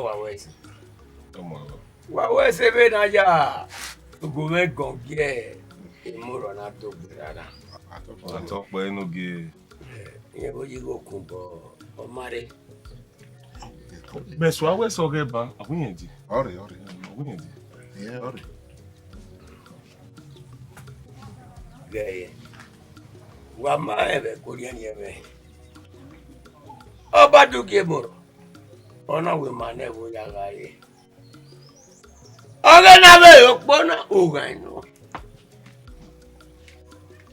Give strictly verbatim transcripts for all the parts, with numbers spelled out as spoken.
Wa wẹ ẹse. Tọmọ lọ. Wa wẹ ẹse vbe na ya. Ugbẹn gọn giẹ, emọ rọ na do gbe rara. Atọkpa enogie. Iye vbe yi gho kun bọ, ọ ma rre. Mẹ sua wẹ sọ ghẹ ba, a wu yẹn di. Ọrẹ, ọrẹ. A wu yẹn di. Ọrẹ. Ghẹ ye. Wa ma rẹn vbe ẹko rhiẹnrhiẹn mwẹ. Ọ ba do gie emọ rọ, ọ na wẹ ma nẹ ẹvbo ya gha re. Ọghe na vbe re okpo na, ughan nọ.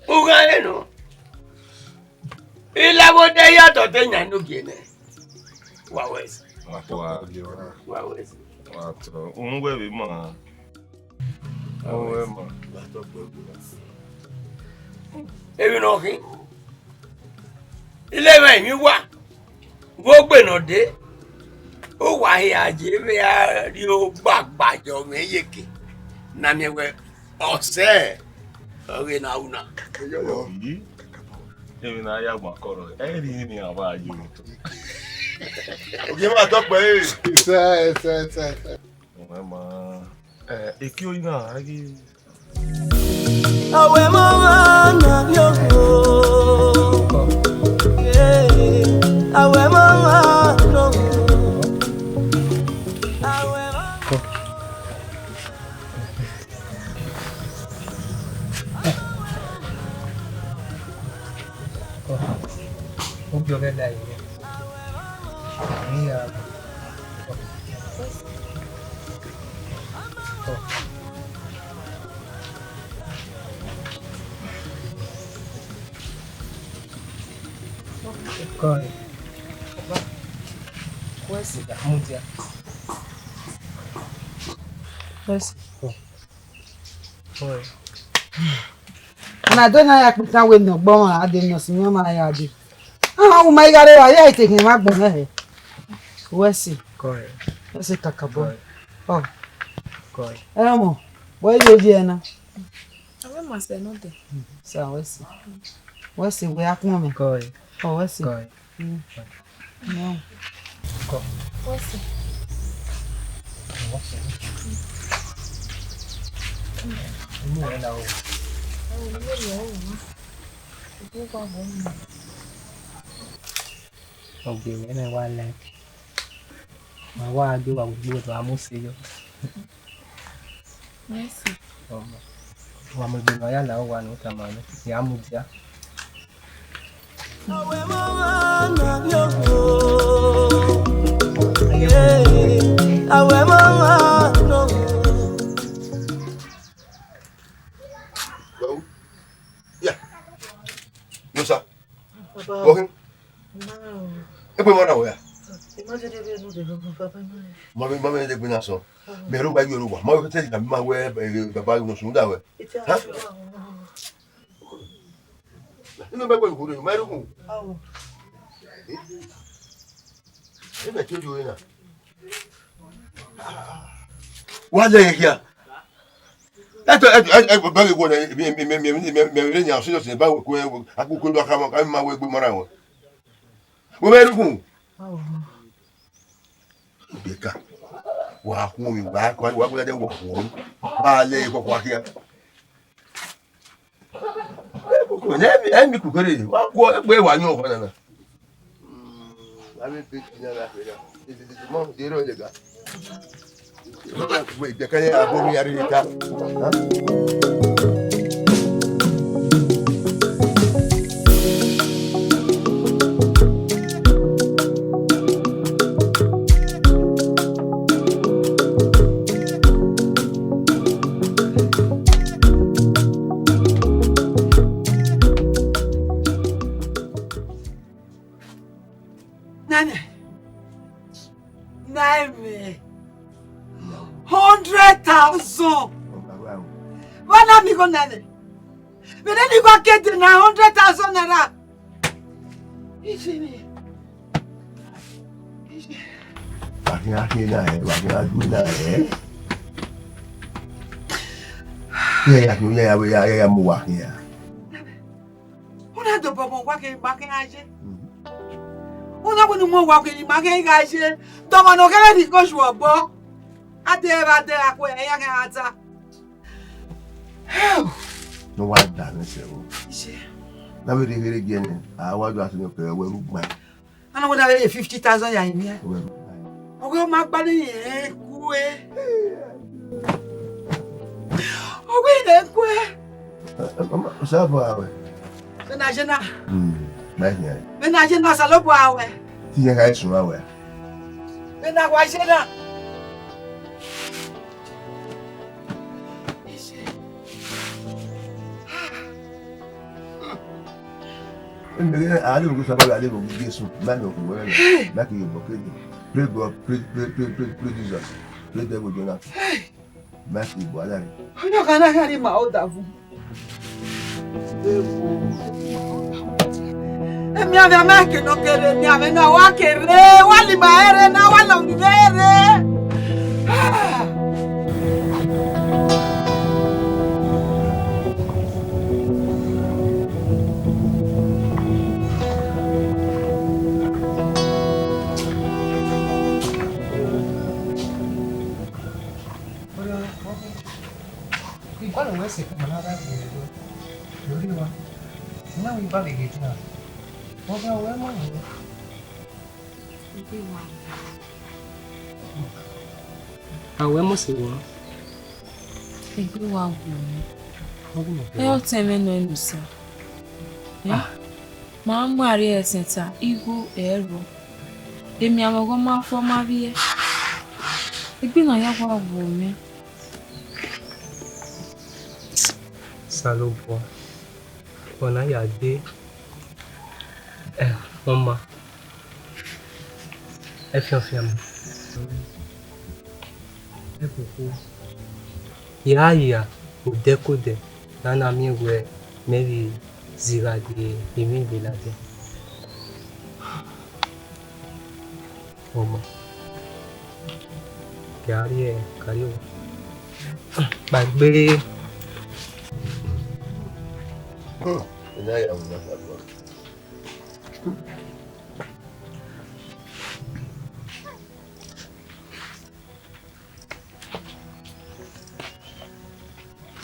Ughan re nọ. Ilavbo de ya tọ te yan enogie nẹ. Wa wẹ ẹse. Wa tọ. Wa wẹ ẹse. Wa tọ. Uhunmwu vbe ma. Uhunmwu vbe ma. Emwi ne ọ khin. Ile mwẹ emwi wa. Vbe ogbe ne ọ dee, uwa hia ye vbe a rrie ogbagba ye ọmwẹ iyeke, ne a miẹn wẹ ọsẹ ọghe ne a ru na. Yi, emwi ne a ya gba kọrọ, ẹ i rhie emwi ne a vba ye otọ. Ogie ma tọ kpẹre. Sẹ, sẹ, sẹ, sẹ. Ọmọ ma, eh, eke oyi na, a ghi. Awẹ mama na yo. Yeah. Awẹ mama no. Awẹ mama. Obi ọghẹ la ẹre. Iya. Kọe. Wẹ si. Mudia. Wẹ si. Kọe. Na do na ya kpẹkan wẹ ne ọgbọ ọmwa a dee, ne ọ si mwẹ ọmwa ya dee. Aha, u ma i gha rre evba, ya i te khian emwa agbọn mwẹ hẹ. Wẹ si. Kọe. Wẹ si kakabọ. Kọe. Ọ. Kọe. Ẹ ọmọ, wẹ i ye oyi ẹna. Avbe ma sẹ nọ dẹ. Sa wẹ si. Wẹ si wẹ akpọn mwẹ. Kọe. Ọ, wẹ si. Kọe. Mm. Yeah. Kọ. What's it? What's it? Inú rẹ̀ la o. Àwọn ìwé rẹ̀ ó wà. Ìwé wà wọ́n mi. Ọgbẹn rẹ̀ náà wà like. Màá wá gbé wa gbogbo ọ̀dọ̀ amúṣeyọ. Mercy. Ọmọ. Wa mu egbe ne ọ ya la uwa ne u tama nẹ, ya mudia. Well, yeah. No, sir. Baba. Walking. No. Egbe ma na wẹ ya? Imagine ebe no dey go, Papa, imagine. Ma vbe, ma vbe egbe na sọ. Mẹ rre owa, iyẹn rre owa. Ma vbe tell you, ma wẹ, eh, baba, no sunu da wẹ. It's a— Huh? Inu mẹ kpẹlẹ ukhu rre, ma rre ukhu. Awo. Eh? Ẹ mẹ tie oyo na. Wa lẹ ẹre hia. Ẹtọ, ẹtọ, ẹtọ, ẹtọ, ba vbe wọ nẹ, mẹ, mẹ, mẹ, mẹ, mẹ, mẹ, mẹ, mẹ, mẹ, mẹ, serious, ba wẹ ku, akpukpu lu akha, ma, ka ma wẹ egbe ma ra wẹ. Wẹ mẹ rre ukhu. Awo. Beka. Wa khu mi, wa, wa, wa, wa, wa, wa, wa lẹ ẹre kọkọ akhia. Ẹ mi, ẹ mi kukere, wa guọ egbe wa yọn ọkọ nana. Mm, wa mi pe ti nana pe na. Ti, ti, ti, ti, mọ, ti ro lega. Wait, the kind of boy we are in the car. Huh? Nene. Nine hundred thousand. Vbọ na mi igho nene? Vbene ni igho ke de na hundred thousand naira. Isi ni. Wa khian khin na rẹn, wa khian du na rẹn. Iran ya khin, iran ya, ya, ya, ya mu wa khian. U na dobọ ọmọ wa khin, ma khin a ye. Una wẹ ne u mu owa khin, ma khẹ gha ye. Tọmọ ne ọ khẹ vbe rhie ikosu obọ. A dẹ vbe a dẹ akhuẹ, ẹre iran khian gha ta. Ne wa da ne sẹ vbo. Iye. Na vbe rhie kherhe gie nẹ, a wa do a sẹ ne ọ kẹ wẹ ru gbain. Ana wẹ na vbe fifty thousand ya yin. Wẹ ru gbain. Ọ wẹ ma gba ne irẹn kue. Ọ wẹ irẹn kue. Osa bọ awẹ. Vbene a ye na. Hmm, ma khian. Vbene a ye na, Osanobua wẹ. Te iran gha sun avbe. Vbene a wa ye na. Emeghe a lele Osanobua, a lele Jesu, ma nọ okhuo wẹ na, ma ke ye obọ kede. Praise God, praise, praise, praise, praise, praise Jesus, praise devil Jonah. Ma ke ye obọ a lele. Ọyọkhan na gha rhie ima odavun. Emianmwẹ a ma ke nọ kere emianmwẹ na, wa ke rre, wa lima ẹre na, wa lọ vbe rre. Ah! Igualọ wẹ sẹ kpama na gha gu ẹre, ne ọ rhie owa, ne a ru iba vbe ghe na, ọ gha wẹ ma wẹ. A wẹ mose wọ. Egbe wa wu mwẹ. Ẹ ọtẹn mwẹ nọ enu sa. Eh? Ah. Ma mu arria ẹsẹn ta, igho ẹrọ. Emianmwẹ ọghọ ma fọ ma vbiẹ. Egbe na ya wa wu mwẹ. Osanobua, ọna ya gbe, eh, ọma. Ẹfianfian ma. Ẹkhukhun. Ya ya odẹ ke odẹ, ne a na miẹn wẹ mẹ vbe zigha gie emwi vbe ladian. Ọma. Gie a rrie, ka rrie owa. Kpaegbe. Hmm, ena ya mu na.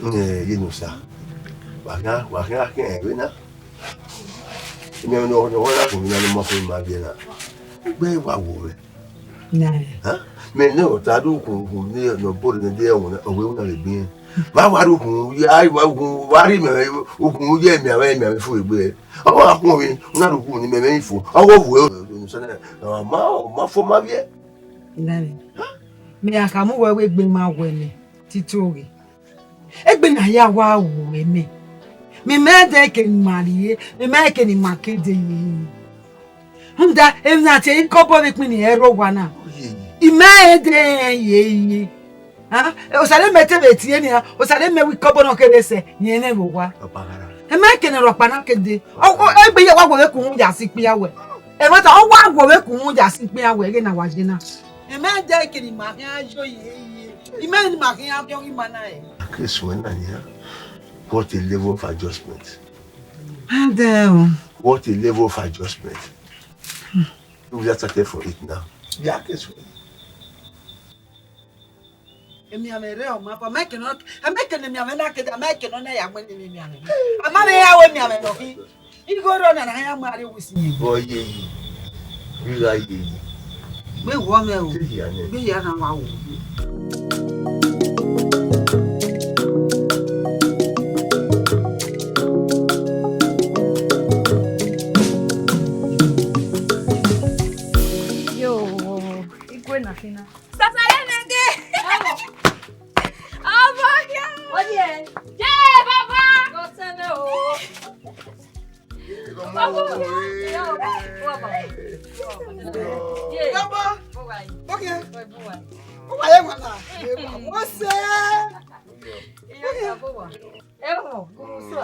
Ẹ, ye ne osa. Wa khian, wa khian khian ẹre na. Emianmwẹ ne ọ, ne ọ na khin na ne ọ ma fo ma biẹ na. Egbe wa wo mwẹ. Nẹ. Ha? Mẹ ne ọ ta do kun, kun ne ọ bọ ne de ẹwẹn na, ọ wẹ una vbe gbe. Wa wa do kun, ya wa kun, wa rhie mẹ, ukun ye emianmwẹ, emianmwẹ fo egbe. Ọ wa kun vbe, una do kun ni mẹ, mẹ fo. Ọ wo vwe, ọ ma, ọ ma fo ma biẹ. Nẹ. Mẹ a ka mu wẹ wẹ egbe ma wẹ nẹ, tito ghe. Egbe na ya wa wu mwẹ mẹ. Mẹ ma dẹ ke ne ima rrie, mẹ ma dẹ ke ne ima kede ye. Rhunmwuda, emwi na tie ikọbọ vbe ekpini ẹre owa na. Ima dẹ ye ye. Ah, Osanobua te vbe tie nian, Osanobua wẹ ikọbọ nọ kere sẹ, yẹn nẹ vbe owa. Ọkpagara. Ẹ ma kene rhọkpa na kede. Ọ, ọ, egbe ya wa wẹ vbe kuhun ya si ikpia wẹ. Ẹ ma ta, ọ wa wẹ vbe kuhun ya si ikpia wẹ, ẹghẹ na wa ye na. Ẹ ma dẹ kene ima khian yo ye ye. Ima ni ma khian biọ ima na ẹ. Case wẹ na nian. What a level of adjustment. Adẹ o. What a level of adjustment. You will start for it now. Yeah, case wẹ. Emianmwẹ rẹ ọma fọ, a ma kene, a ma kene emianmwẹ na kede, a ma kene ọna ya gbẹn ne emianmwẹ. A ma vbe ya wẹ emianmwẹ nọ khin. Igho rọ na na ya ma re wisi ye. Vọ ye yi. Bi gha ye yi. Gbe wọ mẹ o. Ti ya nẹ. Gbe ya na wa wo. Yo, igwe na fina. Sasa le nege. Ọmọ ya. Oye. Ye baba. Go sene o. Baba ya. Yo, baba. Ye. Baba. Baba. Baba. Baba. Baba ye wala. What's up? Yo, baba. Ewo, gugusu a.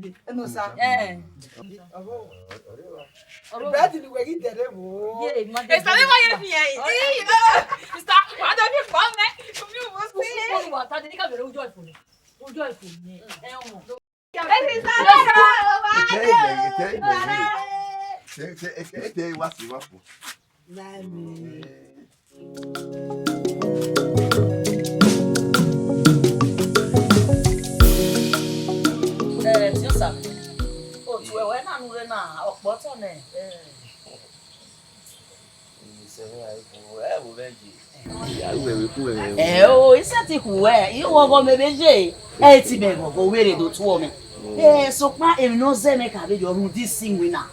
ẹdẹ. Ẹnu sa. Eh. Ọvọ. Bread ni wẹ ghi dẹrẹ vbo. Ye, ma de. Esa de wa ye fi ye. Ii, no. Sister, wa do ni pa me. Mi wo si. Wa ta de ni ka bẹrẹ ujo ifo. Ujo ifo ni. Ẹ ọmọ. Ẹ sister, ẹ sister. Ete, ete, ete, ete, ete, wa si, wa fo. Nami. Eh, Tiosa, otu ẹwẹ na nu rre na, ọkpọ tọ nẹ. Eh. Ẹ o, I sẹtin khu ẹ, I ghọghọ mẹ vbe ye, ẹ i ti mẹ ghọghọ, u vbe rre do tuọ mẹ. Eh, sokpan emwi ne ọ zẹ mẹ ka vbe yọ rhunmwuda isinmwi na.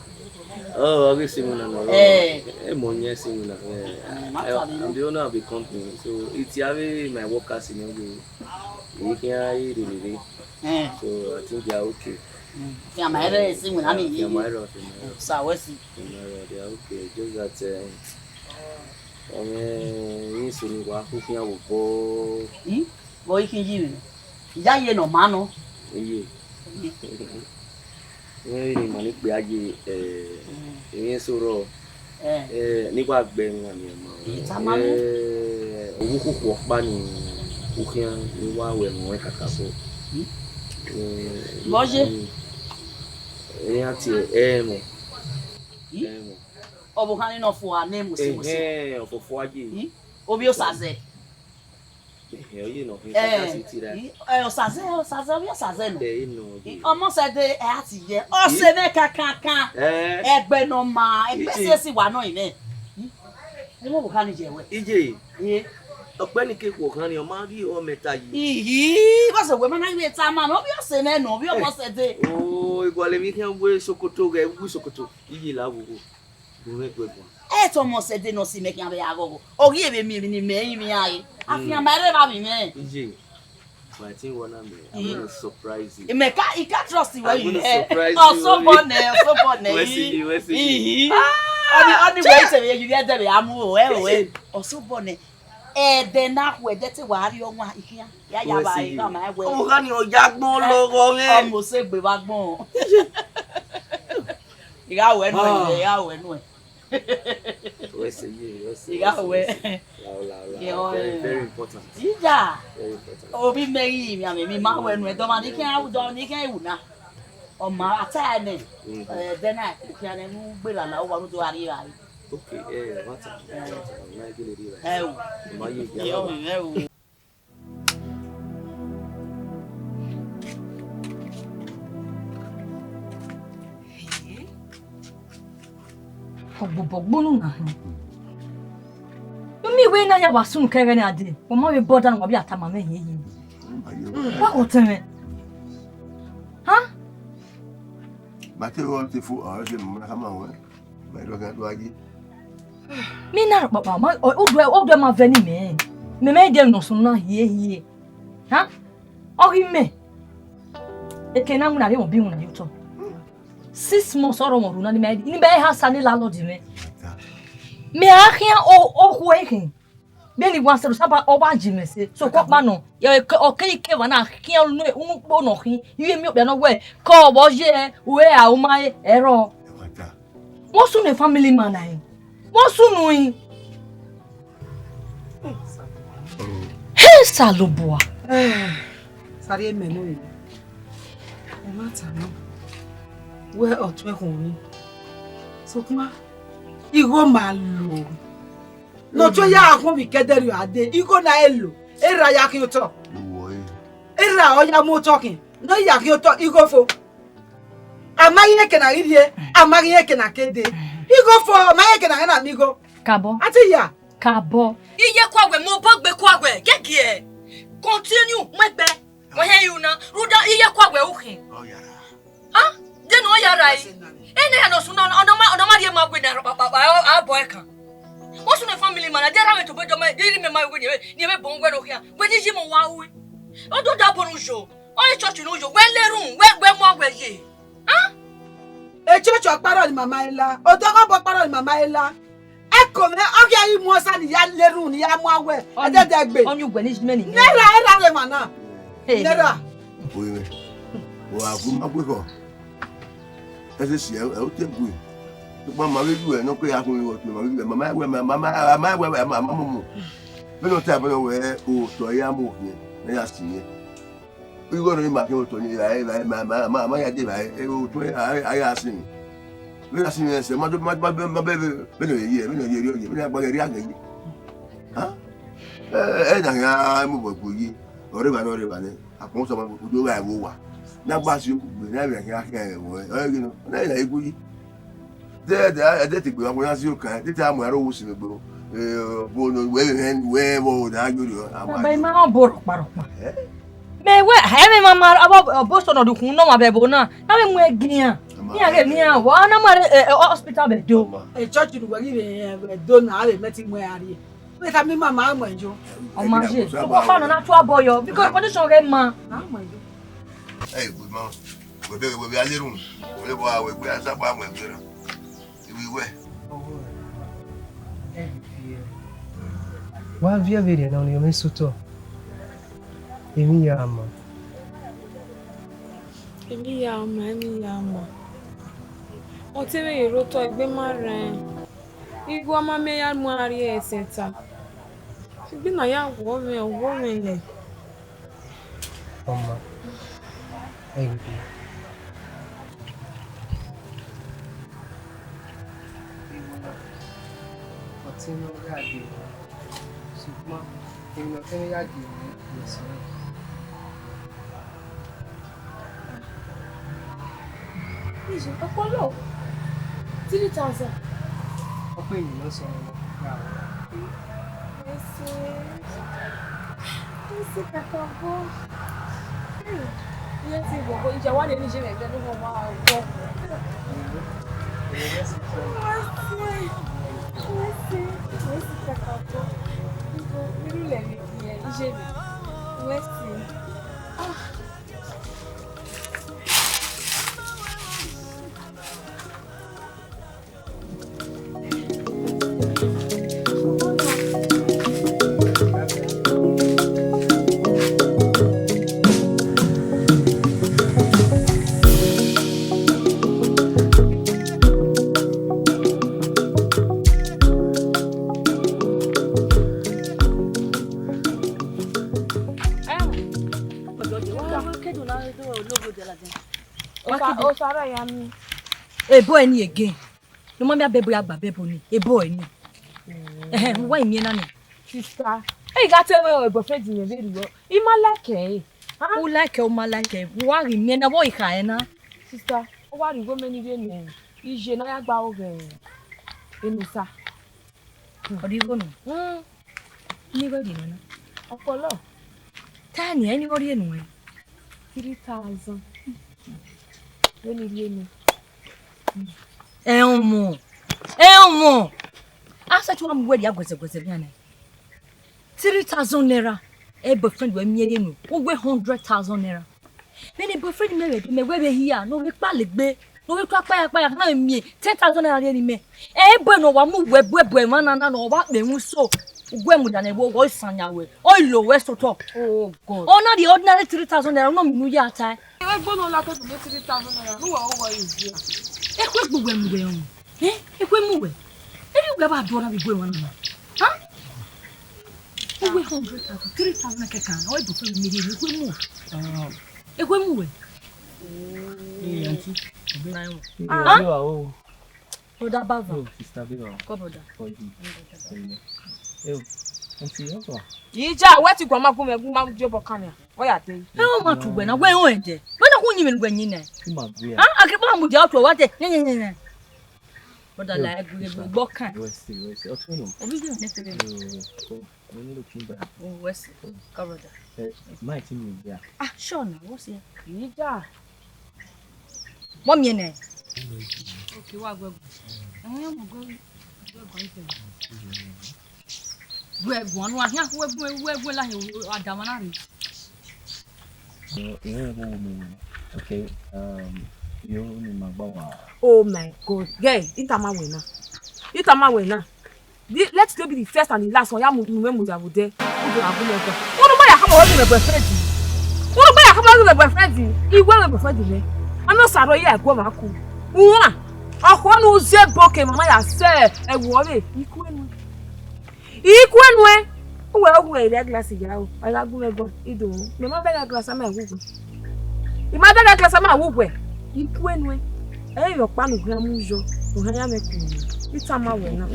Ọ, ọ ghi si winna nọ. Eh. Emọ yẹn si winna. Eh, Eh, ma ta vbe I'm the owner of the company, so it's having my workers in every week. He can eat it. Eh. So I think they are okay. Mm. Fian ma ẹre si winna mi Yeah, ye. Fian ma ẹre, fian ma ẹre. Sa wẹ si. Fian ma ẹre, they are okay. Just that, um, ọmọ yẹn sunu wa khufian vbe obọ. Hmm? Vbe ọ i khin yi vbe? Iyayi ne ọ ma nọ. Iye. Iye. Wẹ vbene ima ni kpia ye, eh, emwi eso rrọọ, Eh. eh, ne I wa gbe ẹmwẹ nian ma. I tama nẹ. Eh, ovbi ukhuokhu ọkpa ni u khian ne I wa ru ẹmwẹ ruẹn kakabọ. Hmm? Eh, Vbọ ye? Iran tie ẹmwẹ. Hmm? Ẹmwẹ. Ọvbokhan ni nọ fua ne musi musi. Ehẹn, ọfọfua ye. Hmm? Ovbi Osazẹ. Ehẹn, ọ ye nọ khin Eh, kakasi tira. I, eh, Osazẹ, Osazẹ, ovbi Osazẹ nọ. Ẹ, I nọ ye. I, ọmọ sẹ de, ẹ, a ti ye. Ọ sẹ vbe kankankan. Eh. Ẹgbẹ ne ọ ma, ẹgbẹ Iji. Sesi wa nọ imẹ. Ẹ mọ vbokhan ni ye wẹ. Ije. Ye. Ọkpẹ ni ke khuọ khan ni, ọ ma ghi ọ mẹ ta yi. Ihi, bọsẹ wẹ ma na ghi ta ma, ovbi ọsẹ nẹ nọ, ovbi ọmọ sẹ de. O, igualọ emwi khian wẹ sokoto ghẹ, wu sokoto. Iye la wo wo. Gu mwẹ gbe guan. Ẹ te ọmọ sẹ de ne ọ si mẹ khian vbe a ghọghọ. Ọ ghi vbe miẹn emwi ne imẹ i mwẹ iran re. Afian ma ẹre vbe avbe mwẹ. Iye. But I think one of me, I'm Mm. gonna surprise you. Imẹ ka, I ka trust you. I'm gonna surprise you. Ọsobọ nẹ, ọsobọ nẹ. Wẹ si yi, wẹ si yi. Ihi. Ah, ọni, ọni wẹ ise vbe yi vbe ẹdẹ vbe a mu o, ẹ o, ẹ. Ọsobọ nẹ. Ẹdẹ na khu ẹdẹ te wa rrie ọmwa ikhian. Ya ya Wẹ ba si yi. Igha ma wẹ. Ọmọ gha ni ọ ya gbọn lọghọ mwẹ. Ọmọ osegbe vbe agbọn. Igha wẹ nuẹ, Ah. igha wẹ nuẹ. Wẹ se ye, wẹ se, Igha wẹ se, wẹ. Wẹ. La, la, la. Ye, Very, very important. Ija. Very important. Obi mẹ ghi miẹn amẹ, mi ma wẹ nuẹ, dọmwa ni khian, dọmwa ni khian ru na. Ọ ma, a ta ẹnẹ. Mm. Eh, then I cook ya ne nu gbe lala, uwa nu do a rrie evbare. Okay, eh, wata, wata, ma gele rrie evbare. Ẹ o. Ma ye Ye, ọ, ẹ o. Ọgbobọ gbonu na hin. Umi wẹ na ya wa sunu kẹghẹ na dee, wa ma vbe bọda na, wa vbe a tama mwẹ hin yi. Wa kọ tẹn mwẹ. Ha? Ma te rọ te fo, ọ se ma khama wẹ. Ma rọ gha do aye. Mi na rọ kpakpa, ma, o, o due, o due ma vẹ ni mẹ. Mẹ mẹ de nọ sunu na hie hie. Ha? Ọ ghi mẹ. Eke na winna rhie bi winna ye otọ. Six months ọrọ wọn ru na ni mẹ, ni mẹ ha sa ni landlord mẹ. Mẹ a khian o, o khu ekhin. Beni wa sẹ, Osanobua ọ wa ji mwẹ sẹ, sokpan ọkpa nọ, ọ ke, ọ ke ike wa na khian unu, unu kpo nọ khin, iye miẹn okpia nọ wẹ, ke ọ vbe ye, u re a, u ma re, ẹrọ. Wọ́n sunu family man na ẹ. Wọ́n sunu yin. He Osanobua. Sari emẹ no ye. Ẹ ma ta nọ. Wẹ ọtuẹn khun rin. Sokpan, igho ma lo. Ne ọ tue ya akhọn vbe ikẹdẹrriọ a dee, igho na e lo, erha ya khian otọ. Uwọ e. Erha ọ ya mu otọ khian, ne ọ ya khian otọ, igho fo. A ma ghi rẹn eke ne a ghi rrie, a ma ghi rẹn eke ne a ke dee. Igho fo, ọ ma rẹn eke ne a ghi na miẹn igho. Kabọ. A te ya. Kabọ. Iye kua wẹ, mobọ gbe kua wẹ, gẹgiẹ. Continue, mu ẹgbẹ. Wẹ hẹ iru na, rhunmwuda iye kua wẹ u khin. Ọ ya ra. Ah, de ne ọ ya ra yi? Ene ya nọ sunu, ọ nọ ma, ọ nọ ma rhie ma wẹ ne a rhọkpakpa, a, a bọ ẹkan. What's your family man? I dare have to put my daily me my way. Ni me bon where okha. Where did you mo wa we? O do da boru jo. O church no jo. Where le room? Where where mo we ye? Huh? E church ọkparọ ni mama ela. O do go bo ọkparọ ni mama ela. Eko mẹ, ọ ghi a ghi mu ọsa ni ya le room ni ya mu awẹ. Ẹdẹdẹgbe. Ọni ugbẹ ni mẹ ni. Nẹra, era re ma na. Hey. Nẹra. Oye mẹ. Wa gu ma gbe kọ. Ẹsẹ si ẹ, ẹ, o te gu. Tukpa ma vbe yu ẹ, nọ ke ya kun iwọ tu, ma vbe yu ẹ, ma ma wẹ, ma ma ma ma wẹ, ma ma mu mu. Bẹnẹ ọ ta bẹnẹ wẹ, o tọ ya mu ofiẹn, ne ya si yẹn. Igho ne ma ke otọ ni evbare, evbare, ma ma ma ma ya de evbare, e, otọ a a ya si mi. Vbene a si mi ẹse, ma do ma ma ma bẹbẹ, vbene ọ ye, vbene ọ ye, vbene ọ ye, vbene a gba ghe rria ghe ye. Ha? Ẹ ẹ na khian mu vbe gbe ye. Ọ rre evbare, ọ rre evbare. Akpọnmwẹ Osanobua do gha ẹvbo owa. Ne a gba si okugbe, ne a vbe khian khian ẹvbo ẹre, ọ rre ghe nọ. Ne a ghi na ye gu yi. De de de te gbe wa ya si okan, de te a mu aro wo si gbe. Eh, bo no we we we wo da yo rio. Baba, ima no bo rọkpa rọkpa. Eh? Me wẹ, hẹ me ma ma, abo, abo sọ nọ dukhun nọ ma vbe ẹvbo na. Na vbe mu ẹgian. Ama. Iran ghe ne iran wa, na ma rre, eh, eh, hospital vbe do. Ama. E church ru wa ghi vbe, eh, vbe do na, a vbe mẹ ti mu ẹre a rrie. Wẹ tama ima ma mu ẹn yo. Ọ ma ye. Ọkpa nọ na tu abọ yọ, because condition ghe ma. A mu ẹn yo. Hey, good man. Wẹ bẹghe wẹ vbe a le rhunmwu. Wẹ vbe a wẹ gbe a sa gba mu ẹn gbe ra. Iwi wẹ. Wa viẹ vberriọ ne ọnii mwẹ sẹ otọ. Emwi ya ma. Emwi ya ma, emwi ya ma. Ọ te vbe rre otọ egbe ma rrẹn. Igho ọmọ mẹ ya mu a rrie ẹsẹta. Egbe na ya wọ mwẹ, ọ wọ mwẹ nẹ. Ọma, ẹ ghi biẹ. Igho na, ọ te ne ọ gha gie mwẹ, sokpan emwi ne ọ te ne ya gie mwẹ, mẹ sẹ ọnrẹn. Iye, ọpọlọ. Three thousand. Ọ kpe emwi ne ọ sẹ ọnrẹn gha wẹ. Ese. Ese kakabọ. Iye ti gbogbo, iye wa lele iye mẹ ẹgbẹ ne ọ wa wọ. Ese. Ese. Ese kakabọ. Iye, irun lẹ vbe iye, iye mẹ. Ese. Ah. Osa, osa rẹ ya mi. Ebo ẹni again. Ne ọ ma miẹn abẹbo ya gba abẹbo ni. Ebo ẹni. Ẹhẹn, wa imiẹn na ni. Sista, ẹ i gha te mwẹ boyfriend mwẹ vberriọ. I ma like ẹre. Ah? U like ẹre, u ma like ẹre. Wa ghi miẹn na, vbọ i kha ẹre na? Sista, ọ wa rhie igho mẹ ni rre ne iye ne a ya gba aro ghe Enosa. Ọ rhie igho nọ? Hmm. Ni igho rhie nọ na? Ọpọlọ. Ta ni ẹ ni igho rhie nuẹn? Three thousand. Vbene I rhie nẹ. Ẹ ọmọ. Ẹ ọmọ. A sẹ te wa mu wẹ rhia guẹzẹ guẹzẹ vbe ane. Three thousand naira. E boyfriend wẹ miẹn rhie nu. U wẹ hundred thousand naira. Vbene boyfriend mẹ vbe do mẹ wẹ vbe hia, ne ọ vbe kpale egbe, ne ọ vbe tu akpaya akpaya, na vbe miẹn ten thousand naira rhie ne imẹ. Ẹ, ebo ne ọ wa mu wẹ bu ẹbu emwa na, na ne ọ wa kpe ẹmwẹ iso, uwẹ mudia ne ẹvbo ọ i san yan wẹ, ọ i lo wẹ sotọ. Oh God. Ọ na rhie ordinary three thousand naira, nọ mẹ ne u ya tae. Egbe ne ọ la ke do three thousand naira, ne uwẹ ọghọ ye dia. Ekhue gbe uwẹ mu wẹ họn. Eh, ekhue mu wẹ. Eri uwẹ ba do na vbe igue emwa na. Ha? Uwẹ hundred thousand, three thousand kẹkan, ọ i do fẹ mi rhie, ekhue mu. Ekhue mu wẹ. Hey, aunty. Ah? Brother Bava. Oh, sister Bava. Come, brother. How are you? How are you? Hey, aunty, how far? Ija, wẹ ti guan ma gu mẹ, gu ma di obọ kan nia. Ọ ya te. Ẹ, ọ ma tu wẹ na, wẹ họn ẹdẹ. Wẹ na khu yin mẹ ne wẹ yin nẹ. Ku ma gbe ya. Ah, a ke ba mu dia ọtu wa te. Nye, nye, nye, nye. Brother, la egbe egbe gbọ kan. Wẹ si, wẹ si. Ọtun nọ. Obi di ne tere. Yo, come. Let me look in back. Oh, wẹ si. Come, brother. Eh, my team is there. Ah, sure na, what's here? Ija. Mọ miẹn nẹ. Okay, wa gbẹ. Ẹhẹn, mo gbẹ. Wẹ guan nu ahian, wẹ gu, wẹ gu la hin adama na rre. Ìwé ìwé wo mi wẹ. Okay, um, yo ni ma gba wa. Oh my God. Guy, itama wẹ na. Itama wẹ na. Let today be the first and the last one. Ya mu, mu, mu ya wo de. Udo agu me go. Unu ba ya kama wo me boyfriend. Unu ba ya kama wo me boyfriend. Iwe me boyfriend me. Ano saro ya go ma ku. Uwa. Ọkọ nu ze boke mama ya se ẹwu ọvbe. Iku enu. Iku enu e. Uwẹ ohu ẹ rẹ glass ya o. Ọ gha gu mwẹ ẹbọ, I do. Mẹ ma bẹghe glass ama wu wẹ. I ma bẹghe glass ama wu wẹ. Iku enu e. Ẹ i re ọkpa ne u khian mu yọ. U khian ya mwẹ ku. I tama wẹ na.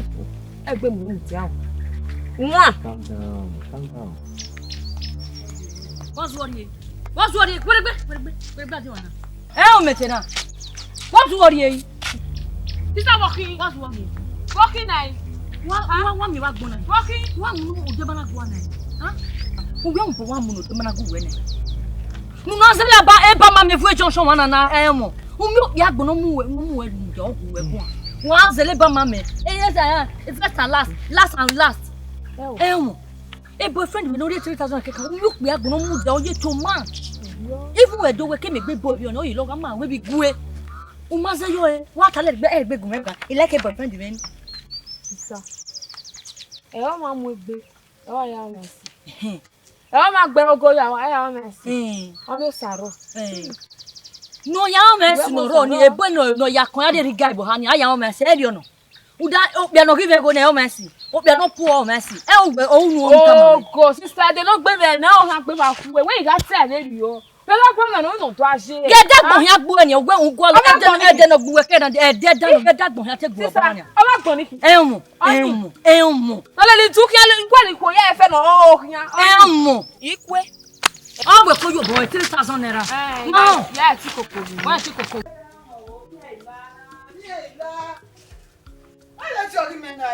Ẹgbe mu mu dia o. Wan. Calm down, calm down. What's worry? What's worry? Where, where, where, where, where, where, where, where, Ẹ o mẹ te na. What's worry? Sister, walking. What's worry? Walking na. Wa, wa, wa mi wa gbona. Walking. Wa mu no de bana gua na. Ha? Uwe un bo wa mu no de bana gua na. Mu no zele ba e ba ma me vu junction wa na na e mo. U mi ya gbona mu we, mu we mu ya ogu we gua. Wa zele ba ma me. E yes, I am. It's first and last. Last and last. E mo. E boyfriend me no rhie three thousand kẹkan, u yo kpia gbọn mu da, ọ ye to ma. Even we do we ke me gbe boy bi ọna, ọ ye lọ gha ma we bi gue. U ma zẹ yọ ẹ, wa ta lẹ gbe ẹ gbe gun mẹ ba. I like boyfriend me. Sister. Ẹ ọ ma mu egbe, ẹ ọ ya mẹ si. Ẹ ọ ma gbẹ ogo ya, ẹ ya mẹ si. Ọ no saro. No ya mẹ si no ro ni ebe no no ya kan ya de ri guy bo ha ni, a ya mẹ si, ẹ ri ọna. Uda, okpia nọ ghi vbe ẹgho nẹ, ọ mẹ si. Okpia nọ puọ, ọ mẹ si. Ẹ, o, o, unu, o, tama mwẹ. Ogo, sister, de no gbe vbe na, ọ ha gbe vbe akhuẹ. Wẹ I gha sẹ vbe rriọ. Vbe gha gbe mwẹ na, ọ nọ do aye. Ye ẹdẹ agbọn hian gbuẹ ni, ọwẹ un gualọ. Ẹdẹ, ẹdẹ nọ gbuẹ kẹ na, ẹdẹ, ẹdẹ, ẹdẹ agbọn hian te gbuẹ ọba nian. Sister, ọ gha gbọn ni. Ẹ mọ, ẹ mọ, ẹ mọ. Ọlẹ ni tu khian le, gualọ ikhuo ya ẹfẹ nọ, ọ khian. Ẹ mọ. Ikue. Ọ wẹ ko yo bọ three thousand naira. Ẹ, no. Ya ti koko ni. Wa ti koko. Ọlẹ ti ọghe mẹ na.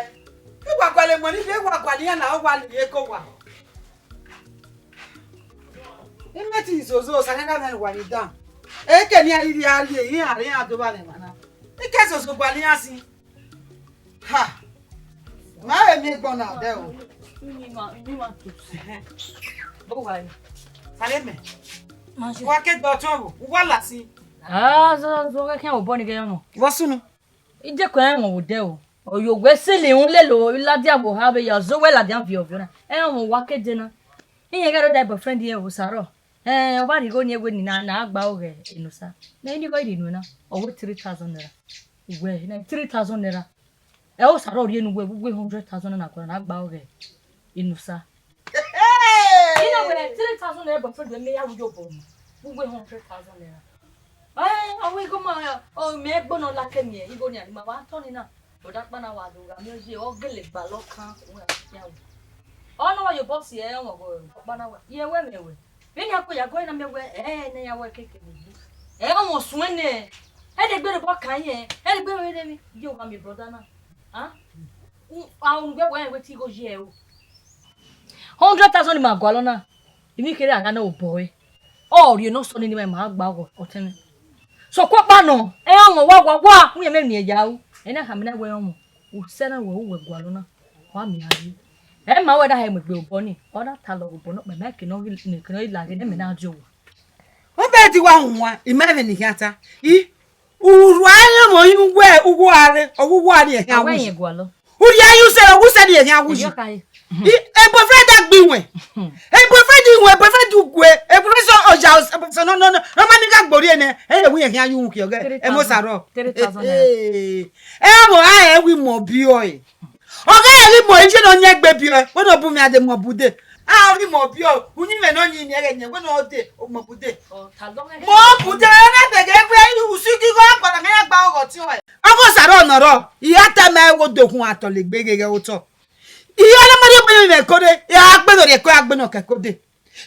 Ẹ wa gualọ emọ ni, ẹ wa gualọ iran na, ọ wa ni ye ko wa. Imẹ ti zozo, osa ne gha mwẹ wa ni dan. Eke ni a rhirhi a rhie, iran rre iran do vba nẹ emwa na. Ike zozo gualọ iran sin. Ha! Ma vbe miẹn egbọn na dẹ o. Bo wa re. Sare mẹ. Ma ṣe. Wa ke dọ tọn vbo, u wa la sin. Ah, so, so, ke khian obọ ni ke mọ. Vbọ sunu? Ije ko ẹmwẹ odẹ o. Oyo wẹ sili un lele o, ladian vbe oha vbe ya, ọzọ wẹ ladian viọ viọ na. Ẹmwẹ wa ke de na. Iran ghẹ rre da boyfriend iran vbe Osaro. Eh, ọ vba rhie igho ni ẹwe ni na, na gba ọghẹ Enosa. Na ini igho iri nuẹn na, ọ wẹ three thousand naira. Wẹ, na three thousand naira. Ẹ Osaro rhie ne uwẹ, uwẹ hundred thousand naira na gba ọghẹ Enosa. Ina wẹ three thousand naira boyfriend wẹ me ya wu yo bọ mu. Uwẹ hundred thousand naira. Eh, ọ wẹ igho ma, ọ mẹ gbọnọ la ke miẹn, igho ni a ma wa tọ ni na. Ọdakpa na wa do gha miẹn ye, ọ gele gbalọ kan, ọ ya fian wu. Ọ nọ wa ye obọ si ẹ, ọmọ ọkpa na wa. Ye wẹ mẹ wẹ. Vbene a ko ya gọ na mẹ wẹ, eh, ne ya wẹ keke vbe egbe. Eh, ọmọ suẹn nẹ. Ẹ de gbe rre obọ kan yẹn, ẹ de gbe rre vbe, yo gha miẹn brother na. Ah? U, a unu gbe wẹ, wẹ ti igho ye o. Hundred thousand ma gualọ na. Imi kherhe a gha na obọ ẹre. Ọ rhie ne ọ sọ ni ma gba ọghọ ọtẹn mwẹ. Sokpan ọkpa nọ, ẹ ọmọ wa wa wa, u yẹn mẹ miẹn ya ru. Ẹ na khama na wẹ ọmọ, u sẹ na wẹ u wẹ gualọ na, wa miẹn a yi. Ẹ ma wẹ da hẹ mu egbe obọ ni, ọ na ta lọ obọ nọ, mẹ ma ke nọ ghi, ne ke nọ ghi laghe, ne mẹ na die owa. Ọ bẹghe te I wa họn uwa, I ma vbe ne I khian ta. I, urhu a rẹn ọmọ hin uwẹ, uwu a rre, ọ wu uwu a rri ẹhian. Awẹ wu. Yẹn gualọ. Urhi a yu sẹ, ọ wu sẹ rri ẹhian wu yi. Eyọ ka ye. I, e boyfriend da gbe iwẹn. E boyfriend iwẹn, e boyfriend ugue, e boyfriend sọ ọya, sọ no, no, no, ọ ma ni gha gbe orhiọn nẹ, e rre wu ẹhian yu wu khian ọghẹ, ẹ mọ sa rrọọ. Three thousand naira. Ee, ẹ mọ, a ẹ wi mọ biọ ẹ. Ọ gha ghi mọ iye ne ọ yan egbe biẹ, wẹ ne ọ bu mẹ a de mọ bu de. A ghi mọ biẹ, uyinmwẹ ne ọ yin ni ẹghẹ yẹn, wẹ ne ọ de, ọ mọ bu de. Ọ ta lọ mwẹ. Mọ bu de, ẹ na bẹgẹ wẹ usu ghi gho agbada mẹ ya gba ọghọ tiọn ẹ. Ọghe Osaro nọ rrọọ, I ya ta ma wo dokhun atọ legbe gheghe otọ. I ya na ma rhie egbe mwẹ kode, I ya gbe do rhie ẹko, I ya gbe nọ ke kode.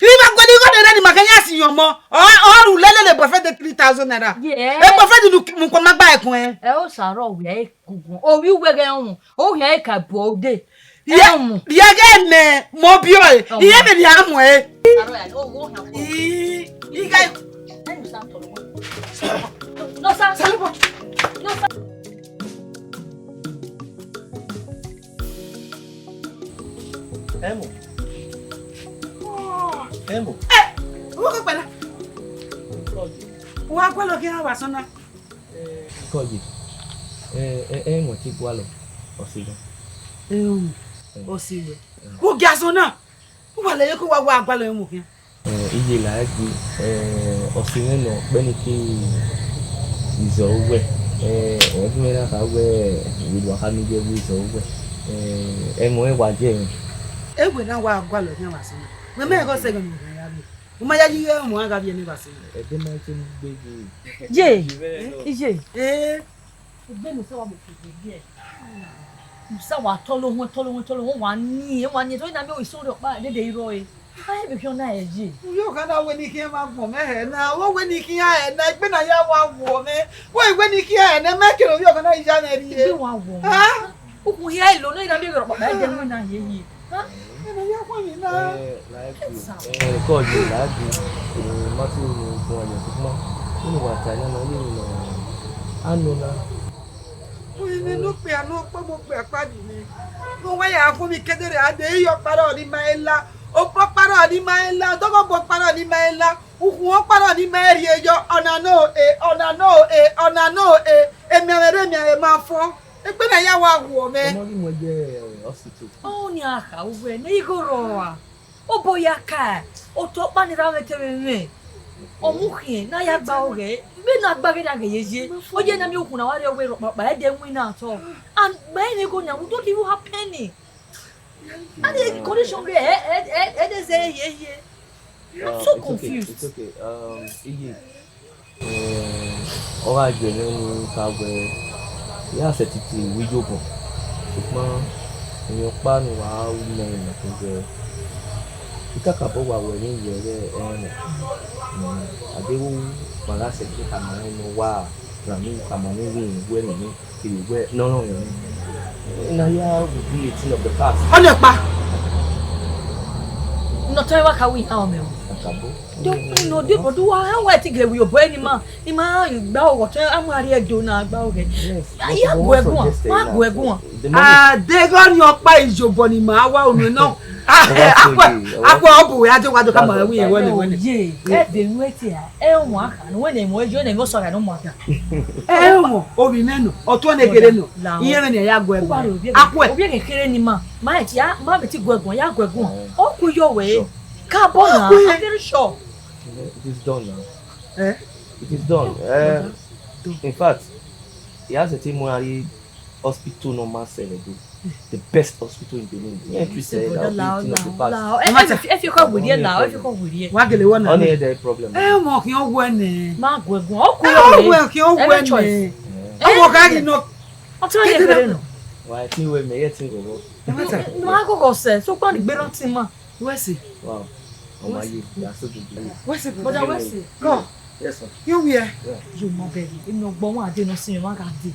I ma guẹdẹ igho ne rre ni ma kẹ ya si yan ọmọ. Ọ, ọ ru lele le boyfriend de three thousand naira. Yeah. E boyfriend nu mu kọ ma gba ẹkun ẹ. Ẹ Osaro wẹ ẹ guguan. Ovbi uwẹ ghẹ ọmọ. O hia ẹ ka bu ode. Ye, ye ghẹ mẹ mọ biọ ẹ. Iye mẹ ni a mu ẹ. Aro ya, o wo hia. I, i ga. No, sir. No, sir. No, sir. Ẹmọ. Ẹmọ. Ẹ, wo ke kpẹla. Kọye. Wa gualọ khian vbe asọn na. Kọye. Ẹ, ẹ, ẹmọ te gualọ. Ọse na. Ẹhun. Ọse wẹ. Wo gie asọn na. Uwa lẹ ye ke uwa wa gualọ ẹmwẹ khian. Eh, iye la ẹgbe, eh, ọse mwẹ nọ, kpẹnike izọ uwẹ, eh, ẹdẹ mwẹ na kha wẹ, ivbi wa kha miẹn iye vbe izọ uwẹ, eh, ẹmwẹ wa je mwẹ. Ewẹ na wa gualọ khian vbe asọn na. Wẹ mẹ ẹghẹ ọse ẹghẹ ne u ya vbiẹ. U ma ya yi ighẹ ọmwa gha vbiẹ ne vbe asọn na. Ẹdẹ ma je mu gbe ye. Ye, iye. Eh. Egbe ne u sa wa mu kugbe ye. U sa wa tọlọ ohun, tọlọ ohun, tọlọ ohun, wa ni, wa ni, tọlọ na miẹn iso rẹ ọkpa dede i rrọọ re. A he vbe khian na ẹ ye. Uyo ka na wẹ ne I khian ma gbọn mẹ hẹ na, wẹ wẹ ne I khian hẹ na, egbe na ya wa wọ mẹ. Wẹ wẹ ne I khian hẹ na, mẹ kere ovbi ọka na ya nẹ rrie. Egbe wa wọ mẹ. Ha? Ukhun hia ilo ne I na miẹn ghe ọkpa dede ẹdẹ winna hiehiere. Ha? Ẹmwẹ ya khuẹmwi na. Eh, like you. Eh, kọye, like you. Eh, ma te unu gun ayọ, sokpan unu wa ta nẹ, ma ye unu nọ. Anọ na. Uyi ne unu kpia ne okpọmọ kpia kpa di ni. Ne uwa ya khuẹmwi kedere, a de iyọ ọkpa rọ ne ima i la, okpọ ọkpa rọ ne ima i la, ọdọghọbọ ọkpa rọ ne ima i la, ukhun ọkpa rọ ne ima i rhie yọ, ọna no e, ọna no e, ọna no e, emianmwẹ rre emianmwẹ ma fọ. Egbe na ya wa wọ mẹ. Ọmọ ghi mu ẹgbẹ hospital. Ọni a kha uwẹ ne igho rrọọ ra? Obọ ya ka, otọ ọkpa ni rra mwẹ te mwẹ mwẹ. Ọ mu khian ne a ya gba ọghẹ, vbene a gba ọghẹ na ghe ye ye. Ọ ye ne a miẹn ukhun na wa rrie ọghe rhọkpakpa, ẹdẹ winna otọ. And gbe ne igho na, we don't even have penny. And the condition where, eh, eh, eh, eh, they say, yeah, yeah. I'm so confused. It's okay. Um, iye, eh, ọ gha jẹ nẹ ne I kha wẹ, I ya sẹtin tie uwu iyobọ. Sokpan emwi ọkpa ne uwa ru nẹ nọ khin wẹ, I kakabọ wa wẹ emwi ye ẹghẹ ẹmwẹ. Mm, a deghẹ ma gha sẹtin khama rẹn ne uwa, ra ne I khama ne I wẹ ne I wẹ ne I kevbe wẹ ne ọ rọnmwẹ mwẹ. Na ya will be a thing of the past. Ọni ọkpa. Ne ọ tọn wa ka wẹ iran ọmọ ẹvbo. Kakabọ. Do you know the body wa, how I think we obey ni ma, ni ma gba ọghọ tẹ, a ma rhie do na gba ọghẹ. Yes. Ya guẹ guan, ma guẹ guan. A deghẹ ọni ọkpa iyobọ ni ma wa unu nọ. Akpọ ọbu wẹ a de wa do ka ma wẹ iran wẹ ne wẹ ne. Ye, ẹ de nu ete a, ẹ wọn akha, wẹ ne wọn yo ne wọn sọ gha ne wọn ga. Ẹ wọn, ovbi mwẹ nọ, ọtuẹn ne kere nọ, iran mwẹ ne ya guẹ guan. Akpọ. Ovbi ẹghẹ kere ni ma, ma ẹ ti a, ma vbe ti guẹ guan, ya guẹ guan. Ọ ku yọ wẹ. Sure. Ka bọ na, I'm very sure. It is done now. Eh? It is done. Eh, in fact, he has a team where he hospital no man sell do. The best hospital in Benin. Yeah, you say that will be a thing of the past. Ẹ fi kọ wiri ẹ la, ẹ fi kọ wiri ẹ. Wa gele wọ na. Only the problem. Ẹ mọ kí ọ wẹ nẹ. Ma guẹ guan. Ọ ku yọ wẹ. Ẹ wẹ kí ọ wẹ nẹ. Ẹ wọ ka ghi nọ. Ọ tún yẹ kẹrẹ nọ. Wa ti wẹ mẹ, yẹ ti wọ. Ma kọkọ sẹ, so kpani gbẹrẹ ọtí ma. Wesley. Wow. Oh my, you are so good. Wesley, brother Wesley. Come. Yes, sir. You where? Yeah. You ma beg. Emi ọgbọ wọn ade no sin wa ga de.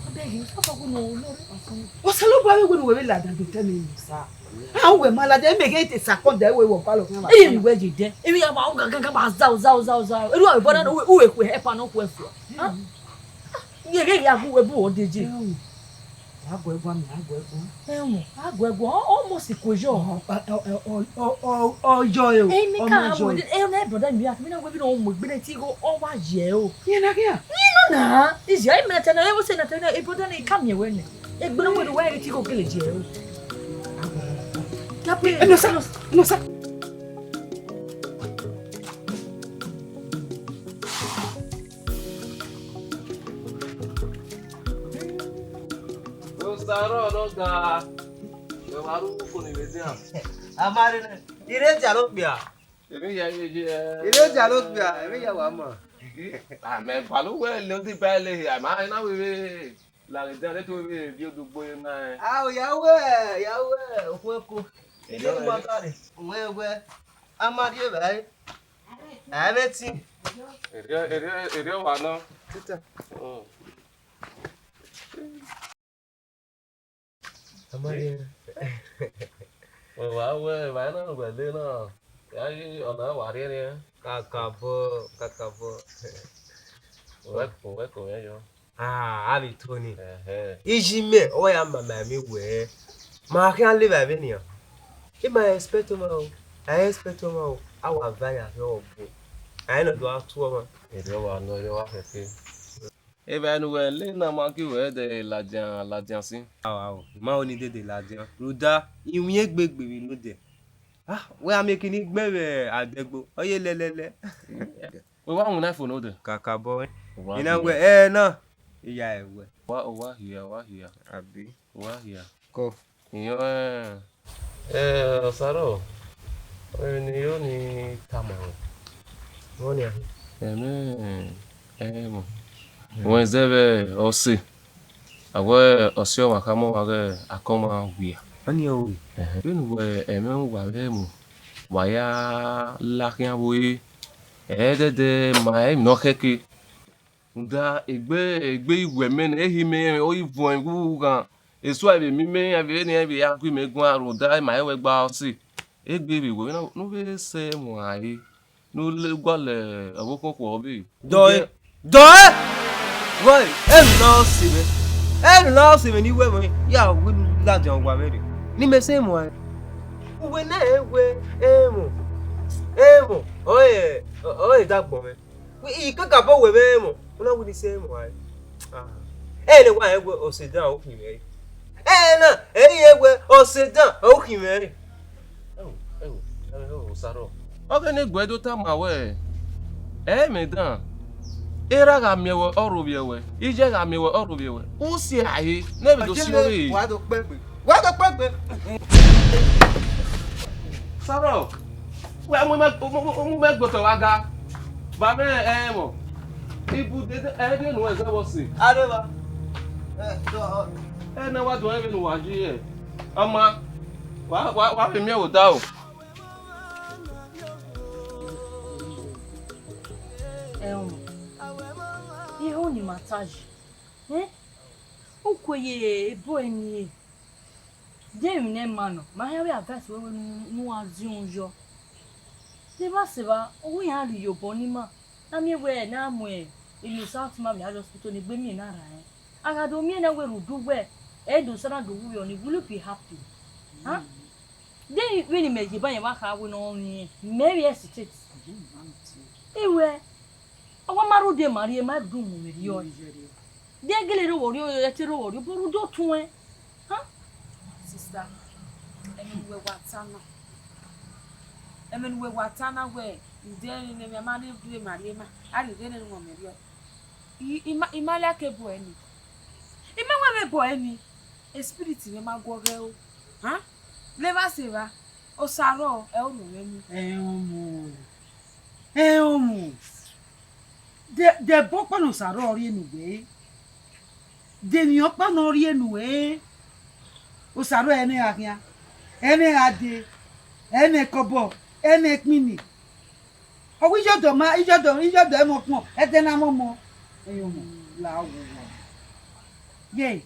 Ma beg you, stop go no no. Osalobua we we we la dan do tell me, sir. Ah, we ma la de me get a second there we wo palo. Emi we je de. Emi ya ma ga ga ga ma za za za za. Eru we boda no we we ku e pa no ku e fu. Huh? Ye ye ya gu we bu o de je. Wa guẹ guan, mi a guẹ guan. Ẹwọn, a guẹ guan, ọ, almost iko yọ. Ọ, ọ, ọ, ọ, ọ, ọ, ọ yọ e o. Emi ka ha wẹ, e na brother mi, a mi na wẹ bi na mu egbe na ti igho, ọ wa ye o. Iye na kia? Ni no na. Isi ai me na tẹ na, e wo se na tẹ na, e brother na, e ka miẹn wẹ nẹ. Egbe na wẹ do wa ere ti igho kele ye o. Ẹ nọ sa, ẹ nọ sa. Osaro no ga. Ẹ wa ru ko ni vbe dia. A ma rre nẹ. Ire dia lo kpia. Emwi hia ye ye. Ire dia lo kpia, emwi hia wa ma. A mẹ gualọ wẹ le odi ba le hia, ma na wẹ vbe la ghe dia le to vbe bi odugbo ye na. A o ya wẹ, ya wẹ, okhuo ẹko. Ire ma ta re. Wẹ wẹ, a ma rrie vbe. Everything. Erriọ, erriọ, erriọ wa nọ. Tita. Mm. Amadi. Wa wẹ, wa na wẹ le na. Ya yi ọna wa rhie rhie. Kakabọ, kakabọ. Wẹ ko, wẹ ko, wẹ yọ. Ah, avbe Tony. Ẹhẹ. Iji mẹ, ọ ya mama emwi wẹ, ma khian levba vbe nian. I ma expect ọmwa o, I expect ọmwa o, a wa va yan rhie ọghe ọgbo. A i na do gha tu ọmwa. Erriọ wa nọ, erriọ wa khẹke. Evba ne uwẹ le na ma gie wẹ dẹ ladian ladian sin. Ao, ao, I ma ho ni dede ladian. Rhunmwuda, iwinna egbe gbe vbe nodẹ. Ah, wẹ a miẹn ekin ni gbẹn vbe adẹgbo, ọ ye lẹlẹlẹ. Wẹ wa winna iPhone odẹ? Kakabọ, I na wẹ, ẹ na, I ya ẹwẹ. Wa, wa hia, wa hia. Abi. Wa hia. Ko. Iyẹn, ẹ, Osaro, emwi ne I ro ni tama ruẹ, vbọ nian khin? Ẹmwẹ, ẹmwẹ, wẹ zẹ vbe ọse, a wẹ ọse ọmwa khama ọmwa ghe akọmwa wia. Ọni ọ re. Vbene uwẹ ẹmwẹ uwa vbe mu, wa ya la khian vbe ore, ẹdẹdẹ ma emwi ne ọ khẹke. Rhunmwuda egbe, egbe iwẹ mẹ nẹ, ehi mẹ rẹn, ọ i vuọn ẹvbo ughan. Esu a vbe miẹn imẹ, a vbe rẹn, a vbe ya gu imẹ guan, rhunmwuda ma he wẹ gba ọse. Egbe vbe wẹ ne u vbe sẹ ẹmwẹ ruẹ, ne u le gualọ ọvbokhan okhuo ọvbe. Dọe, dọe! Wẹ, emwi ne ọ sẹ mwẹ, emwi ne ọ sẹ mwẹ ne I wẹ ẹmwẹ, ya wẹ ne u ladian owa mwẹ rre, ne imẹ sẹ ẹmwẹ ruẹ. Uwẹ na rẹn wẹ ẹmwẹ, ẹmwẹ, ọre, ọre dagbọn mwẹ. I kakabọ wẹ vbe ẹmwẹ, u na wẹ ne I sẹ ẹmwẹ ruẹ. Ah. Ẹre ne wa rẹn wẹ ọse dan ọ khin mwẹ re. Ẹre na, ẹre I rẹn wẹ ọse dan ọ khin mwẹ re. Ẹo, ẹo, ẹo, Osaro. Ọ ghe ne egbe do tama wẹ, ẹmwẹ dan, erha gha miẹn wẹ ọ rhovbiẹ wẹ, iye gha miẹn wẹ ọ rhovbiẹ wẹ, u si ẹre a he, ne ẹmwẹ do si ọvbehe. Wa do kpẹgbe, wa do kpẹgbe. Osaro, wẹ mu mẹ, mu, mu, mu mẹ gbe otọ vbe aga. Ba mwẹ ẹmwẹ. Ibude ẹdẹ ne uwẹ zẹ vbe ọse. Areva. Ẹ, dọ. Ẹ na wa do ẹmwẹ ne uwa yi hẹ. Ọ ma, wa, wa, wa vbe miẹn vbe odaro. Ẹhọn, iho ni ma ta yi. Ẹn? U kue ye ebo ẹre ni re. De emwi ne ma nọ, ma hia vbe advice wẹ, wẹ ne u, ne u gha ziọn yọ. Sevba sevba, ọ wẹ iran rhie iyobọ ne ima, na miẹn wẹ ne a mu emwi South ma vbe hospital ne egbe miẹn na ra rẹn. A gha do miẹn na wẹ rhunmwuda uwẹ, ẹ do sa na do wu vbe ọni, will you be happy? Huh? De vbene imẹ ye ba yan vbe kha wẹ ne ọ rinmwian, mẹ vbe hesitate. Iwẹ, ọ wa ma rhunmwuda ma rhie, ma do mu vberriọ. De gele rre vbe orhiọn, ẹ te rre vbe orhiọn, but rhunmwuda otuẹn. Huh? Sister, ẹmwẹ ne uwẹ wa ta na. Ẹmwẹ ne uwẹ wa ta na wẹ, rhunmwuda ẹmwẹ ne a ma ne rre ma rhie ma, a rhie rre ne erhunmwu mẹ rriọ. I, I ma, I ma like ebo ẹre ni. I ma wẹ vbe ebo ẹre ni. Spirit mwẹ ma guọghọ ẹre o. Huh? Levba sevba, Osaro, ẹ o nọ mwẹ ni. Ẹhọn mu. Ẹhọn mu. De, de ẹbọ ọkpa ne Osaro rhie ne uwẹ re? De emwi ọkpa ne ọ rhie ne uwẹ re? Osaro ẹre ne gha khian, ẹre ne gha dee, ẹre ne kọbọ, ẹre ne kpini. Ọ wẹ iyọdọ ma, iyọdọ, iyọdọ ẹmwẹ ọkpọn, ẹdẹ na mọmọ. Ẹhọn mu, la wo wa. Ye,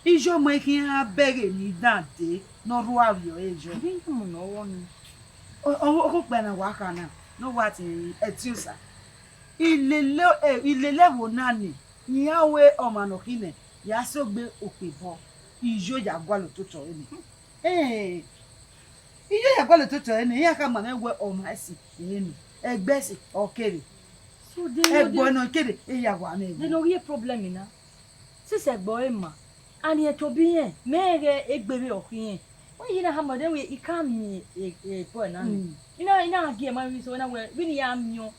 iyọmọ i khian bẹghe ne I dan dee ne ọ rhua vbiẹ ọre yọ. Ẹ i mu ne ọ rọ ni. Ọ, ọ, ọkhokpa na wa kha na, ne ọ wa tie ẹtin osa. Ilele, eh, ilele ẹvbo na ni, iran ru ọmwa ne ọ khin nẹ, ya sẹ ogbe okpebọ, iyo ya gualọ ototọ ẹre nẹ. Eh, iyo ya gualọ ototọ ẹre nẹ, iran khama mwẹ wẹ ọmwa ẹse ẹre nẹ, ẹgbẹe ẹse ọ kere. So, de, ẹgbẹe de, nọ kere, e ya wa mwẹ ẹvbo. De ne ọ ghi problem na? Sisi ẹgbẹe ọre ma, a rẹn tobọ irẹn, mẹ rẹn ghẹ egbe vbe ọ khin irẹn. Wẹ ye na khama dẹ wẹ I ka miẹn e, e boy na ni. Mm. I na, I na gie ma vbe so, wẹ na wẹ, vbene I ya miẹn ọnrẹn.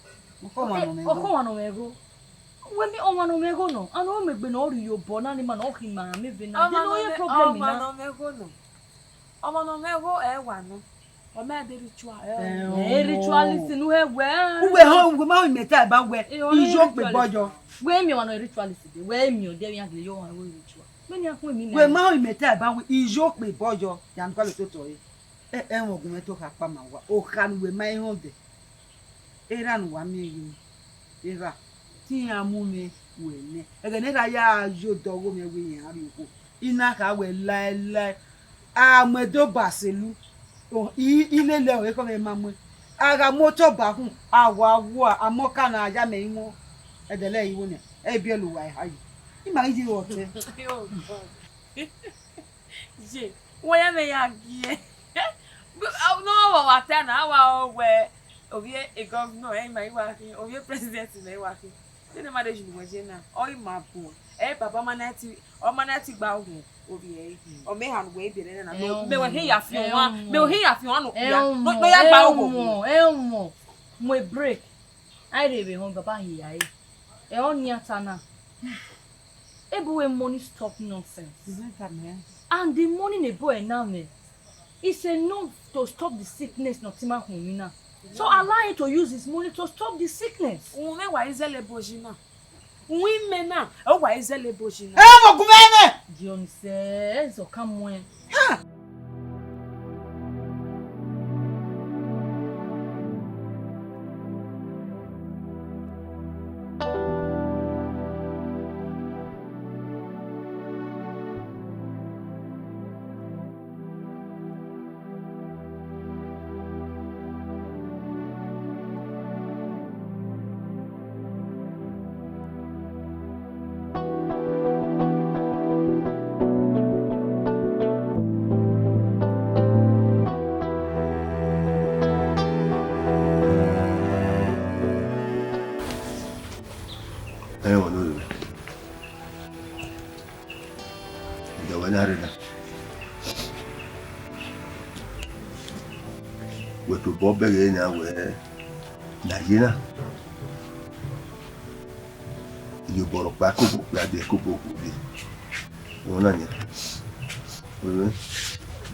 Ọkọ ọmwa nọ mwẹ igho. Ọkọ ọmwa nọ mwẹ igho. Wẹ miẹn ọmwa nọ mwẹ igho nọ, a nọ mu egbe ne ọ rhie obọ na ni ma ne ọ khin ma mwẹ eve na. Ọmwa nọ mwẹ, ọmwa nọ mwẹ igho nọ. Ọmwa nọ mwẹ igho ẹ wa nọ. Ọ ma de ritual, ẹ. Ẹ, ritualist ne u hẹ wẹ. Uwẹ họn, uwẹ ma họn imẹ ta ba wẹ, iyo kpe bọyọ. Wẹ miẹn ọmwa nọ ritualist de, wẹ miẹn ọdẹ iran gele yo ọmwa ritual. Mẹ ni a khuẹn emwi na. Wẹ ma họn imẹ ta ba wẹ, iyo kpe bọyọ, ya nọ gualọ ototọ re. Ẹ, ẹmwẹ ọgumwẹ to kha kpa ma wa, okha ne uwẹ ma i họn dẹ. Erha ne uwa miẹn ye, erha, te iran mu mwẹ wẹ nẹ. Ẹghẹ ne erha ya ye odọ ọghe mwẹ wẹ iran rrie okhuo, I na kha wẹ laelae. A mu ẹdẹ Ọba selu, o, i, i lele ọre ekhọe mwẹ ma muẹn. A gha mu otọ ba khun, a wa wua, a mu ọka na ya mẹ iwọn. Ẹdẹlẹ i wo nẹ, ẹ i biẹlẹ uwa eha yi. I ma ghi ye vbe ọtẹn. Ye, wẹ ya mwẹ ya gie. No, wa wa ta na, wa o wẹ, ovie e governor, ẹ ma i wa khin, ovie president mẹ i wa khin. Nene ma de jinu wẹ je na, ọ i ma bun. Ẹ baba ma na ti, ọ ma na ti gba ohun, ovie ẹ. Ọ mẹ hanu wẹ ibe nene na, Ẹ no, mẹ wẹ hin ya fi ẹ ọmwa, ọmọ. Mẹ wẹ hin ya fi ọmwa no Ẹ ya. No, ọmọ, no ya ẹ gba ohun. Ọmọ, ẹ ọmọ. Mu e break. Ai de vbe họn baba hin ya e. Ẹ ọ nian ta na. Ebe uwẹ money stop nonsense. Is that a man? And the money ne boy na mwẹ, it's enough to stop the sickness ne ọ ti ma khun emwi na. So allow him to use his money to stop the sickness. Uhunmwu wa izẹlẹ ebo yi na. Uhunmwu imẹ na, ọ wa izẹlẹ ebo yi na. Ẹ mọ gun mẹ nẹ. Diọnisẹ, ẹ zọ ka muẹn. Ha! Ẹ, ọmọ ne Oya wẹ na rre na. Wẹ tobọ bẹghe na wẹ, na ye na. Iyobọ rhọkpa kobọ okpia de kobọ okhuo de. Ọna yan.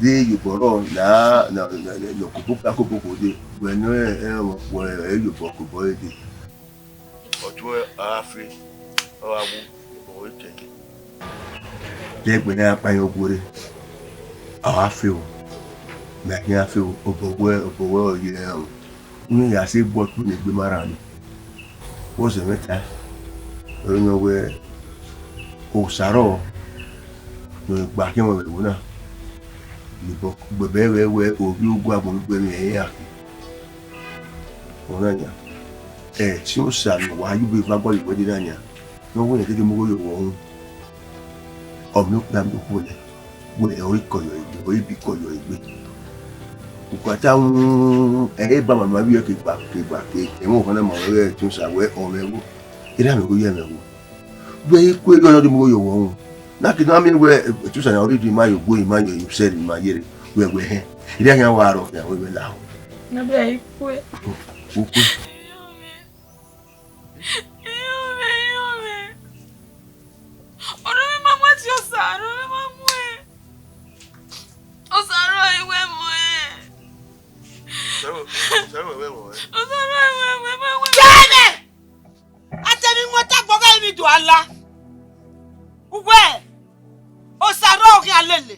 De iyobọ rọ na, na, na, na, na kobọ okpia kobọ okhuo de. Wẹ nọ ẹ, ẹ, iyobọ kobọ ẹre de. Ọtuẹn a fe, ọ gha wu, ọ i kẹkẹ. Dẹgbẹ ne a kpa yan oguerre, ọ gha fe o, mẹ a khian fe o, obọ wẹ, obọ wẹ ọ ye ẹnrẹn o. Uyẹn ya sẹ egbe ọtuẹn ne egbe ma rran nẹ. Vbọzẹ mwẹ ta, ọ nọ wẹ, Osa rrọọ, ne ọ gba khian mwẹ vbe ẹvbo na, ne obọ gbẹbẹ wẹ, wẹ ovbi ogu agbọn gbe mwẹ ẹre ya khin. Ọna yan. Ẹtin Osa ne wa ye ube eva gualọ iwẹdi na yan, ne ọ wẹ rẹn ghi mu igho ye owẹ ọnrẹn. Ọ miẹn okpia miẹn okhuo nẹ, wẹ ẹ i kọyọ egbe, ọ i bi kọyọ egbe. Ukata unu, ẹ i ba mama vbiẹ ke gba, ke gba, ke ẹmwẹ ọkhan na ma wẹ ẹtin Osa wẹ ọ mwẹ ẹvbo. Erha mwẹ igho ye mwẹ ẹvbo. Wẹ i ku erriọ ne ọ do mu igho ye owẹ ọnrẹn. Na ke na miẹn wẹ, ẹtin Osa na ọ rhirhi ma ye ogue, ma ye usẹ, ma ye rre, wẹ wẹ hẹn. Erha khian wa rrọọ khian, wẹ wẹ lahọ. Na bẹ i kue. U kue. Iyọnmwẹ, iyọnmwẹ. Ọnọmwẹ ma mu ẹtin Osa, ọnọmwẹ ma mu ẹn. Osa rrọọ i wẹ mu ẹn. Osa rrọọ, Osa rrọọ i wẹ mu ẹn. Osa rrọọ i wẹ mu ẹn, mu ẹn, mu ẹn. Kẹmẹ! A te emwi mu ẹta gbọghe emwi do a la. Uwẹ, Osa rrọọ khian lele.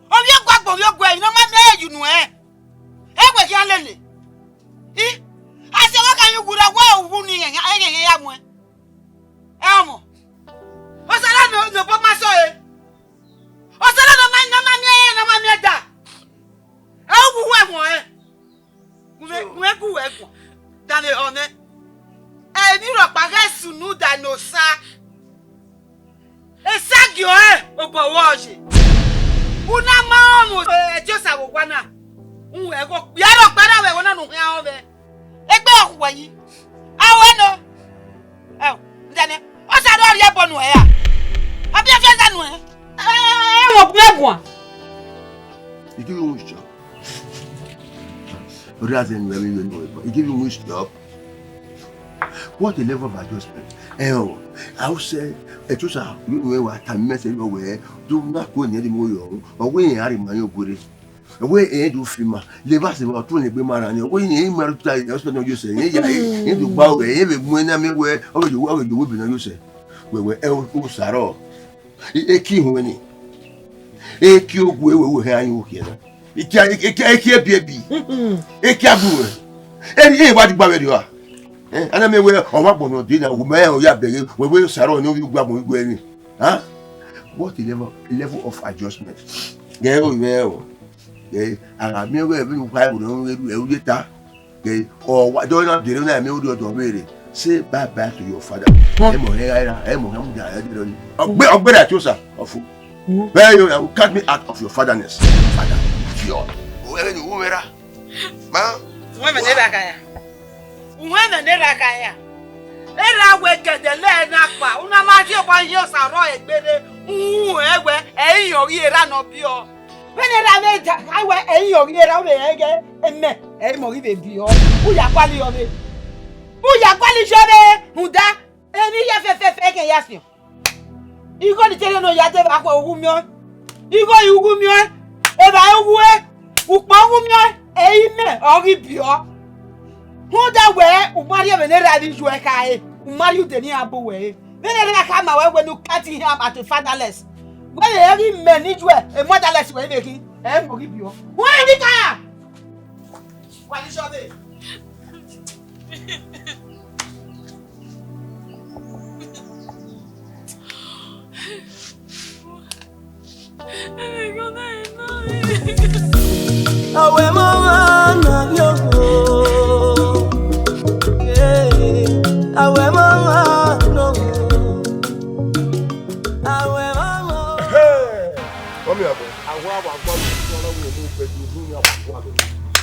Ovbi ogu agbọn, ovbi ogu ẹre, ne ọ ma miẹn ẹre ye unu ẹn. Ẹ wẹ khian lele. I, a sẹ wẹ ka ye uwu rre wẹ uwu ni ẹghẹn, ẹghẹn ya muẹn. Ẹ ọmọ. Osa rrọọ ne, ne obọ ma sẹ ọre. Osa rrọọ ne ọ ma, ne ọ ma miẹn ẹre, ne ọ ma miẹn da. Ẹ uwu wẹ ẹmwẹ ọnrẹn. Gun mwẹ, gun mwẹ gu wẹ guan. Danmwehọ nẹ. Emwi rhọkpa ghẹ sunu da ne Osa. Esagiẹn ọnrẹn obọ vbọ ye. U na ma rẹn mu ẹtin Osa vbe owa na. U wẹ ghe okpia rhọkpa na vbe ẹvbo na ne u khian rẹn mwẹ. Egbe ọ khu wẹ yi. A wẹ nọ. Ẹ, ndẹnẹ. Osa rrọọ rhie ẹbọ nuẹn ra? Ọ biẹ fiẹnda nuẹn? Ẹ, ẹ, ẹ, wọ gu mwẹ guan. He give you which job? He give you which job? What a level of adjustment. Ẹ o, a o sẹ, ẹtin Osa, you know, wa ta message wẹ, do na ko ni de mo yo. Ọ wẹ yẹn a rhie ma yan oguerre. Ọ wẹ yẹn do fi ma. Levba sẹ vbe ọtuẹn ne egbe ma rran ni. Ọ wẹ yẹn ma ru ta, hospital no yo sẹ. Yẹn ya, yẹn do gba wẹ, yẹn vbe mu ẹna mẹ wẹ, ọ vbe yo, ọ vbe yo wẹ bi na yo sẹ. Wẹ, wẹ, ẹ o, Osa rrọọ. E, eki ihunmwu ni. Eki ogu ẹre wẹ hẹ ayin okhiẹ na. Eki, eki, eki ebiebi. Eki agbọn. Eri, e wa di gba vberriọ a? Eh, a na miẹn wẹ, ọ wa gbọnnọ dee na, wẹ mẹ ọ ya bẹghe, wẹ wẹ Osa rrọọ ne ovbi ogu agbọn igwe ẹre. Huh? What a level, level of adjustment. Gẹ o, gẹ o. Gẹ, a gha miẹn wẹ, vbene u kha ẹvbo ne u ye ta. Gẹ, ọ wa, dọ na dere na, mẹ orhiọn dọ vberre. Say bye bye to your father. Huh? Ẹ mọ hẹ ra, ẹ mọ hẹ mu da, ẹ dẹ ni. Ọgbe, ọgbe ra ti Osa, ọfu. Hmm. Where you, you cut me out of your fatherness. Father, idiot. Ẹghẹ ne u ru mwẹ ra. Ma. Uwẹ mẹ ne ra ka ya. Uwẹ mẹ ne ra ka ya. Erha wẹ gẹdẹ lẹ na kpa, una ma die ọkpa ye osa rrọọ egbe rre, uhunmwu ẹwẹ, ẹ i yan ọghe erha ne ọ biẹ ọ. Vbene erha mwẹ da, a wẹ, ẹ i yan ọghe erha, ọ vbe rẹn ghẹ, emẹ, ẹ i mẹ ọghe vbe biẹ ọ. U ya gualọ ọvbe. U ya gualọ ọvbe, rhunmwuda, emwi hia fẹfẹfẹ kẹ ya siọn. Igho ni tere ne ọ ya dee vbe akhuẹ, u wu miẹn ọẹn. Igho i u wu miẹn ọẹn, evba i u wu ẹn, ukpọn u wu miẹn ọẹn, ẹ i mẹ ọ ghi biẹ ọ. Rhunmwuda wẹ, u ma rhie vbene erha vbe iyuẹ khare, u ma rhie ude ne iran bu wẹ re. Vbene erha khama wẹ wẹ ne u cut him at a fatherless. Wẹ vbe ẹ ghi mẹ ne iyuẹ, a motherless wẹ i vbe khin, ẹ i mẹ ọ ghi biẹ ọ. Wẹ ni ka! Wa ni sọ dee. Awẹ mama na yo. Yeah. Awẹ mama no. Awẹ mama. Hey! Come here, boy. Awa wa gua mi, wa na wo mo pe du, du ni awa gua mi.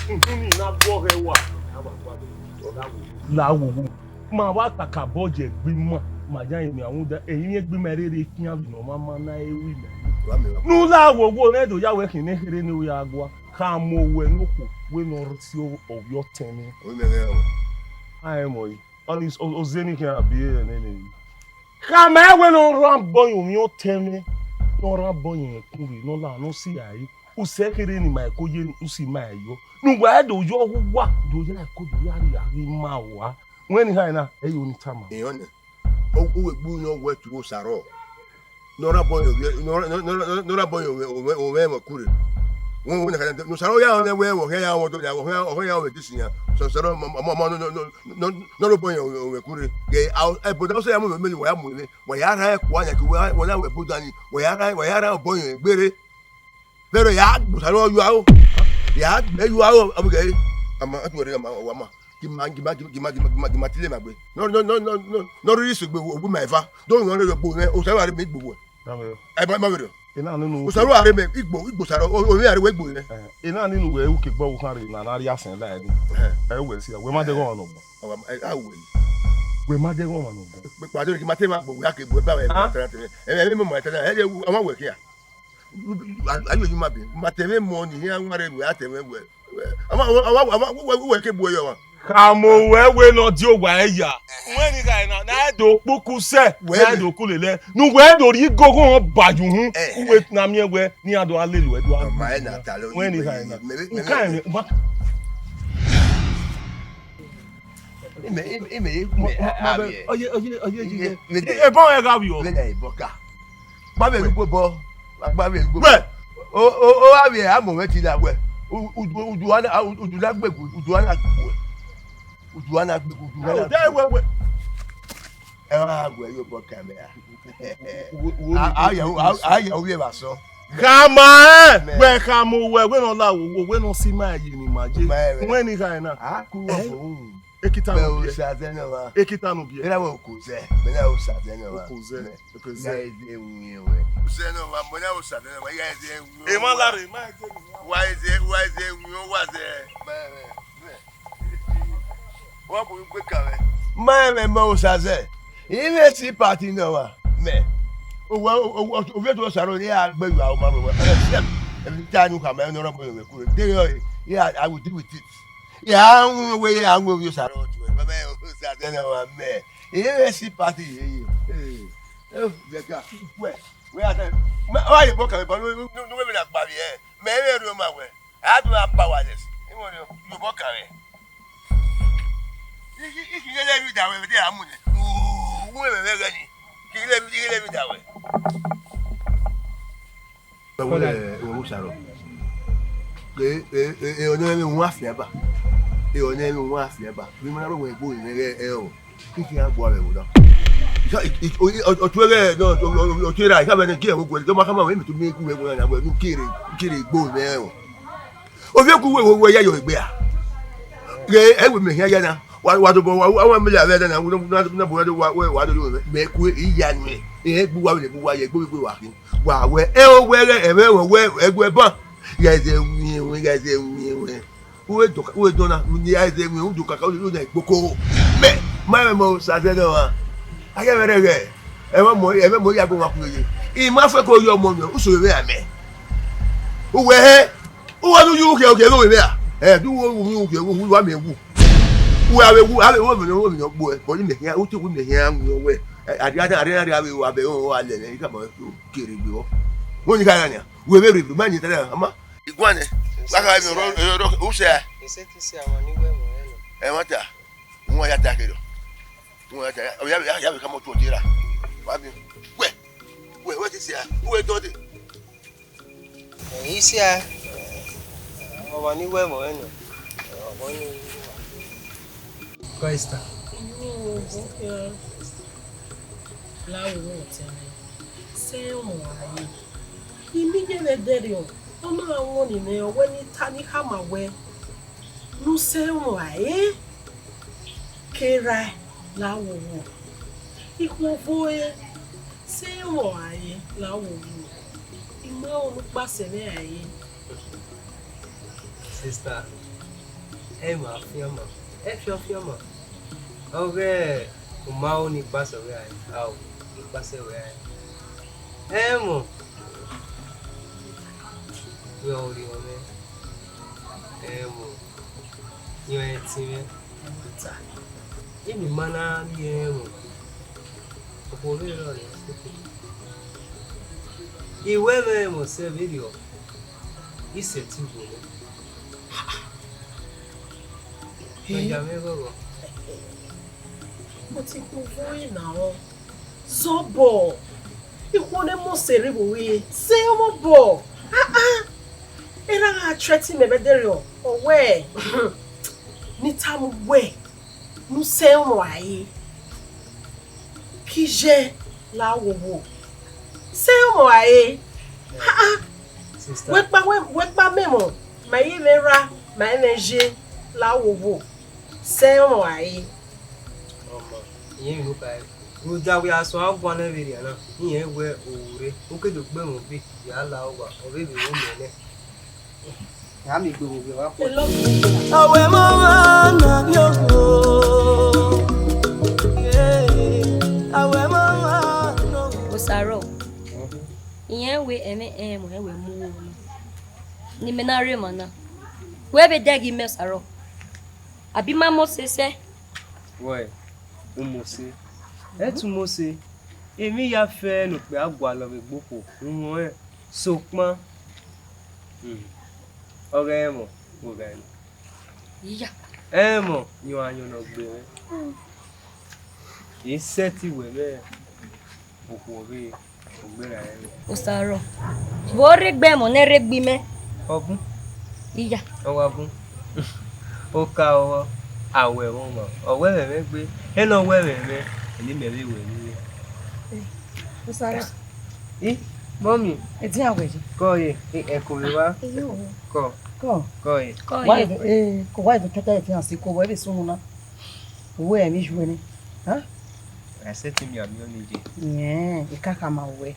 Uhunmwu ni na gua ọghẹ wa. Awa gua mi. Ọ na wo. La wo wo. Ma wa kakabọ ye egbe ima, ma ya rinmwian rhunmwuda, ẹrinmwi egbe ima rere fian vbe ne ọ ma ma na ru imẹ. Wa mẹ ra. Ne u la wo wo, ne do ya wẹ khin ne kherhe ne u ya gua. Khama owẹ ne okhuo, wẹ ne ọ si ovbi ọtẹn mwẹ. Oyi mẹ ghẹ o. A rẹn mọ yi. Ọ ni o, o zẹ ni khian abi ẹre nene. Khama ẹwẹ ne ọ rhan bọ ye ovbi ọtẹn mwẹ, ne ọ rhan bọ ye ẹkun rre, ne ọ la, ne ọ si a re. U sẹ kherhe ne ima ẹko ye, u si ima ẹyọ. Ne uwa do yọ uwa, do ya ẹko, do ya rhie ghi ma uwa. Wẹ ni khare na, ẹ i re ọni tama. Iran nẹ, u wẹ gbe unu wẹ tuẹ osa rrọọ. Ne ọ rhan bọ ye ovbi, ne ọ rhan, ne ọ rhan, ne ọ rhan bọ ye ovbi, ovbi, ovbi ẹmwẹ kure. Wẹ, wẹ na khare, ne osa rrọọ ya rẹn wẹ, wẹ ọghẹ ya rẹn ọdọ ya, wẹ ọghẹ, ọghẹ ya rẹn vbe disi yan. Sẹ, sẹ, ma, ma, ma, ma, ne, ne, ne, ne ọ rhan bọ ye ovbi kure. Ghe, a, ẹbọ da, ọ sẹ ya mu ovbi mẹ, wẹ ya mu ovbi, wẹ ya rhan ẹkua yan, ke wẹ, wẹ na wẹ ẹbọ da ni, wẹ ya rhan, wẹ ya rhan bọ ye egbe rre. Vbẹrẹ ya gbe osa rrọọ yua ro, ya gbe yua ro, ọ vbe ghẹ re, ama, a tuẹ rre, ama, wa ma. Gima, gima, gima, gima, gima, gima tile ma gbe. Nọ, nọ, nọ, nọ, nọ, nọ rhirhi sẹ egbe owa ima eva. Do nọ rre egbe mwẹ, osa rua rre mẹ igbo wẹ. Ẹ ma, ma vberriọ. Ena nunu. Osa rua rre mẹ igbo, igbo osa rua, o, o, o rre egbe mwẹ. Eh, ena nunu wẹ u ke gbe ọvbokhan rre na, na rhie asẹn la ẹre. Eh. Ẹ wẹ si, wẹ ma dẹghe ọmwa nọ gbọn. Awa, ẹ, a wẹ. Wẹ ma dẹghe ọmwa nọ gbọn. Kpekpa do gima te ma gbo, wẹ a ke bu ẹ ba wẹ. Ah? Ẹ, ẹ, ẹ, ẹ, ọmwa wẹ khian. Ayo, you ma be. Ma te mwẹ mọ ni, iran wa rre wẹ, a te mwẹ wẹ. Wẹ, ama, ama, ama, ama, wẹ, wẹ, wẹ ke bu ẹre ọmwa. Khama owẹ wẹ ne ọ die owa ẹre ya. Wẹ ni gha na, na do kpuku sẹ, wẹ na do ku lele. Nu wẹ do rhie igogo họn ba yu hun. Eh, eh. Uwẹ na miẹn wẹ, ne iran do gha lele wẹ do gha. Ọma ẹ na ta lẹ. Wẹ ni gha na. Mẹ, mẹ, u ka mẹ, mẹ, ma. Ime, ime, ime, ime, ma, ma, a, a, oye, oye, oye, oye. Ime, ime, ebọ ẹ gha vbiọ. Ime na ebọ ka. Gba vbe ẹre ugbo bọ, gba vbe ẹre ugbo bọ. Wẹ. O, o, o, avbe a mọ mwẹ ti na wẹ. U, u, udu ana, u, udu na gbegu, udu ana gbegu. Udu ana gbegu, udu ana gbegu. Wẹ, wẹ. Ẹ wa gbe yo bọ kamera. Wo, wo, a, a, ya, a, a, ya, ovbi evba sọ. Khama ẹ, mẹ. Wẹ khama owẹ, wẹ ne ọ la wo, wo, wẹ ne ọ si ima ye ni ima ye. Mẹ, mẹ. Wẹ ni gha na. A ku, eh? Wo bo. Ekita mẹ no biẹ. Osa zẹ nọ wa. Ekita no biẹ. Ena wẹ okozẹ, mẹ na osa zẹ nọ wa. Okozẹ. Mẹ. Okozẹ. Ga eze win wẹ. Zẹ nọ wa, mẹ na osa zẹ nọ wa, ga eze win. E ma la re, ma eze win. Wa eze, wa eze win, wa zẹ. Mẹ, mẹ, mẹ. Wa bu igbe ka wẹ. Ma ẹmwẹ mẹ osa zẹ. Ime si party nọ wa. Mẹ. Owa, o, o, o, ovbi ẹdẹ Osa rrọọ, ne a gbe yu aro ma rre wẹ. Ẹ, fiẹm. Ẹ, ta nu khama, ẹ, ne ọ rọ bọ ye ovbi kure. Deghẹ ọre, yeah, I will deal with it. Ya wọn wẹ ya wọn ovbi Osa rrọọ tuẹ. Mama, Osa zẹ nọ wa mẹ. Ẹ si party ye ye. Eh, eh, Becca. Wẹ, wẹ a tẹ. Ma, ọ ye bọ ka mẹ, bọ nu, nu, nu, nu, wẹ me na gba vbe ẹ. Mẹ vbe rhie ma wẹ. A do a powerless. Imo rhie, yo bọ ka mẹ. I, i, i ki gele mi da wẹ, vbe de a mu nẹ. U, u, wẹ mẹ vbe ghe ni. I ki gele mi, i gele mi da wẹ. Ẹ wẹ, ẹ wẹ Osa rrọọ. E, e, e, e, ọnẹ mwẹ wọn afian ba. E, ọnẹ mwẹ wọn afian ba. Vbe ma na rọ wẹ egbe mwẹ ghẹ ẹrọ. Kiki a gua vbe ẹvbo na. Ọ tuẹ ghẹ, ọ tuẹ ra, ikha vbe ne gie ẹvbo guẹ, dọ ma khama wẹ, mi tu mi ku vbe ẹvbo na, wẹ, nu kere, kere egbe mwẹ ẹrọ. Ovbi ẹku wẹ, wẹ, wẹ ya yọ egbe a. Ghe, ẹ wẹ mẹ hia ya na. Wa, wa do bọ, wa, wa, wa mẹ ya vbe ẹdẹ na, wa, wa, wa, wa do yo mẹ, mẹ ku iya nuẹ. Ẹ gbe uwa vbe ne gbe uwa ye, gbe gbe wa khin. Wa wẹ, ẹ o wẹ ghẹ, ẹ vbe wẹ, wẹ, ẹ gu ẹban. Gha zẹ winwin, gha zẹ winwin. Uwẹ dọ, uwẹ dọ na, ne a zẹ mwẹ, u do kaka, u na igboko. Mẹ, ma mwẹ mọ sa zẹ nọ mwa. A ye mwẹ rẹghẹ, ẹmwẹ mọ, ẹmwẹ mọ ya gu mwa khuye ye. I ma fẹ ko ye ọmọ nọ, u so vbe a mẹ. Uwẹ hẹ, uwẹ ne u yu khian, u khian vbe a. Ẹ, du uwẹ u yu khian, u wa mẹ wu. Uwẹ a vbe wu, a vbe wu, vbe ne u gbo ẹ, bọ ni mẹ khian, u te wu mẹ khian, u wẹ. Ẹ, a dia, a dia, a dia vbe ru abẹ, u wa lẹ nẹ, i ka ma kere gbe vbọ. Wẹ ni ka ya nia, wẹ vbe rre, ma ni ta ama. Iguan nẹ, wa ka vbe rọ, rọ, rọ, u sẹ. Ese ti sẹ ọmwa ni wẹ ẹmwẹ ọnrẹn nọ. Ẹmwata, u wa ya ta kherọ. U wa ya ta, ya, ya, ya vbe ka mọ tuẹ tie ra. Wa bi, wẹ, wẹ, wẹ ti sẹ, u wẹ dọ dee. Ẹ, isia, ọmwa ni wẹ ẹmwẹ ọnrẹn nọ. Ọmwa ni wẹ. Kọ Esther. La wo wo tẹ mwẹ. Sẹ ọmọ a ye. I miẹn ye vbe ẹdẹrriọ, ọ na ra wọn ni mwẹ, ọ wẹ ne I ta ne I khama wẹ, ne u sẹ ọmọ a re. Kerae la wo wo. Ikhuo vo ẹre, sẹ ọmọ a re la wo wo. I ma ro ne u kpasẹ mwẹ a re. Sista, ẹ i ma fianma, ẹ fian fianma. Ọghe u ma ro ne I kpasẹ ruẹ a re, ao, I kpasẹ ruẹ a re. Ẹmwẹ, rẹn ọrriọ mwẹ, ẹmwẹ, rẹn ẹtin mwẹ. Emwi ma na miẹn ẹmwẹ, okhuo vbe rrọọ rẹn sẹtin. I wẹ mwẹ ẹmwẹ sẹ vberriọ, I sẹtin wu mwẹ. Nọ ya mwẹ ghọghọ. But ikhuo vo ẹre na rọ. Zobọ, ikhuo ne Mosi rre vbe ore, sẹ ọmọ obọ. Ah, ah. Erha gha threaten mẹ vbe ẹdẹrriọ, ọ wẹ, ne I tama uwẹ, ne u sẹ ọmọ a re. Kije la wo wo. Sẹ ọmọ a re. Ah, ah. Sister. Wẹ kpa, wẹ, wẹ kpa mẹ emọ, ma i mwẹ erha, ma i mwẹ iye, la wo wo. Sẹ ọmọ a re. Ọmọ, I yẹn emwi ne u kha re. Rhunmwuda wẹ a suẹn guan nẹ vberriọ na, I yẹn wẹ o ru rre, u ke do gbe mwẹ ubi, ya la owa, ọ vbe vbe ru mẹ nẹ. Ya miẹn egbe vbe ovbi ọvba khuẹ. Hello. Awẹ mama na yo. Yeah. Awẹ mama no. Osaro. Iyẹn wẹ ẹmwẹ ẹnrẹn mu ẹwẹ mu uwu na. Ne imẹ na rre emwa na. Wẹ vbe dẹghe imẹ Osaro. Abi ma mose sẹ? Wẹ, u mose. Ẹ tu mose. Emwi ya fẹ ne okpia gualọ vbe gbe okhuo, uhunmwu rẹn. Sokpan, hmm, ọ ghẹ rẹn emọ, vbe ọ gha rẹn. Iya. Emọ, yọn ayọn ne ọ gbe mwẹ. I sẹtin wẹ mwẹ okhuo vbe ogbe ra rẹn. Osaro, vbe ọ rre egbe emọ ne ẹ rre egbe imẹ? Ọ bun. Iya. Ọ wa bun. Oka ọvọ, a wẹ ẹmwẹ ọmwa, ọ wẹ ẹmwẹ mwẹ gbe, ena ọ wẹ ẹmwẹ mwẹ, eni mẹ vbe wẹ vbe. Osaro. I, mọmi. Edian wẹ yi. Kọ ye, e, ẹko vbe evba. Iyo. Kọ. Kọ. Kọ ye. Kọ ye. Wa do, e, kọ wa do kẹta edian si ko, wẹ vbe sunu na. Uwẹ emwi iyuẹ nẹ. Ha? A sẹtin miẹn amẹ ọnii ye. Ẹẹn, I ka khama ruẹ.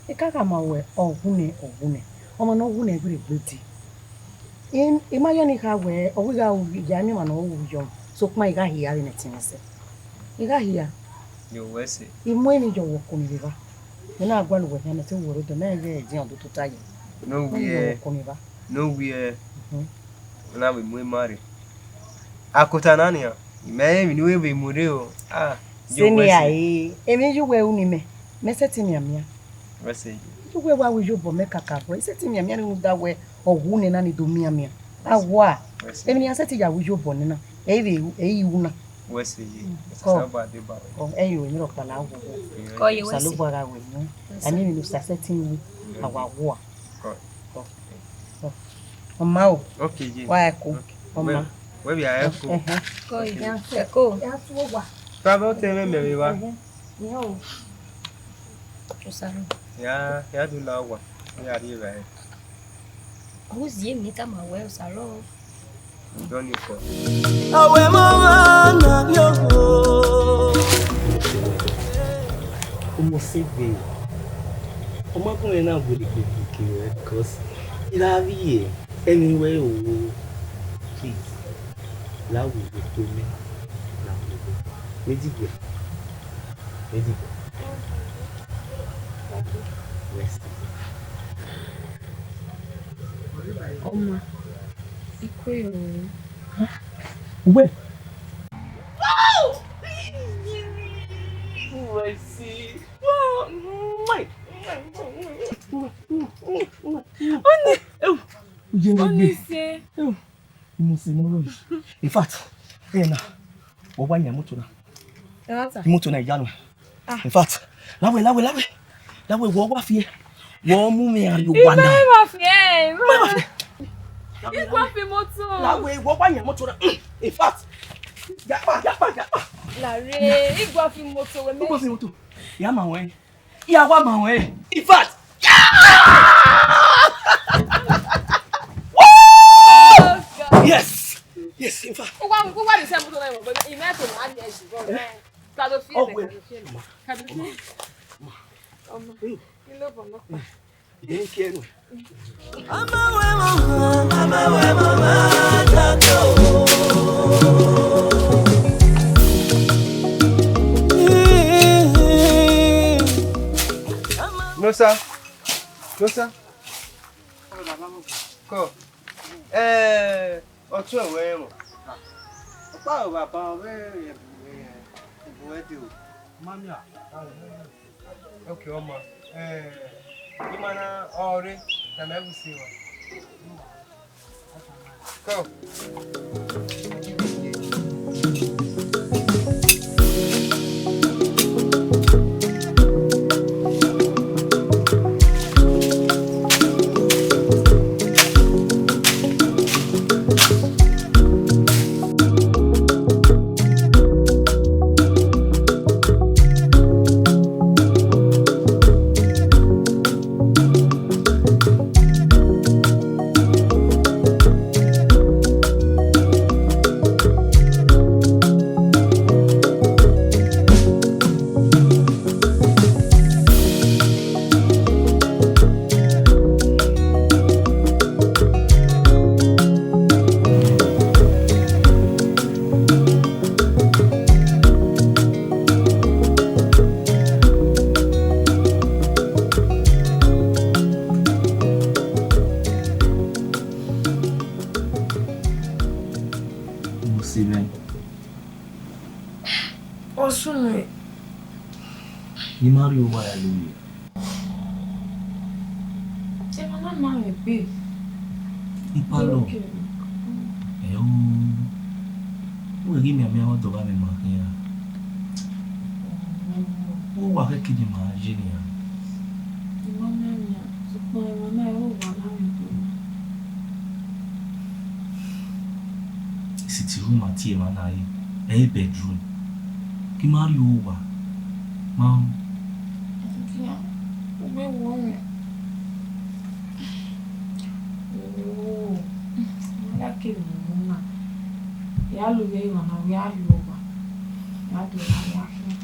I ka khama ruẹ, ọ wu nẹ, ọ wu nẹ. Ọmwa ne ọ wu nẹ, ghi rre egbe dee. I, I ma yọ ne I kha wẹ, ọ wẹ I gha ru ya miẹn ọmwa ne ọ ru yọ, sokpan I gha hia vbene ẹtin mwẹ sẹ. I gha hia. Yo, wẹ sẹ. I mu emwi yọ wẹ ọkọ mwẹ vbe evba. Mẹ na gualọ uwẹ khian, mẹ te ru wẹ rre odọ, mẹ i ghẹ edian do tota ye. No. Mẹ i yọ wẹ ọkọ mwẹ evba. No wiẹ. Mhm. Na vbe mu ima rre. Akota na nian, imẹ rẹn emwi ne u vbe mu rre o. Ah, yo, wẹ sẹ. Sẹ emwi iyuẹ ru ne imẹ, mẹ sẹtin mianmian. Wẹ sẹ ye. Iyuẹ wa ru iyobọ mẹ kakabọ, I sẹtin mianmian rhunmwuda wẹ ọ wu nẹ na ni do mianmian. A wa, wẹ sẹ. Emwi ne iran sẹtin ya ru iyobọ nẹ na, ẹ i vbe ru, ẹ i ru na. Wẹ sẹ ye. Kọ. Osanobua deba wẹ. Kọ, ẹ i ru emwi rhọkpa la wo. Kọ ye wẹ sẹ. Osanobua gha wẹ emwi. Wẹ sẹ. A miẹn emwi ne Osa sẹtin ru, a wa wa. Kọ. Kọ. Kọ. Ọ ma o. Ok, ye. Wa ẹko. Ok. Ọ ma. Wẹ, wẹ vbe a ẹko. Ẹhẹn. Kọ ye. Ok. Ẹko. Ya tu owa. Tavbe ọtẹn mwẹ mẹ vbe evba. Ẹhẹn. Iran o. Osaro. Ya, ya do la owa. Ya rri evbare. Ọ zie emwi ne I tama wẹ Osaro. Dọni fọ. Awẹ mama na yo. Ọmọ sẹ egbe. Ọ ma gun mwẹ na gbele gbele ke rẹ, because I gha vbiẹ, ẹni wẹ o. Please, la wẹ vbe to mẹ, la wẹ vbe. Medigue. Medigue. Rest. Ọma, ikue yo. Uwe. Mercy. Oni, oni se. You must say no rubbish. In fact, eh, na, wọ wa yan imoto na. Imoto na iyanu. In fact, la wẹ, la wẹ, la wẹ. La wẹ, wọ wa fi ẹe. Wọ mu mwẹ a yo wa na. Iba wa fi ẹe. Iba wa fi ẹe. Igua fi imoto. La wẹ, wọ wa yan imoto na. In fact, yapa, yapa, yapa. Lare, igua fi imoto wẹ mẹ. Igua fi imoto. Ya ma wẹ. Ya wa ma wẹ. In fact, yeah! Woo! Oh, God. Yes. Yes, in fact. Uwa, uwa ni se muto na mo, but ime to na ni esi, bro. Ka do fi, ka do fi. Ka do fi. Ọmọ. Kí ló bọ̀ lọ́pàá? Thank you. No, sir. No, sir. Kọ. Eh, ọtun ẹwẹ ẹmọ. Ọkpa ò bàbá ọvẹ ẹbùrẹ dé o. Mami a. Okay, ọmọ. Eh, imana ọre, na mẹ wu se wa. Come. Mo se mwẹ. Ọsun mwẹ. Ne I ma rrie owa ya lele. Emwa na ma mwẹ egbe. Ipalọ. Ẹo. Wẹ ghi mianmian ọdọ gha mwẹ ma khian. Vbe owa khẹke ne ima gha ye nian? I ma mianmian, sokpan emwa na ẹre owa na mwẹ egbe. Sitting room a tie emwa na re, ẹ i re bedroom. Gie ima rrie owa, ma. Ugbẹn wo mwẹ. Ooo, I ma like emwi na. I ya lo vbe emwa na, I ya lo owa. I ya do owa, I ya khian.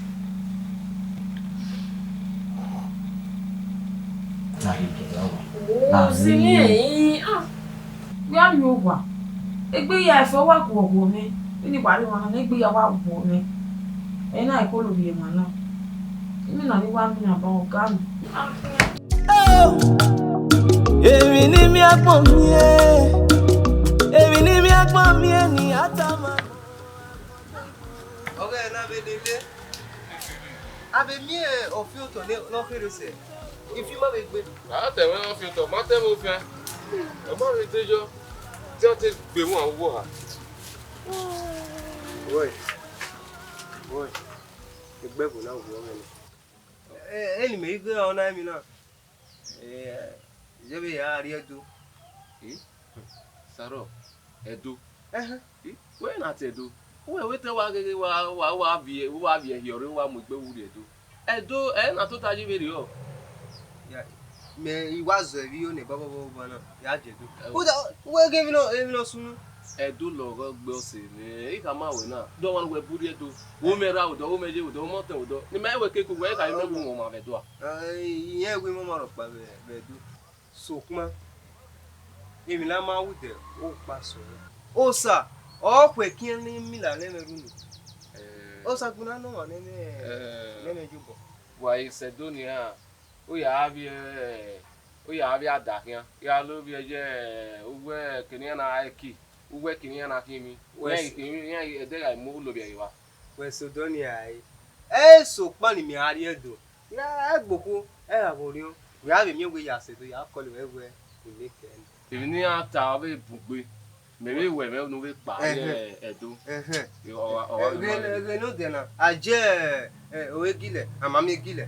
Ooo, zẹ mwẹ, ah. Wẹ a miẹn owa, egbe hia ẹfe wa guọguọ mwẹ, vbene wa rre emwa na, egbe hia wa guọ mwẹ, ẹ i na ẹko lo rhie emwa na, imina ni wa miẹn aban ọga mwẹ. Emwi ne I miẹn agbọn miẹn, emwi ne I miẹn agbọn miẹn ni a tama. Ọghẹe ne a vbe lele, a vbe miẹn ọfiotọ ne ọ kherhe sẹ, ifi ma vbe gbe. A tẹ mwẹ ọfiotọ, ma tẹ mwẹ ofian, ọ ma vbe de yọ, te a te gbe emwa uwu oha. Wẹ, wẹ, egbe ẹvbo na wu ọghẹe nẹ. Eni mẹ i ghe ọna emwi na. Eh, je vbe ya rrie Ẹdo. Eh? Sarọ, Ẹdo. Ẹhẹn. Eh? Wẹ na te Ẹdo. Uwẹ wẹ te wa gheghe wa, wa, wa viẹ, wa viẹ hiẹ ọre wa mu egbe wu rrie Ẹdo. Ẹdo, ẹ na tota yi vberriọ. Ya, mẹ i wa zọ ẹre iro ne bọbọbọbọ na, ya je Ẹdo. Ẹo. Uda, wẹ ghe emwi nọ, emwi nọ sunu. Ẹdo lọghọ gbe ọse nẹ, I khama wẹ na, dọmwa ne uwẹ bu rrie Ẹdo. Wo mẹ ra odọ, wo mẹ ye odọ, wo mẹ ọtẹn odọ. Ne imẹ wẹ keke uwẹ, I khare mẹ wu mwẹ ọmwa vbe Ẹdo a. Ẹ, irẹn wi mwẹ ọmwa rhọkpa vbe, vbe Ẹdo. Sokpan, emwi ne a ma ru dẹ, okpa sẹ ọre. Osa, ọ khuẹ ekiẹn ne I mila ne ẹmwẹ ru unu. Eh. Osa gbinna nọ ọmwa ne ẹmwẹ, eh, ne ẹmwẹ ye obọ. Wa i sẹ Ẹdo nian, u ya vbiẹ, u ya vbiẹ ada khian, ya lo vbiẹ ye uwu kene iran na eki, uwu kene iran na khin emwi. Wẹ iran khin emwi, iran ẹdẹ gha mu lobia evba. Wẹ sẹ odọ nian rae. Ẹ i sokpan ne imẹ a rrie Ẹdo. Ya ẹgbokhuo, ẹ gha vbe orhiọn, wẹ a vbe miẹn wẹ ya sẹ Ẹdo, ya kọlọ ruẹ wẹ u neke ẹre. Emwi ne iran ta ọ vbe bun gbe. Mẹ vbe wẹ mwẹ unu vbe kpa ye Ẹdo. Ẹhẹn. Ọ wa, ọ wa vbe ma vbe. Ghẹ ne odẹ na, a je, eh, ore gilẹ, a ma miẹn gilẹ.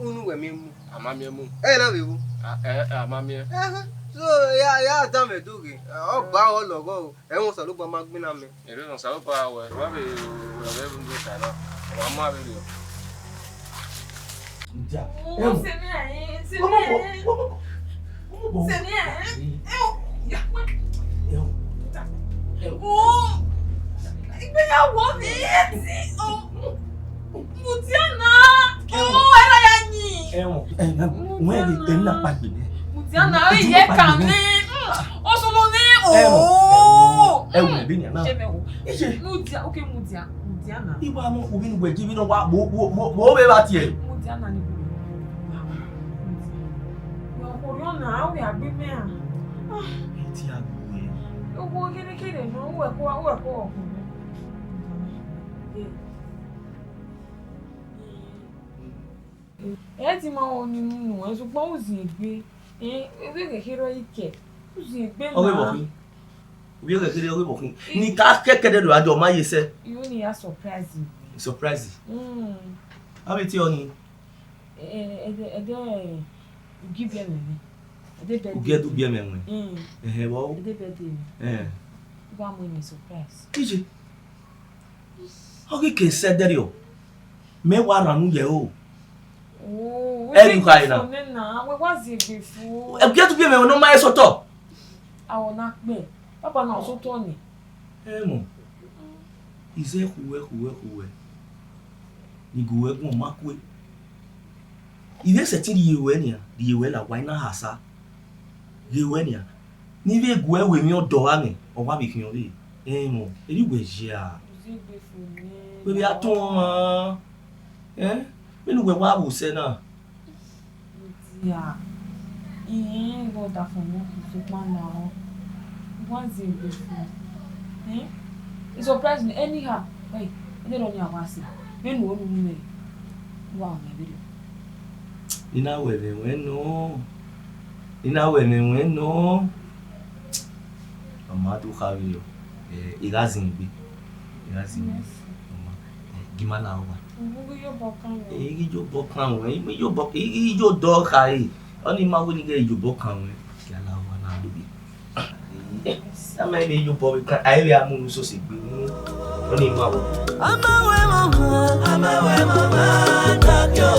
Unu wẹ miẹn mu. A ma miẹn mu. Ẹ na vbe ru. A, ẹ, a ma miẹn. Ẹhẹn. So, ya, ya danmwẹ do ghe. Ọ ba ọ lọghọ o. Ẹmwẹ Osanobua ma gbinna mẹ. Erriọ ne Osanobua wẹ, wa vbe wẹ vbe unu ta na. Wa ma vbe rriọ. Ǹjẹ́? Ẹ wò. Sẹmi ẹ, sẹmi ẹ. Sẹmi ẹ. Ẹ wò. Ya. Ẹ wò. Ẹ wò. Ìgbéyàwó mi ẹ ti o. Mudia na. Ẹ wò. O, ẹ ra ya yin. Ẹ wò. Ẹ na, wọ́n ẹ lè tẹ̀ ní apá gbè mí. Mudia na, ó yẹ kàn mí. Ó sọ lọ ní o. Ẹ wò. Ẹ wò, ẹ wò, ẹ bí nìyà náà. Ṣé mi wò? Ẹ ṣe. Mudia, okay, Mudia. Mudia na. Iwa mọ, ovbi ne uwẹ ji vbene ọ wa, wo, wo, wo, wo vbe vba tie. Mudia na ni wo. Wẹ ọkhọ rriọ na, a wẹ a gbe mẹ a. Ah. Iti a gbe. Owo kherhe kherhe nọ, uwẹ ko, uwẹ ko ọkhọ nọ. Ẹ ti ma ho ni mu nuẹn, sokpan u ziengbe. Ẹ, ovbi ẹghẹ kherhe ọ i kẹ. U ziengbe na. Ọ ghe vbọ khin? Ovbi ẹghẹ kherhe ọ ghe vbọ khin? Ne I ka kẹkẹdẹ do a jọ ma ye sẹ. Iro ni ya surprise me. Surprise? Mm. Avbe te ọni? Ẹ, ẹ, ẹdẹ, ẹdẹ, ugie ubiẹmwẹ mwẹ. Ẹdẹ birthday. Ugie ẹdẹ ubiẹmwẹ mwẹ. Mm. Ẹhẹn, vbọ? Ẹdẹ birthday mwẹ. Ẹhẹn. Wa mu mwẹ surprise. Iye. Ọ ghi ke sẹ ẹdẹrriọ, mẹ wa rhan unu ye ẹro. Oh, ẹre u khare na. Wẹ wa ziengbe fo. Ẹgbẹe tubiẹ mwẹ ne ọ ma rẹn sẹ otọ. Awọ na kpẹ, baba na sẹ otọ ni. Ẹ mọ, I zẹ khuẹ, khuẹ, khuẹ. Ni gu wẹ guan ma kue. I vbe sẹtin rhie ruẹ nian, rhie ruẹ la owa, I na ha sa. Rhie ruẹ nian. Ne I vbe gu ẹ ru emwi ọdọ gha mwẹ, ọ wa vbe khian ọvbehe. Ẹn, mọ, erriọ uwẹ yi a. Wẹ vbe a tọn ọmwa. Ẹn? Vbene uwẹ wa vbo sẹ na? Dia, I rẹn ighẹ ọdafẹn ne ọ sokpan lahọ, I wa ziengbe fo. Ẹn? I surprise me anyhow. Hey, ẹdẹ rọ ni a wa sẹ. Vbene u ru mwẹ, u wa mwẹ vberriọ. I na ru ẹmwẹ ruẹn nọ. I na ru ẹmwẹ ruẹn nọ. Ọ ma do kha vberriọ. Eh, I gha zin egbe. I gha zin egbe. Yes. Ọ ma. Eh, gi ma la owa. I ghi yo obọ kan ruẹn. Eh, I ghi yo obọ kan ruẹn. I ghi yo obọ, I ghi yo odọ khare. Ọni ma wẹ ne I ghẹ yo obọ kan ruẹn. Gi a la owa na lobie. Ama ẹmwẹ iyobọ vbe kan, a i vbe a mu unu sose gbe unu, ọni ma vbọ. Ama wẹ mama, ama wẹ mama, dọkio.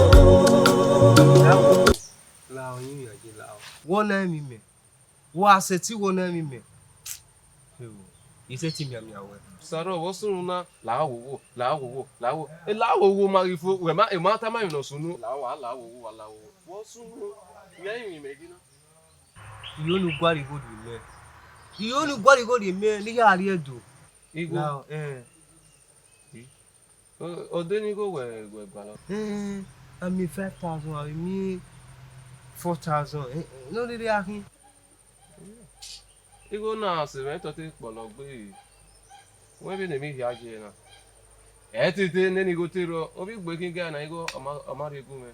La oyin ya ye la o. Wọ na emwi mẹ. Wa sẹtin wọ na emwi mẹ. Ewo, I sẹtin mianmian wẹ. Sarọ, vbọ sunu na, la wo wo, la wo wo, la wo. E la wo wo ma ghi fo, wẹ ma, e ma tama emwi ne ọ sunu. La wo, a la wo wo, a la wo wo. Vbọ sunu, miẹn emwi mẹ ghi na. Iro ne u gualọ igho rhie mẹ. Iro ne u gualọ igho rhie mẹ, ne I ya rrie Ẹdo. Igho? Now, eh. O, ọ de ne igho wẹ, wẹ gualọ? Eh, a miẹn five thousand, a miẹn four thousand, eh, eh, ne ọ rhirhi a khin. Igho na sẹ mwẹ tọte kpọlọ gbe, wẹ vbene emwi hia ye na. Ẹ tete nene igho te rrọọ, ovbi igbo khin ga na igho, ọ ma, ọ ma rhie gu mwẹ.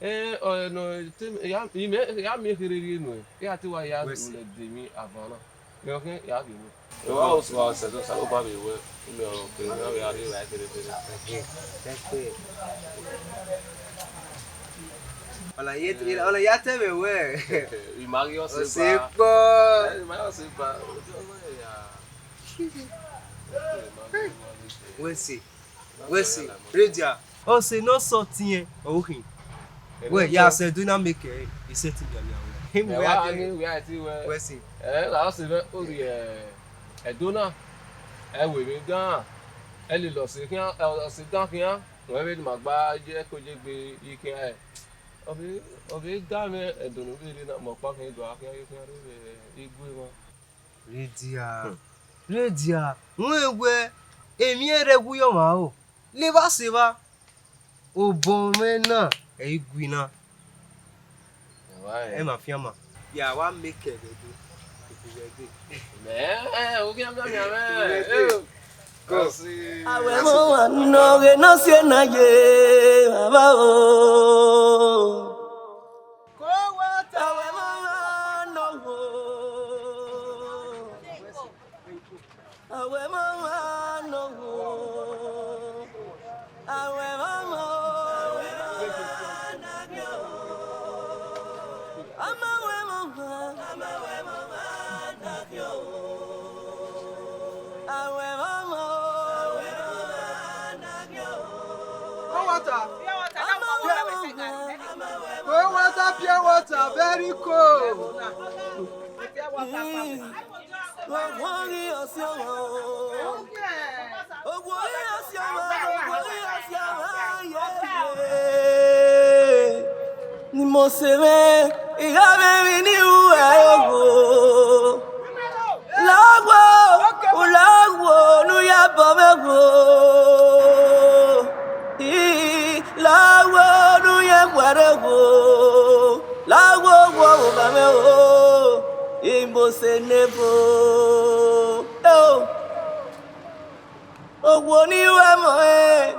Eh, ọ, nọ, te, ya, imẹ, ya miẹn kherhe rhie nuẹn, iran te wa ya lẹ de emwi avan na. Mẹ ọ khin ya ghe nuẹn. Wa o sua sẹ do sa ba vbe wẹ, imẹ ọ kere na vbe a rhie ra kere kere. Ọna ye, ọna ya te mwẹ wẹ. I ma ghi ọse ba. Ọse kpọ. Eh, i ma ghi ọse ba. Wẹ se. Wẹ se, rhedia. Ọse ne ọ sẹ ọtiẹn, ọ khin. Wẹ ya sẹ do na make ẹre, I sẹtin mianmian wẹ. Wẹ a te wẹ. Wẹ se. Ẹ, la ọse vbe orhiẹ Ẹdo na, ẹ wẹ emwi dan, ẹ lele ọse khian, ẹ, ọse dan khian, rẹn vbe ne ima gba ye ẹko ye egbe ikhian ẹre. Ọ vbe, ọ vbe da mwẹ Ẹdo ne u vbe rre na, mẹ ọkpa khian do a khian ye khian rre vbe igue mwa. Rhedia. Hmm. Rhunmwuda, wẹ wẹ emwi ẹre gu yọ mwa ro, levba sẹ evba, obọ mwẹ na ẹ i gui na. Ẹ ma fian ma. Ya wa make ẹghẹ do. Ẹghẹ do. Mẹ, ẹ, u khian mianmian mwẹ. Ẹghẹ do. Awẹ mọ wa nọ ghe nọ si na ye, baba o. Awẹ mọ wa nọ wo. Awẹ mama no wo. Awẹ mama, awẹ mama na gio. Ama awẹ mama, ama awẹ mama na gio. Awẹ mama, awẹ mama na gio. Pure water. Pure water, pure water, very cold. Ni Mose mwẹ, I gha mwẹ emwi ne I ru ẹre wo. Lagho, u lagho ne u ya bọ mwẹ wo. I lagho ne u ya guẹrẹ wo. Lagho wo, u gha mwẹ wo. I Mose ne ebo. Eo. Owo ni ru ẹmwẹ ọnrẹn.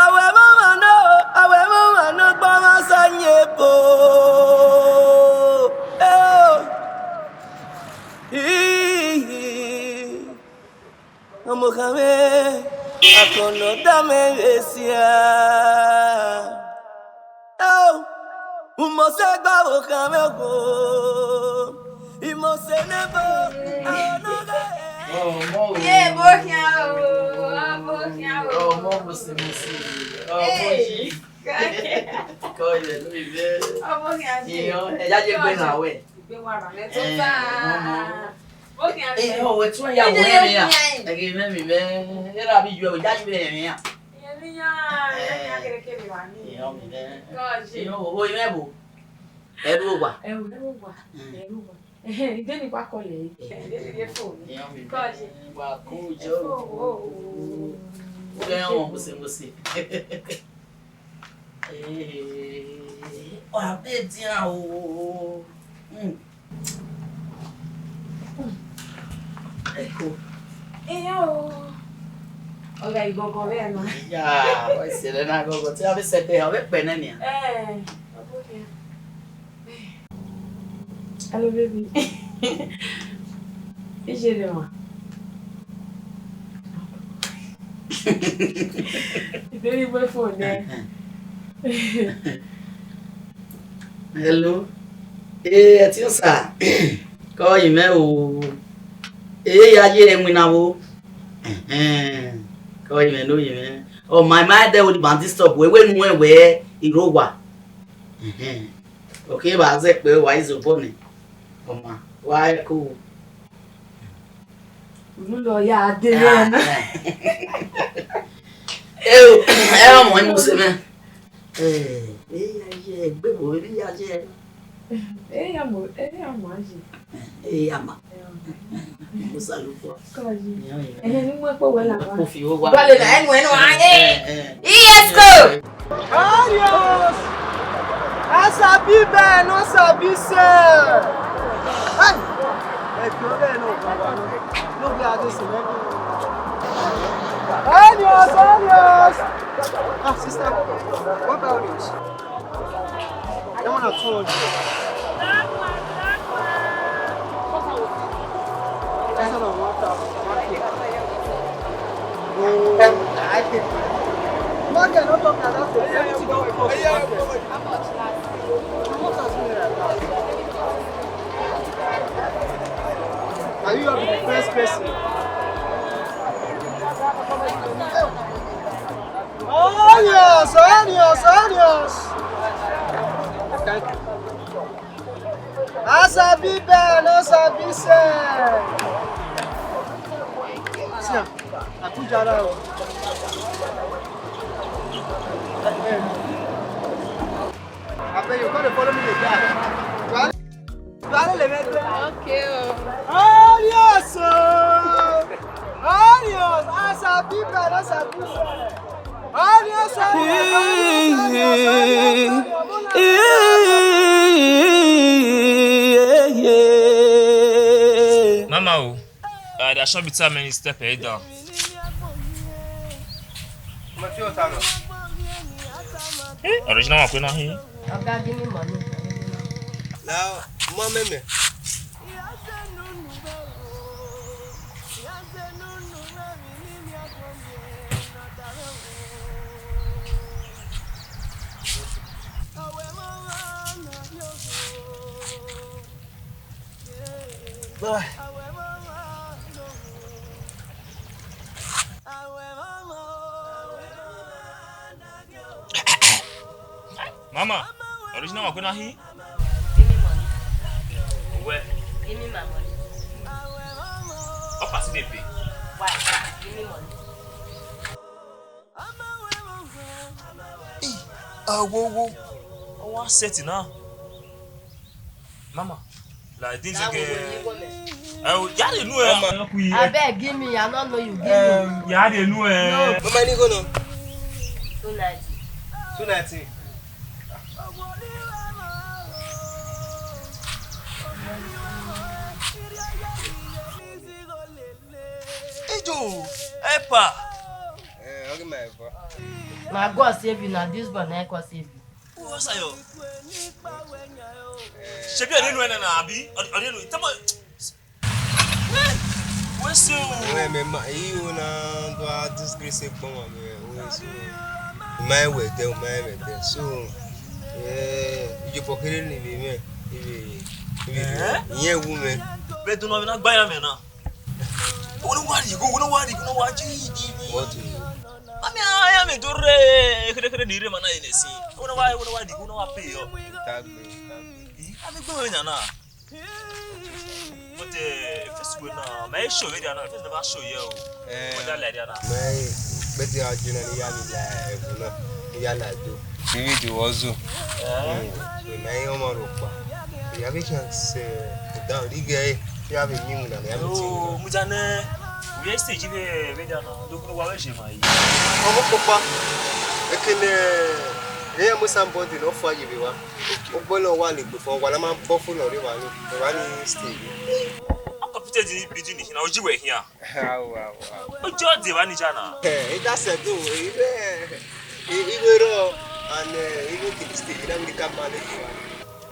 Awẹ mama nọ, awẹ mama nọ, gba mwa sa yin ebo. Eo. Ii. Ọmọ khan mwẹ, akọn ne ọ da mwẹ vbe sia. Eo, u Mose gba vbe okhan mwẹ okhuo, I Mose ne ebo, aro ne ọ ghe. Ọmọ o. Ye, ebo khian o, ebo khian o. Ọmọ Mose Mose, ọmọ Hey. Yi. Kọ yẹ lórí bẹ. Ọmọ khian ye. Iyan, ẹ ya ye gbe na wẹ. Igbe wa ra. Ẹ tó ta. Ọmọ. Ebo khian ye. Ẹ, ọ wẹ tún ya wẹ rẹ ya. Ẹ ghe mẹ mi mẹ. Ẹ ra bi ju ẹ, ya ju ẹ rẹ ya. Iye ni ya, iye ni ya kere kere wa ni. Iyan mi nẹ. Kọ je. Iyan o, o iyan ẹbo. Ẹrhu owa. Ẹrhu owa. Mm. Ẹrhu owa. Ẹhẹn, ide ni wa kọlẹ. Ide ni ye fo. Iyan mi nẹ. Kọ je. Wa ko jo. Fo o. Ẹ wọn mose mose. Eh, wa be dian o. Mm. Eko. Iya o. Ọ gha igbọgọ vbe ẹna. Ya, ọ sẹ ẹre na gọgọ. Te a vbe sẹ ẹdẹ, ọ vbe kpẹ nẹ nian. Eh, ọ bu nian. Hello, baby. Ije rẹ wa. Baby, my phone there. Hello. Eh, ẹtin sir. Kọ yi mwẹ o. Eh, ya ye ẹwin na vbo. Ẹhẹn. Kọ yi mwẹ, no yi mwẹ. Ọ ma, ma dẹ wo ni ma disturb wẹ, wẹ nu wẹ wẹ iro wa. Ẹhẹn. Ọ khe vba zẹ kpẹ, wa i zobọ nẹ. Ọ ma, wa ẹko. Unu lọ ya de Ah, na. Eh. Eh, o, eh, ọmọ ẹ mu se mẹ. Eh, eh, ya ye, egbe wo, eh, ya ye. Eh, ya mo, eh, ya mo aje. Eh, ya ma. Eh, ya ma. Mo saluko. Kọyi. Ẹhẹn, ni mo kpo wẹ la wa. Mo fi wo wa. Bale na, ẹnu, ẹnu, ah, eh. Eh, eh. Yes, go. Adios! Asabi bẹ, no sabi sẹ. Hey! Ẹgbẹ ọgẹ no gba wa no. No be ade se me. Adios, adios. Ah, sister, what about Adios? That one na two hundred. That's not one thousand. One K. No, I think. Market no talk like that. Everything don cost for market. How much last? How much has been like that? Are you the first person? Onions, onions, onions. Thank you. Asabi bẹ, no sabi sẹ. See am, Abuja now. Abeg, you gotta follow me dey die. Okay o. Arius! Arius! Asabi bẹrẹ Asabi. Arius! Mama o, I dey shop with so many step head down. Eh, original one, na him. Oga, give me money. Now, mama, me. Bye. Mama, original one, na him? Give me money. Where? Give me my money. How far still dey pay? Why? Give me money. Hey, awowo. I wan set now. Mama, like this again. Eh, ya dey nu ẹ. Abeg, give me, I no know you, give me. Um, ya dey nu ẹ. No. Mama, ni go no. Two ninety. Two ninety. Ejo, epa. Eh, okay, my boy. Na God save you, na this boy na God save you. Who was I? Ṣebí ọdẹ nu ẹ nana, àbí? Ọdẹ, ọdẹ nu, tell me. Where's you? Where me ma, you na do a disgrace gbọn wa me. Where's you? My way there, my way there. So, eh, you for killing me, me. Iye wu me. Bẹẹ do na vbe na gba ya mẹ na. Wọ́n wá rí igun, wọ́n wá rí igun, wọ́n wá jí jí jí. What do you? Mami, aya mi do re, kere kere ni re ma na yẹn si. Wọ́n wá, wọ́n wá rí igun, wọ́n wá pè yọ. Tagbe, tagbe. Ih, a mi gbọ́ yẹn na. But, eh, first we na, my show we na, first never show you. Eh, what that like that na? My, but you are generally ya mi la, eh, na, ya la do. David Ozo. Eh? Mm. So, na yẹn ọmọ rẹ ọkpa. Ya mi chance, eh, down, igẹ, ya mi ni mu na, ya mi ti mu na. Oh, mu ja nẹ. We stage vbe, vbe da na. Do ko wa we je ma yi. Ọmọ kpokpa. Ekene, ne ya mu somebody no fa yi vbe wa. Okay. Ogbe no wa ni gbe fo, wa na ma bọ fo no re wa ni. Wa ni stage. A computer di bi di ni, na oji we hian. Awa, awa. Ojo de wa ni ja na. Eh, e da se do, e re, e, e re ro, and, eh, e re kiri stage, na we ka manage wa.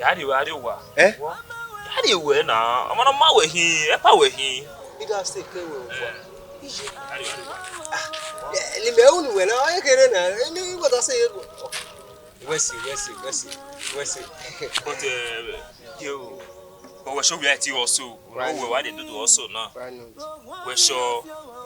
Ya ri wa, ri wa. Eh? Ya ri we na, ọmọ na ma we hin, e pa we hin. E da se ke we wa. Iye. Ya ri wa, ri wa. Ah, eh, ni me unu we na, e kere na, e ni wa da se ye. Wẹ si, wẹ si, wẹ si, wẹ si. But, eh, yo, but wẹ sure we are still also. Why not? Wẹ wa dey do also now. Why not? Wẹ sure.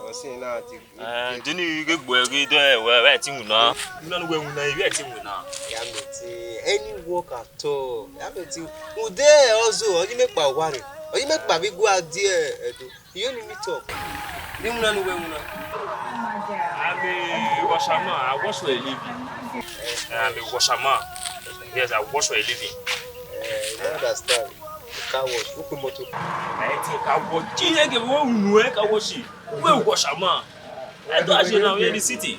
Wẹ si na ti. Eh, do ni ghe gbe ghe do, eh, wẹ, wẹ ti win na. Na no wẹ win na, wẹ ti win na. Ya me ti any work at all. Ya me ti. Ude also, oyi me pa wa re. Oyi me pa bi gua die, eh, do. You only meet up. Ni wuna ni wẹ wuna. I'm a washerman. I wash for a living. Eh, I'm a washerman. Yes, I wash for a living. Eh, you don't understand. You can't wash. Who put motor? I think I wash. Chile ke wo unu e ka wash. We washerman. I do actually now in the city.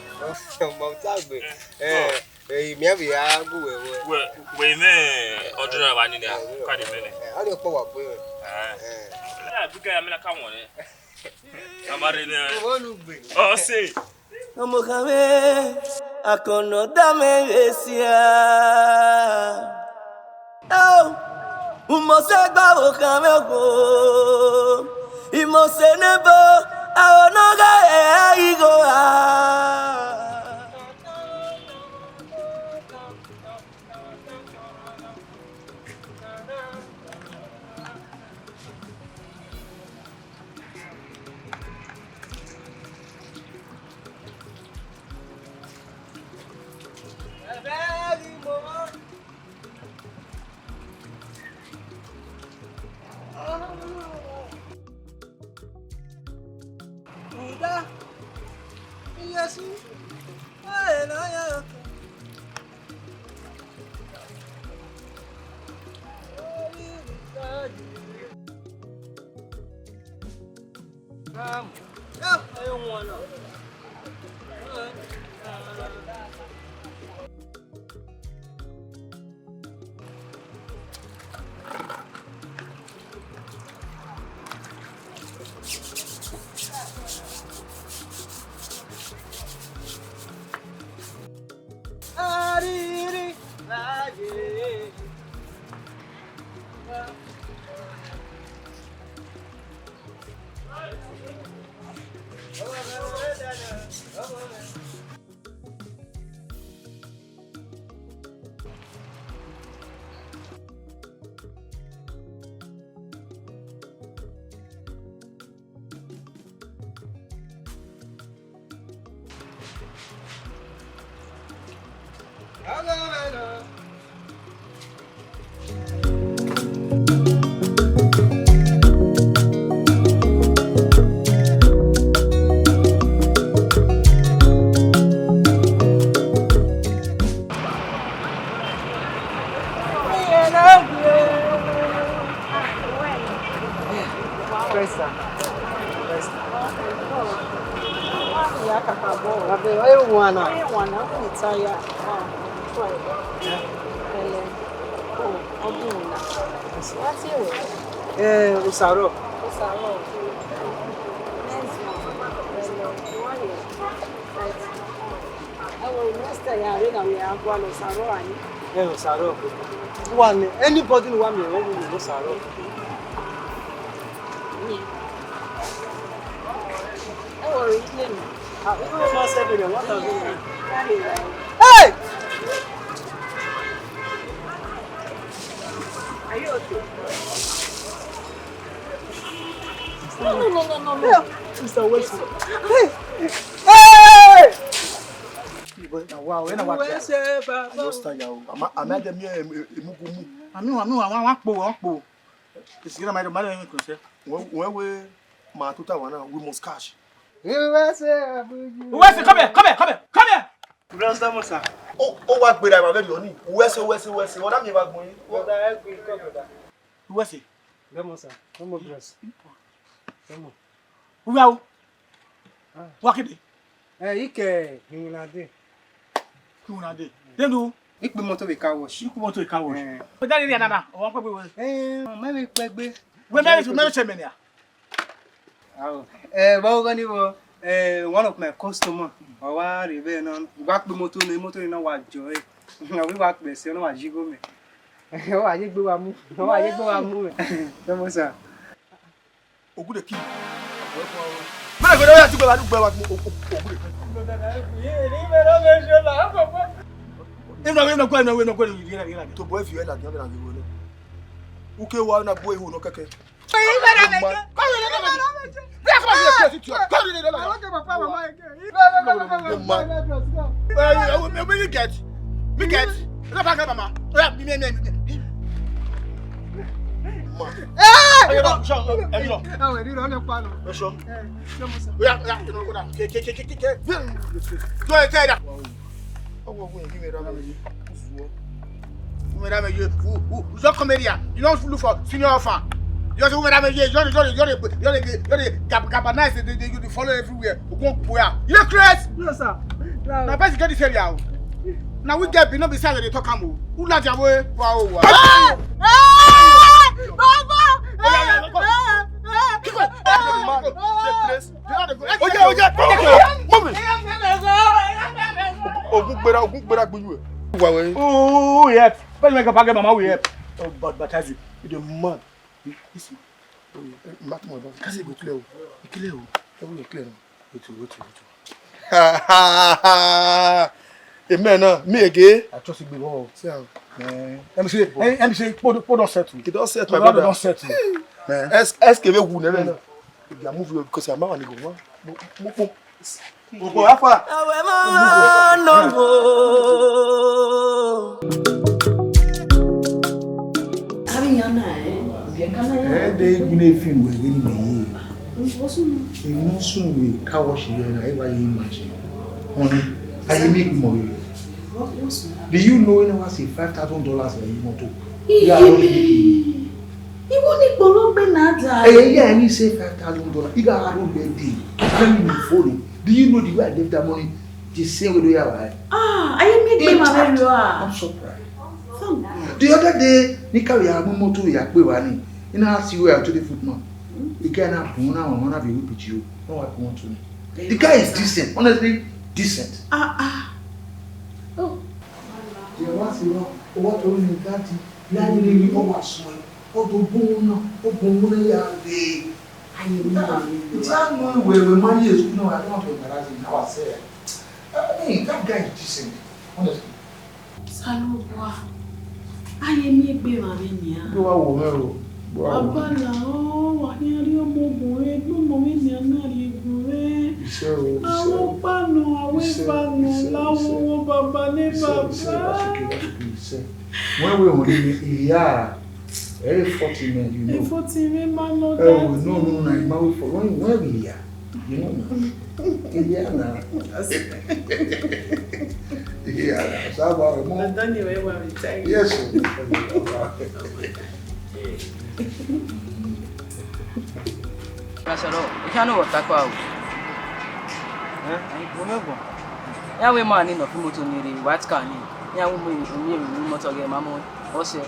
Mount Agbe. Eh. Eh, mi a vbe ya gu wẹ wẹ. Wẹ, wẹ mẹ ọdún náà wà nínú a, ká dé mẹ́lẹ̀. Eh, a lè pọ̀ wà pé. Eh. Eh. Ẹ bí ká yà mí la ká wọ̀n rẹ. Ká má rí ni. Owó nu gbè. Ọ ṣe. Ọmọ kan mẹ, akọ̀nà dá mẹ rẹ sí a. Eo, umose gba wo kan mẹ wo. Imose nebo, a ono ga ẹ igho a. Uda, iyesu, ẹ na ya ọkẹ. Praise God. Praise God. Wa be, wa ye wan na. Wa ye wan na, u ni ta ya. Ah, fine. Ẹlẹ. Oh, ọdún na. Wa tie wẹ. Eh, Osaro. Osaro. Next one. Ẹlẹ, wa ye. Right. Ẹwẹ, next time ya rre na, wẹ a gualọ Osaro a ni. Eh, Osaro. Wa ni, anybody ni wa miẹn, wẹ wu Osaro. Ẹwẹ, ọre ikpe mi. Ah, ikpe ma seven, one thousand. Hey! Are you okay? No, no, no, no, no, no. Mister Wilson. Hey! Hey! Wow, ena wa. Uwẹ sẹ, Baba. Just tire o. Ama, ama dem ye emugumu. Ami, ami, ami, wa kpo, wa kpo. It's gonna matter, matter in concern. When, when we ma tuta wa na, we must cash. Uwẹ sẹ, Abuju. Uwẹ sẹ, come here, come here, come here, come here. Good afternoon, sir. O, o wa gbera ma vẹ riọ ni. Uwẹ sẹ, uwẹ sẹ, uwẹ sẹ. Ọna mi va gbọn yin. Brother, help me, come, brother. Uwẹ sẹ. Come on, sir. Come on, bros. Come on. Uwẹ o. Ah. Wa kede. Eh, ike, iwinna de. Iwinna de. Then do. Ikpe motor we car wash. Ikpe motor we car wash. Eh. But that area nana, o wa kpegbe we. Eh, ma vbe kpegbe. We ma vbe, ma vbe che mẹ nia. Ao. Eh, vbe ọghe ni vbo, eh, one of my customer, ọ wa rre vbe nọ, I wa kpe imoto nẹ, imoto nii na wa jọ ẹre. Ọ wa kpe ẹse, ọ na wa yi igho mẹ. Ọ wa ye egbe wa mu, ọ wa ye egbe wa mu mẹ. Come on, sir. Ogude ki. Mẹ na gbe ya ti gbe wa, gbe wa, Ogude ki. Ina, ina, gbe, ina, ina, gbe, ina, ina. To boy fi ena, ina, ina, ina. Uke wa na boy hu no keke. Uwẹ da mẹ ye, u, u, u just come here. You don't look for senior offer. You just, uwẹ da mẹ ye, you dey, you dey, you dey, you dey, you dey gab-, gabanize, dey, dey, you dey follow everywhere. You go, boy. You dey craze? No, sir. No. Na person get this area o. Na we get be, no be say I dey talk am o. Who like your way? Wow, wow. Ah! Ah! Baba! Oya, oya, go. Ah! Ah! Kick off. Ah! Go, go, go. Oye, oye, move it. Ogun gbera, ogun gbera gbe you. Wa we. Oh, yeah. But my papa get mama we help. Oh, but, but as you, you dey mad. Listen. Mark my body. Kasi go clear o. Clear o. Everything clear now. Wait, wait, wait. Amen. Me again. I trust you, bro. See how. Man. Let me see. Let me see. Put, put on set. It don set, my brother. Don set. Man. S, S K V who never. If you are moving because I'm not going to go. Ogo, how far? Awe ma no go. Abi yana, eh? Bi kana ya. Eh, de igun e film we gini me ye. Osun. Emu sun we car wash ye na, e wa ye imagine. Honey, I make money. Osun. Do you know when I was say five thousand dollars a month? Yeah, I don't make it. Iwo ni gbolo gbe na Ẹyẹ, yeah, I need say five thousand dollars. He got a room that day. Tell me before. Do you know the way I left that money? The same way they have. Ah, I am making my very. I'm surprised. The other day, Nika, we are moving to Yakpe Wani. You know, I see where I told the footman. The guy now, Puna, one of you, P G O. No, I want to. The guy is decent, honestly, decent. Ah, ah. Oh. There was a lot. What only that? Now you need to go. Ọ do bun na, ọ bun na ya de. Aye mi. It's how no we we man yes, you know, I don't want to embarrass him. How I say. I mean, that guy is decent, honestly. Osanobua, aye mi egbe emwa vbe nian. Gbe wa wo mwẹ o. Gbe wa wo mwẹ. Baba la o, wa khian rhie ọmọ gun rre, egbe ọmọ vbe nian na rhie gun rre. Isẹ o, isẹ o, isẹ o. Awo kpa nọ, awo eva nọ, la wo wo baba ne baba. Isẹ, isẹ, isẹ. Wẹ wẹ wọn ni iya, ẹre forty men, you know. Forty men ma nọ. Eh, that. No, no, no, ima we for, wẹ, wẹ we iya, you know na. Iya na. Iya na. So, aba mo. Adani we wa mi thank you. Yes, sir. Mashallah, I can't know what that about. Eh? Ayi, mo mẹ gbọn. Ya wẹ ma ni nọ fi moto ni rre, white car ni. Ya wẹ mo, mo, mo moto ghe ma mo. Bọse.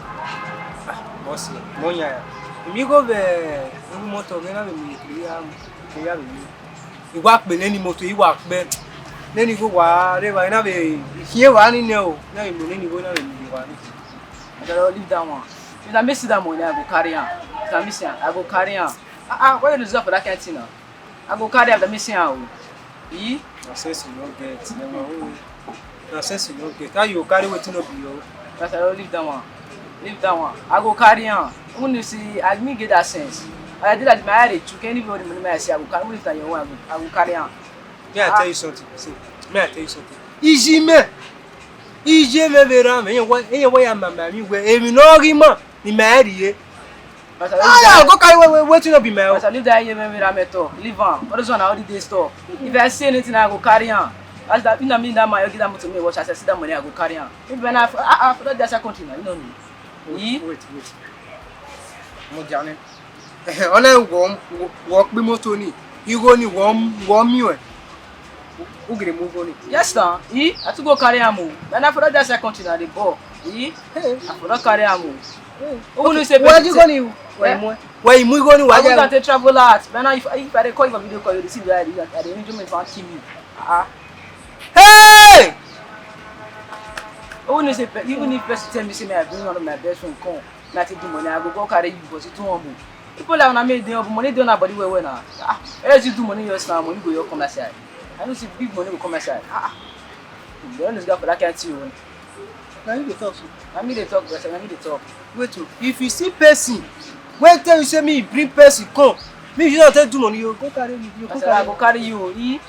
Ah, bọse. Mo yan ya. Emi gho vbe iwu moto ghe na vbe mu kiri ya, kiri ya vbe mu. I wa kpe nene moto, I wa kpe. Nene igho wa rre evba, I na vbe khian evba ni nẹ o. Na vbe mu nene igho na vbe mu evba ni. I gotta leave that one. If na me see that money, I go carry am. If na me see am, I go carry am. Ah, ah, why you lose up for that kind of thing now? I go carry am, if na me see am o. Yi? Na sense you no get, never worry. Na sense you no get. How you go carry wetin no be your own? That's why I don't leave that one. Leave that one. I go carry am. Even if see, I me get that sense. I did that, my head dey chook. Anybody money I see, I go carry. Even if na your own, I go, I go carry am. May I tell you something? See, may I tell you something? Iye mwẹ, iye mwẹ vbe ra mwẹ, iye wa, iye wa ya ma ma mi wẹ, emwi ne ọ ghi ma, ni ma rhie. Pastor, leave that. Ah, go carry away, wait, wetin no be my own. Pastor, leave that iye mwẹ vbe ra mwẹ talk. Leave am. All this one na holiday talk. If I see anything, I go carry am. As that, you know me, that man, you give that money to me, watch, as I see that money, I go carry am. If I na, ah, ah, for that, that's a country now, you know me. Wait, wait, wait. Mo jane. Ọna wọ, wọ kpe imoto ni, igho ni wọ, wọ miẹn, u gele mu igho ni. Yes na, I, I to go carry am o. Then I for that second thing na dey ball. I, I for that carry am o. Who know say where you go ni? Where you mu? Where you mu igho ni? Why you go take travel out? Then I, if, if I dey call you for video call, you dey see where I dey, I dey enjoy me for kill me. Ah. Hey! Who know say, even if person tell me say me I bring one of my best friend come, na take do money, I go go carry you, but you too humble. People like una make dey humble, money dey una body well well na. Ah, as you do money yours now, money go your come that side. I know say big money go come that side. Ah, ah. You don't lose God for that kind thing o. Na you dey talk so. Na me dey talk, brother, na me dey talk. Wait o, if you see person wey tell you say me bring person come, me you don't take do money, you go carry you, you go carry. I go carry you, e.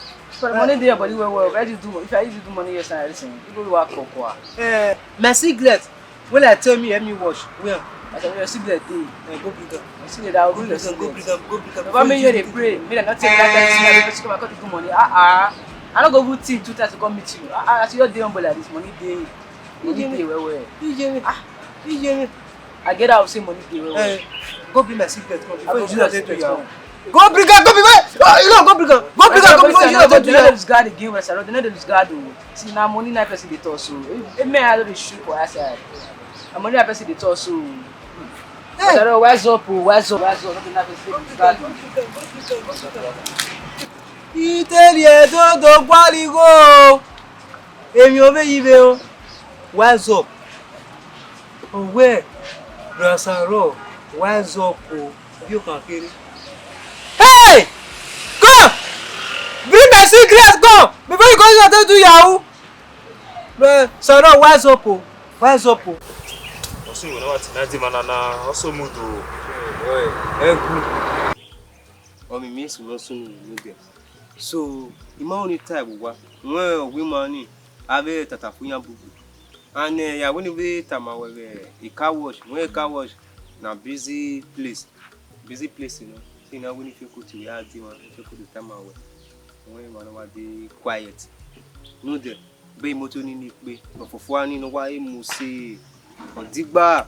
But money dey your body well well. If I use do money, if I use do money yours now, listen, you go work for kwa. Eh, my cigarette. When I tell me, help me wash. Where? I said, your cigarette dey. Eh, go bring am. Your cigarette, I will bring your cigarette. Go bring am, go bring am. Baba, me here dey pray. Me that not take that kind thing. Person come, I come to do money. Ah, ah. I no go even think two times to come meet you. Ah, ah. As you dey humble like this, money dey. Money dey well well. Ah. I get out say money dey well well. Eh, go bring my cigarette come before you do that to your. Go bring am, go bring am. Oh, you know, go bring am. Go bring am, come before you do that to your. They no dey lose guard again, West Side. They no dey lose guard o. See, na money na person dey talk so. If, if me, I no dey shoot for outside. Na money na person dey talk so. Hey. West Side, wise up o, wise up, wise up. Nothing na person dey lose guard o. Iteli edodo gualigho. Emwi ovbe yi vbe o. Wise up. Owe, brother Saro, wise up o. Yo kan kere. Hey! Come! Bring my cigarette, come! Before you go, you have to do yahoo. Brother Saro, wise up o. Wise up o. Ọsọ ìwé náà wà tí náà dì máa nana, ọsọ mú dò. Ẹ gùn. Ọmọ mi sùn lọ sùn nínú ibẹ̀. So, I ma only tie vbe owa. Wẹ ọghe ima ni, avbe tata fo iran bubu. And eh, ya wẹ ne I vbe tama wẹ vbe car wash, wẹ car wash na busy place. Busy place, you know. So I na wẹ ne I feko te ya dee, I feko te tama wẹ. Wẹ emwa ne ọ wa dee quiet. Nodẹ, be imoto ni ni kpe, ọfọfua ni ne ọ wa mu se ọdigba.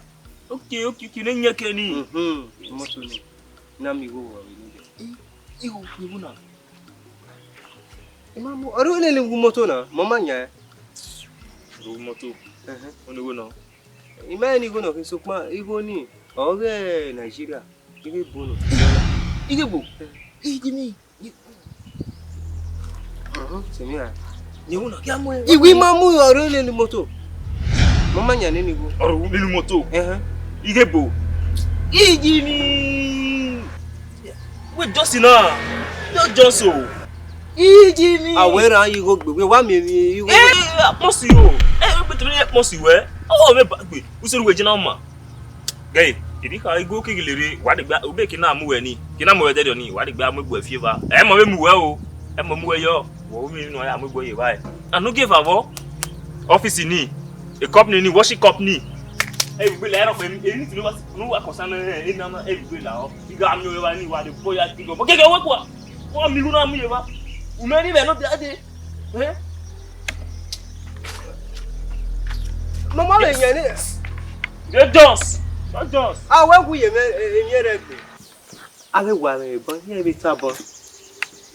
Okay, okay, okay, ne yẹn kẹ ni. Mhm, imoto ni. Na miẹn igho vbe nẹ. Igho kpegho na. I ma mu, ọ ru lele gu moto na, mọ ma yan. Ru moto. Ẹhẹn. Ọni igho nọ. I ma rẹn igho nọ khin, sokpan igho ni, ọ ghe Nigeria, ighe ebo nọ. Ighe ebo? Iji mi. Ọhọ, sẹ mi ra. Yẹn wuna, ya mu ẹre. Iwe ma mu ọre lele moto. Mọ ma yan nene igho. Ọre lele moto. Ẹhẹn. Ighe ebo? Iji mi. Wẹ just na. Yo just o. Iji mi. Awẹ ra igho gbe, wẹ wa mi igho. Eh, akpọsi o. Eh, gbe tẹmẹ akpọsi wẹ. Ọ mẹ ba gbe. Usoro wẹ jẹ na ma. Gẹe, eni kha igho keghi le rre, wa degbe, ube ke na mu wẹ ni, ke na mu wẹ dẹdẹ ni, wa degbe a mu egbe fi eva. Ẹ mọ vbe mu wẹ o, ẹ mọ mu wẹ yọ, wẹ vbe nọ ya mu egbe ye evba. Anu gie eva vbọ, ọfisi ni, e company ni, washing company. Ẹ vbe gbe la ẹrọ kpẹ, eni tunu wa, nu wa kọsa nẹ, ena na, ẹ vbe gbe la ọ. I gha miẹn evba ni, wa de bọ ya gbe gọ. Gẹgẹ wẹ kua, wa mi lu na mu ye evba. U mẹ ni vbe nọ dade. Eh? Mama le yẹn ni. De Jones. De Jones. A wẹ gu ye mẹ, eh, emwi ẹrẹgbe. A vbe wa mwẹ ebọ, iran vbe ta bọ.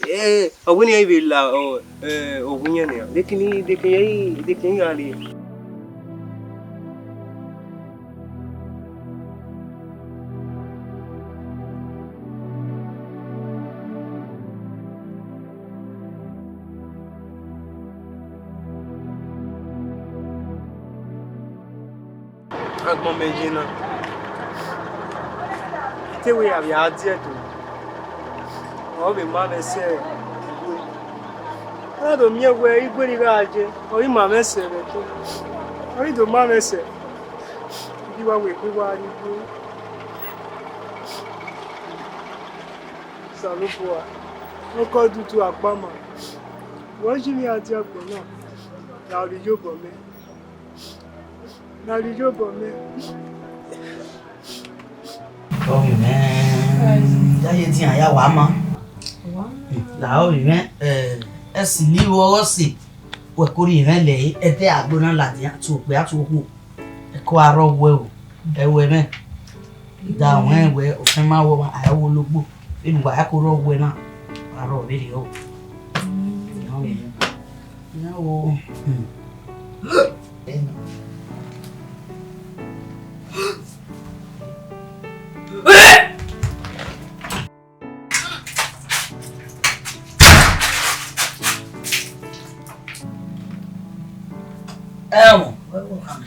Eh, ọ wẹ ne iran vbe la, ọ, eh, ọ wẹ iran nian. De kini, de kini, de kini iran rrie. Agbọn mẹ ye na. Te wẹ ya vbe a die ẹdo, ọ vbe ma mwẹ sẹ igho. Ọ na do miẹn wẹ igho ne I gha ye, ọ i ma mwẹ sẹ vbe ẹdẹ. Ọ i do ma mwẹ sẹ, I ghi wa wẹ egbe wa rrie igho. Osanobua, ne ọ kọ dudu akpa ma, wẹ ọ yi mwẹ a die agbọn na, ra rrie iyobọ mẹ. Na rhie iyobọ mẹ. Ovbi mwẹ, ya ye edian ya wa ma. La ovbi mwẹ, eh, ẹsi ni ru ọghọ si, wẹ ko rhie mwẹ lẹ ẹdẹ agbo na ladian, tu okpia tu okhuo. Ẹko a rrọọ wẹ o, ẹwẹ mwẹ. Da wẹ wẹ ofẹn ma wọ, a ya wo logbo. Vbene uwa ya ko rrọọ wẹ na, wa rrọọ vberriọ o. Iran wo. Hmm. Ẹmwẹ, wẹ wo khan.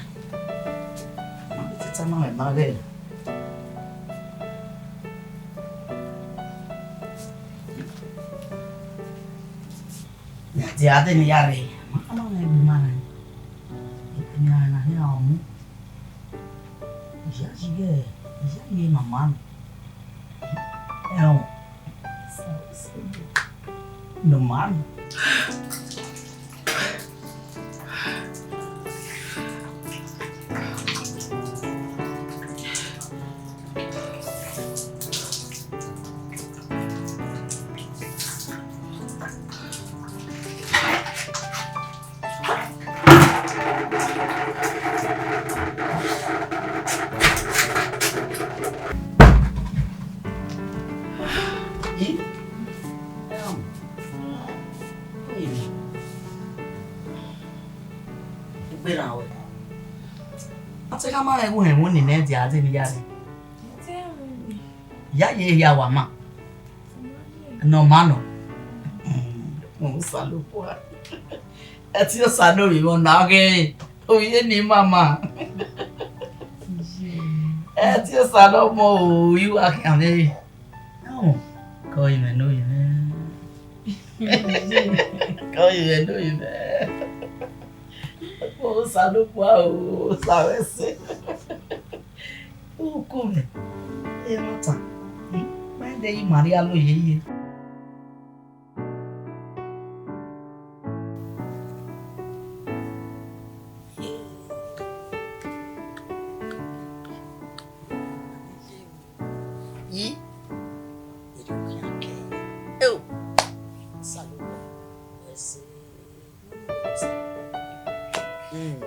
Ma tama mwẹ ma ghẹ. Ya dia de ne ya rre. Ma ka ma mwẹ gbe ma rre. Emi a na hia ọmọ. Iya yi ghẹ, iya yi mama nọ. Ẹhọn. Nọ ma nọ. Egbe na wẹ. A te khama rẹn ẹvbo họn ẹvbo ni nẹ dia de ne ya rre. Ya ye hia wa ma. Nọ ma nọ. Osanobua. Ẹtin Osanobua na ghe. Ovbi eni mama. Ẹtin Osanobua o, iwa khian mwẹ. Ọ, kọ imẹ ne oyi mwẹ. Kọ imẹ ne oyi mwẹ. Osanobua o, sa mwẹ sẹ. Uku mwẹ. Ẹmwata. Ma de yi Maria lo ye ye. Yi. Eri khian kẹ. Eo. Osanobua. Ẹse. Mm.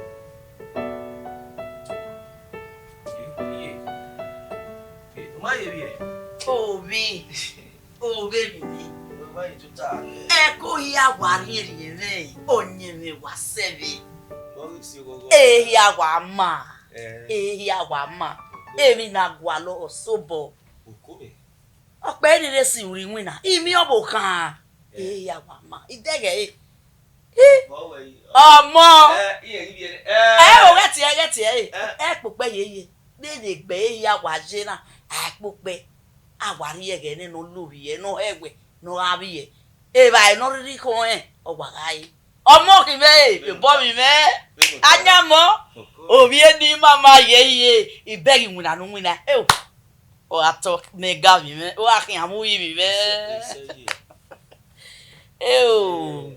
Ye, ye. Ye, ma ye vbiẹ. Ovbi, ovbi emwi mwẹ. Ẹko hia wa rhiẹnrhiẹn mwẹ, ọyẹnmwẹ wa sẹ vbe. Ehia wa ma, ehia wa ma, emwi na gualọ ọ sobọ. Ọkpẹ rere si ru iwinna, I miẹn ọvbokhan. Ehia wa ma, I dẹghẹ ẹre. Ọmọ. Ẹ o, ghẹ tie, ghẹ tie ẹre. Ẹ kpokpẹ yeye. Vbene egbe ehia wa ye na, a kpokpẹ. A wa rhie ẹghẹ nẹ ne ọ lovbiẹ, ne ọ hẹ ẹwẹ, ne ọ gha vbiẹ. Evbare ne ọ rhirhi khọn rẹn, ọ wa gha re. Ọmọ khin mwẹ, obọ vbe mwẹ, ayamọ, ovbi eni mama ye ye, I bẹghe iwinna ne u winna. Eo, ọ gha tọ mẹ ga vbe mwẹ, ọ gha khian mu yi vbe mwẹ. Eo.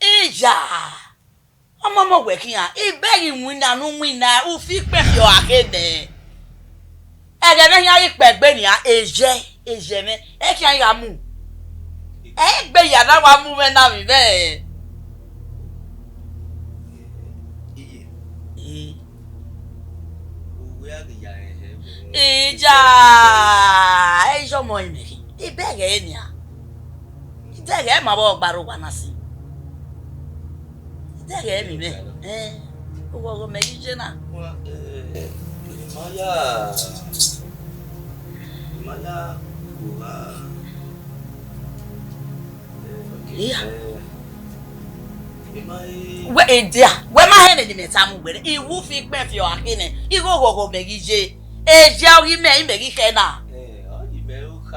Iya, ọmọ mọ wẹ khian, I bẹghe iwinna ne u winna, u fi ikpẹn fi ọha khe nẹ. Ẹghẹ mwẹ khian ghi kpẹ egbe nian, ezẹ, ezẹ mwẹ, ẹ khian gha mu. Ẹ i gbe ya na wa mu mwẹ na vbe mwẹ. Iye. Eh. Uwẹ a ghi ya rẹn hẹ vbe. Ija, ẹ i zọmọ imẹ khin. I bẹghe nian. I dẹghẹ ma vbe ọgba rre owa na sin. I dẹghẹ emwi mwẹ. Eh, oghọghọ mẹ ghi ye na. Wa, eh, ima ya, ima ya, owa. Iya. Wẹ edia, wẹ ma hẹn ne mẹ tama uwẹ nẹ, I wu fi ikpẹn fi ọha khe nẹ, igho oghọghọ mẹ ghi ye, eya ọghe imẹ, imẹ ghi khẹ na.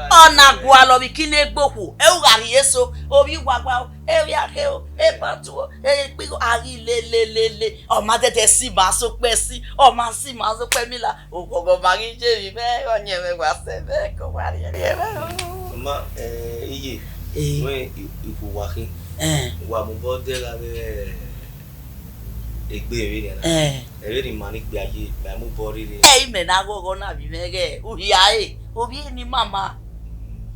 Ọ na gualọ vbe ikine egbe okhuo, ẹ u gha rhie eso, ovbi wagwa o, evbi akhe o, ebatu o, ekpigho, a ghi lelelele, ọ ma dẹdẹ si ima sokpẹ si, ọ ma si ima sokpẹ mila. Oghọghọ ma ghi ye vbe mwẹ, ọyẹnmwẹ wa sẹ mwẹ, ke wa rhiẹnrhiẹn mwẹ. Ma, eh, iye, eh, wẹ ikhuo wa khin. Eh. Wa mobọ dẹ gha vbe egbe vbe nian na. Eh. Ẹvbo ne ima ni kpia ye, ma mobọ rhirhi. Ẹ i mẹ na ghọghọ na vbe mwẹ ghẹ, u hia re, ovbi eni mama.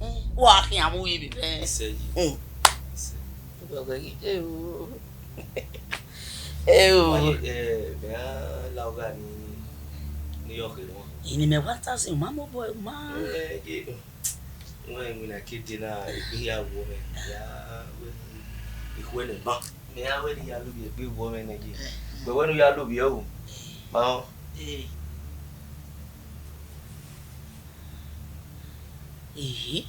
Eh, wa khian mu yi vbe mwẹ. Isẹ yi. Mm. Isẹ. Oghọghọ ghi ye o. Eo. Wa ye, eh, mẹ a la ogha ni, ni yọ kherhe wọn. Ini mẹ one thousand, ma mobọ, ma. Eh, ye. Wẹ iwinna ke de na, egbe hia wọ mwẹ, ya wẹ ikhuẹ nẹ ban. Mẹ ya wẹ ne I ya lobọ egbe wọ mwẹ nẹ ye. Wẹ wẹ ne u ya lobọ o. Ma họn. Eh. Ehe.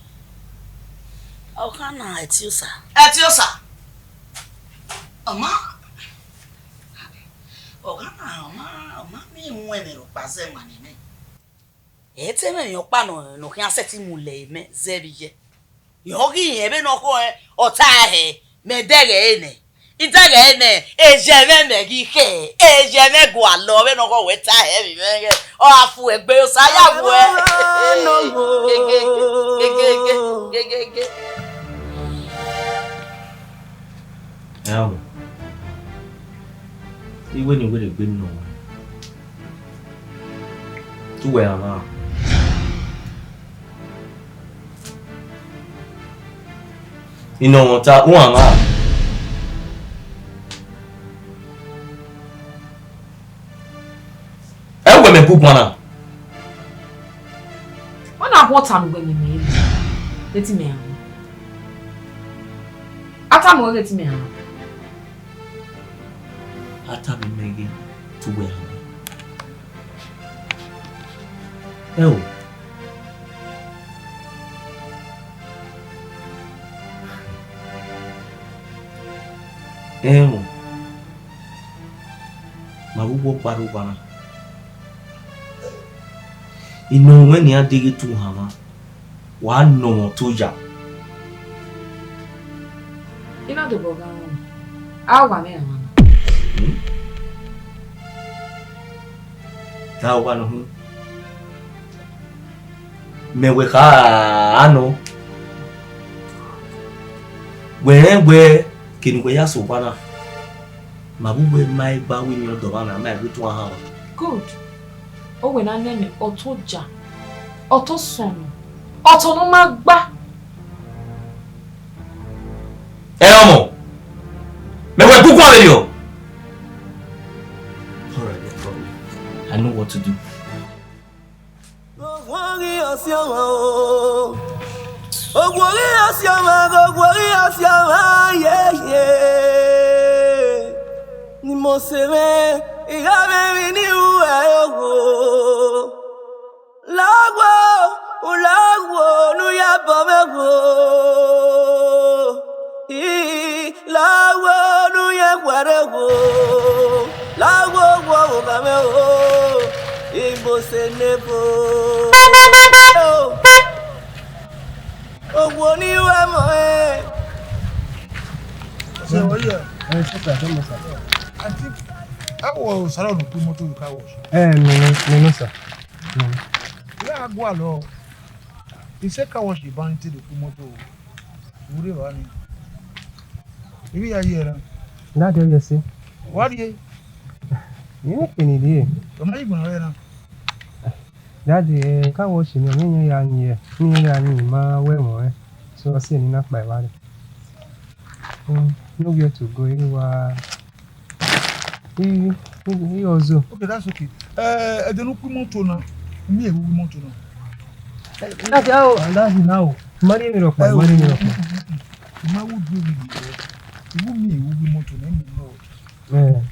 Ọ gha na Ẹtiosa. Ẹtiosa. Ọ ma, ọ gha na, ọ ma, ọ ma miẹn iwẹnmwẹ rhọkpa zẹ emwa ne mẹ. Ẹ te mwẹ emwi ọkpa nọ, ne ọ khian sẹtin mu lẹ mẹ zẹ vbe iye. Ọ ghi rẹn vbene ọ khọe, ọ ta hẹ, mẹ dẹghẹ ẹre nẹ. I dẹghẹ ẹre nẹ, ezẹ mwẹ mẹ ghi khẹ, ezẹ mwẹ gualọ vbene ọ khọe wẹ ta hẹ vbe mwẹ ghẹ. Ọ gha fu ẹgbe Osa ya wu ẹ. Gege, gege, gege, gege, gege. Ẹ o, iwe ne I were gbe nọ, te uwẹ rhan mwa. Inọmwọta, u rhan mwa. Ẹ wẹ mẹ bu guan na. Wẹ na hu ọta ne uwẹ miẹn mẹ re, ne te imẹ rhan mwa. A tama ruẹ ghe te imẹ rhan mwa. A tama imẹ ghe te uwẹ rhan mwa. Ẹ o. Ẹnrẹn, ma vbe uwu ọkpa rre owa na. Inọmwẹ nian deghẹ te u rhan mwa, wa nọ mwẹ otọ oya. I na dobọ gha rẹn, a wa mwẹ rhan mwa na. Hmm? Te a wa nọ hin. Mẹ wẹ kha nọ. Wẹ rẹn wẹ, kene uwẹ ya sẹ owa na, ma vbe uwẹ ma i gba wẹ eni ọdọ mwa na, ma i gbe tuan han. Good. Ọ wẹ na nẹ mẹ ọtọ oja, ọtọ sọnnọ, ọtọ ne ọ ma gba. Ẹ ọmọ, mẹ wẹ gugu avbe yọ. All right, no problem. I know what to do. Ọsiọmọ o, oguọghi ọsiọmọ, oguọghi ọsiọmọ, yeye. Ne Imose mwẹ, I gha mwẹ emwi ne I ru ẹre ogho. Lagho, u lagho, ne u ya bọ mwẹ gho. I lagho, ne u ya khuẹrhẹ gho. Lagho, gho, gho, gha mwẹ o. Imose ne ebo. Owo ni ru ẹmwẹ ọnrẹn. Ṣé wọ́n yẹ? Ẹ ṣe pàṣẹ mọ́ sà. Àti ẹ wọ sàrà ọ̀nà pé mọ́tò yìí car wash. Ẹ nínú nínú sà. Ìyá àgọ́ àlọ́ iṣẹ́ car wash ìbá ń tẹ̀lé pé mọ́tò wúrẹ́ wà ní. Ibi ya yẹ ra. Dáàdi ó yẹ sí. Wá rí e. Yẹn kì í nìdí ẹ̀. Ọmọ yìí gbọ̀n rẹ̀ náà. Daddy, eh, car wash ni, ọ miẹn ya yin ẹre, miẹn ya yin ma wẹ ẹmwẹ ọnrẹn, so ọ si eni na kpa evba rre. Mm, nowhere to go, I wa, I, I, I ọzọ. Okay, that's okay. Eh, ẹdẹ ne u khui imọto na, u miẹn ewu imọto na. Daddy, a o, daddy na o, ma rhie emwi rhọkpa, ma rhie emwi rhọkpa. I ma wu du emwi rhie, I wu miẹn ewu imọto na, I miẹn nọ. Eh.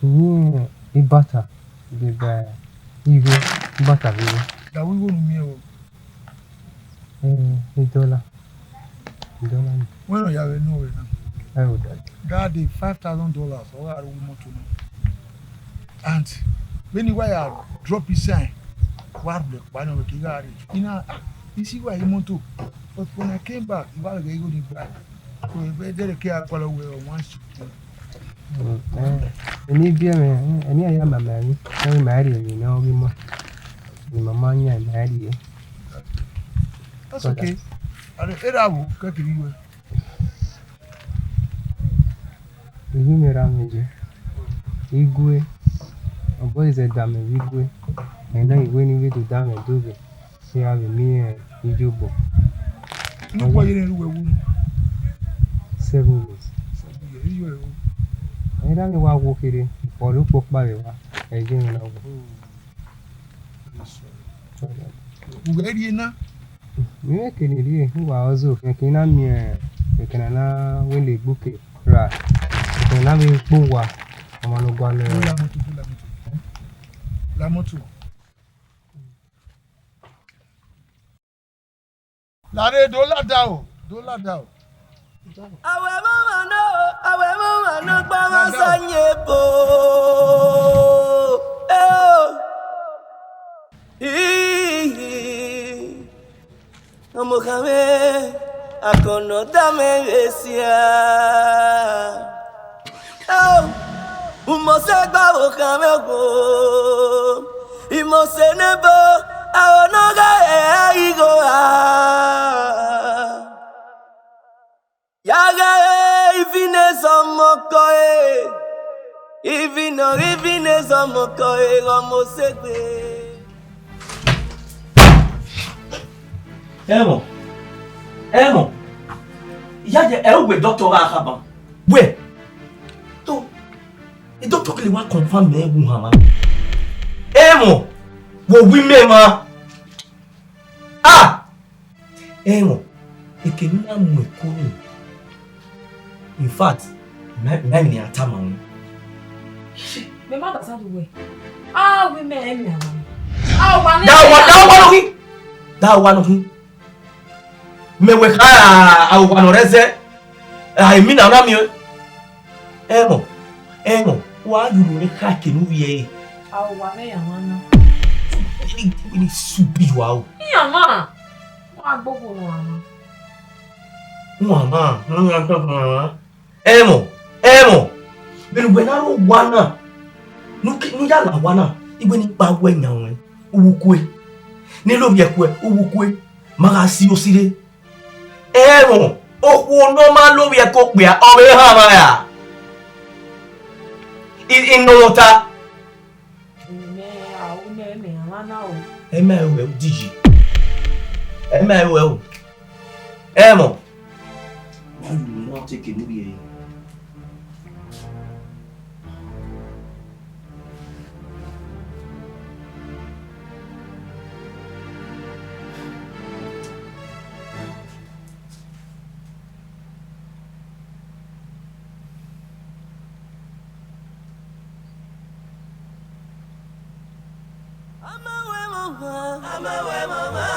Uyinmwẹ ibata, deba igho, ibata vbe igho. Da vbe igho ne u miẹn o? Eh, idọla. Idọla ni. Wẹ nọ ya vbe nọ wẹ na? Ẹ o da. That day, five thousand dollars, ọ gha ru imọto na. And vbene I wa ya drop sign, wa rhulẹ kpa nẹ, ọ ke gha rre. I na, ah, I si wa imọto. But when I came back, I wa ghẹ igho ni gba. Ko vbe dẹrẹ ke a gualọ wẹ ọmwa si. Mm, eh, eni biẹ mwẹ, eh, eni a ya mama emwi, ne ọ ghi ma rhie emwi ne ọ ghi ma. Ni mama yan ma rhie. That's okay. Are, era wo, ke kiri we. Ighẹ mwẹ ra mwẹ ye. Igue, ọ bọ zẹ da mẹ vbe igue. Ẹ na igue ni vbe do da mẹ do vbe. Iran vbe miẹn iyobọ. Unu kpọ ye ne erha uwẹ wu? Seven years. Seven years. Iyo ẹre o. Ẹ i ra vbe wa wo kherhe, ọ rre ukpo ọkpa vbe wa, ẹ i je mwẹ na wo. Oh. Yes, sir. U ghẹ rhie na? Mẹ i mwẹ eke ne I rhie, uwa ọ zẹ okhian, eke ne I na miẹn, eke ne a na wẹ ne egbe uke ra, eke ne a na vbe kpe owa, ọmwa ne ọ gualọ. La moto, la moto. La moto. Lare do lada o, do lada o. Awẹ mama nọ, awẹ mama nọ gba mwa sa yin ebo. Eh, oh. Ii, ọmọ khan mwẹ, akọnọ da mwẹ vbe sia. Oh, Imose gba vbe okhan mwẹ gho, Imose ne ebo, aro ne ọ gha re igho ra. Ya gha re ivine zọmọ kọ e, ivine ọghe ivine zọmọ kọ e, ọmọ osegbe. Ẹmwọ, ẹmwọ, iyaje ẹ uwẹ doctor gha khaban. Wẹ, to, doctor kele wa confirm mẹ wu hama. Ẹmwọ, wo wi mẹ ma. Ah! Ẹmwọ, eke ne u na mu ẹko ni. In fact, mẹ, mẹ ni a tama unu. Mẹ ma understand wẹ. A wi mẹ ẹ mẹ ama. A wa ne. Da wa, da wa no khin. Da wa no khin. Mẹ wẹ kha a wa nọ rẹ zẹ. A emi na na miẹn. Ẹmwọ, ẹmwọ, wa yu unu ne kha ke ne u vbiẹ ẹre. A wa mẹ ya mwa na. Ini, ini subi yu aro. Iran ma. Wa gbogbo nọ ama. Wa ma, wa ya gbogbo nọ ama. Ẹmwọ, ẹmwọ, vbene uwẹ na rre owa na, ne u ke, ne u ya la owa na, iwẹ ni kpa wẹ yan ruẹn, uwu kue, ne lovbiẹ kue, uwu kue, ma gha si osire. Ẹmwọ, okhuo ne ọ ma lovbiẹ ke okpia, ọ vbe hama ra? I, I nọ mwẹ ọta. Mẹ, a ru mẹ, mẹ a mwa na o. Ẹ ma ru ẹ, u di yi. Ẹ ma ru ẹ o. Ẹmwọ. Why you not take a movie? Awẹ mama,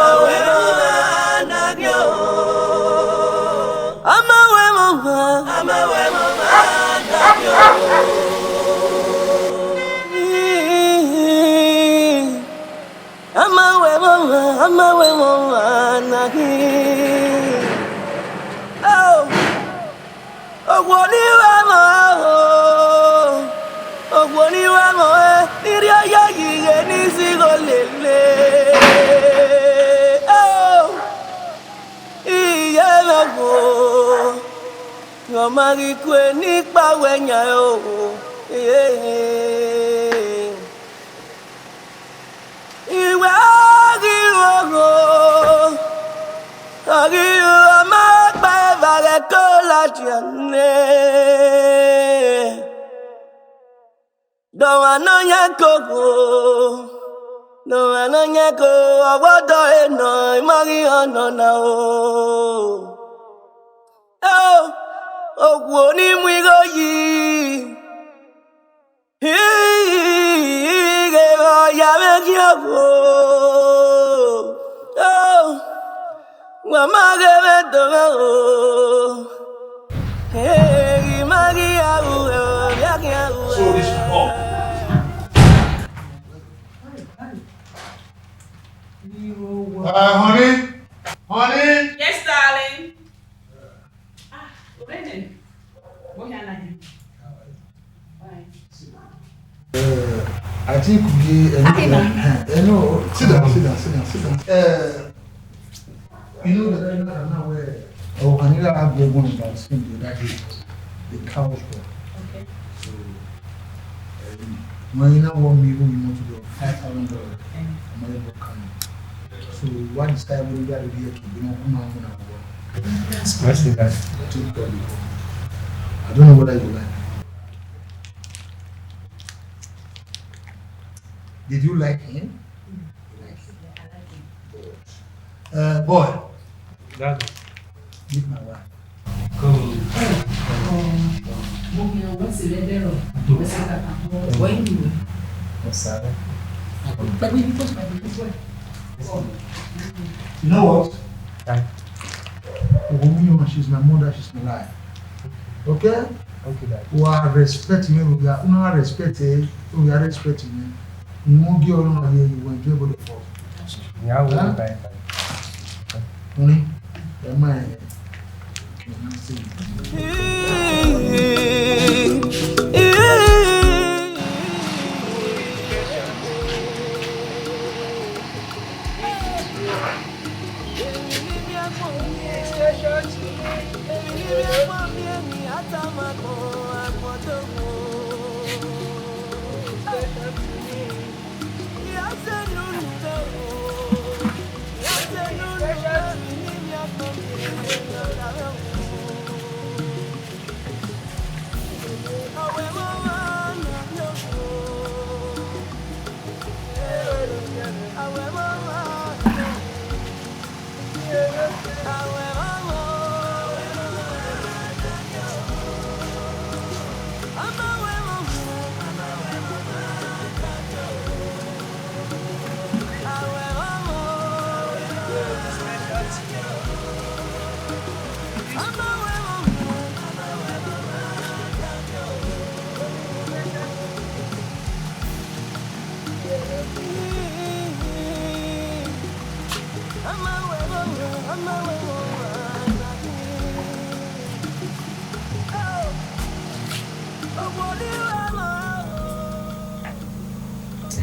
awẹ mama na gio. Ama wẹ mama, ama wẹ mama na gio. Ama wẹ mama, ama wẹ mama na gio. Oh. Okhuo ni ru ẹmwẹ ọrọre, okhuo ni ru ẹmwẹ ọrọre, ni rhie oyayi ghe ne I zigho lele. Oh, iye mwẹ wo, ọ ma ghi kue ne I kpa wẹ yan o. Iwẹ a ghi ru ogho, a ghi ru ọmọ ọkpa eva ghẹ ko ladian nẹ. Dọmwa nọ yan koko, dọmwa nọ yan ko, ọvbọdọ enọ, I ma ghi họn nọ na o. Eo, okhuo ni mu igho yi. Ighẹ vbe ọ ya vbe khian wo. Oh, wa ma ghe vbe do vbe o. Hey, I ma ghi a ru ẹ, ovbi a khian ru ẹ. So this is all. Uh, honey, honey. Yes, darling. Ah, Orene. Bọkhan na hin. Fine. Uh, I think we, uh, Akina. Uh, uh, no, sit down, sit down, sit down, sit down. Uh, you know that I know where, oh, I need to have the one about the other day, the cow store. Okay. So, uh, when you know what me, who you want to do, five thousand dollars. Mm. I'm not able to come. So, what is that? What do you got to be a kid? You know, come on, come on, come on. That's, that's the guy. I don't know whether you like him. Did you like him? You like him? Yeah, I like him. Good. Uh, boy. Daddy. Meet my wife. Come. Mo fi hàn wọ́n sì lẹ́dẹ̀rọ̀, wọ́n sì kàkà fún ọ, wọ́n yìí nìyẹn. Yes, sir. Pẹ̀lú ibi tó pẹ̀lú ibi tó ẹ̀. You know what? Right. Ogunwuyiwan, she's my mother, she's my life. Okay? Okay, Dad. Wa respect me, we are, una respect, eh? We are respect me. You won't give all my, you will enjoy the force. Yeah, we will. Huh? Bye, bye. Oni, ẹ ma ẹ.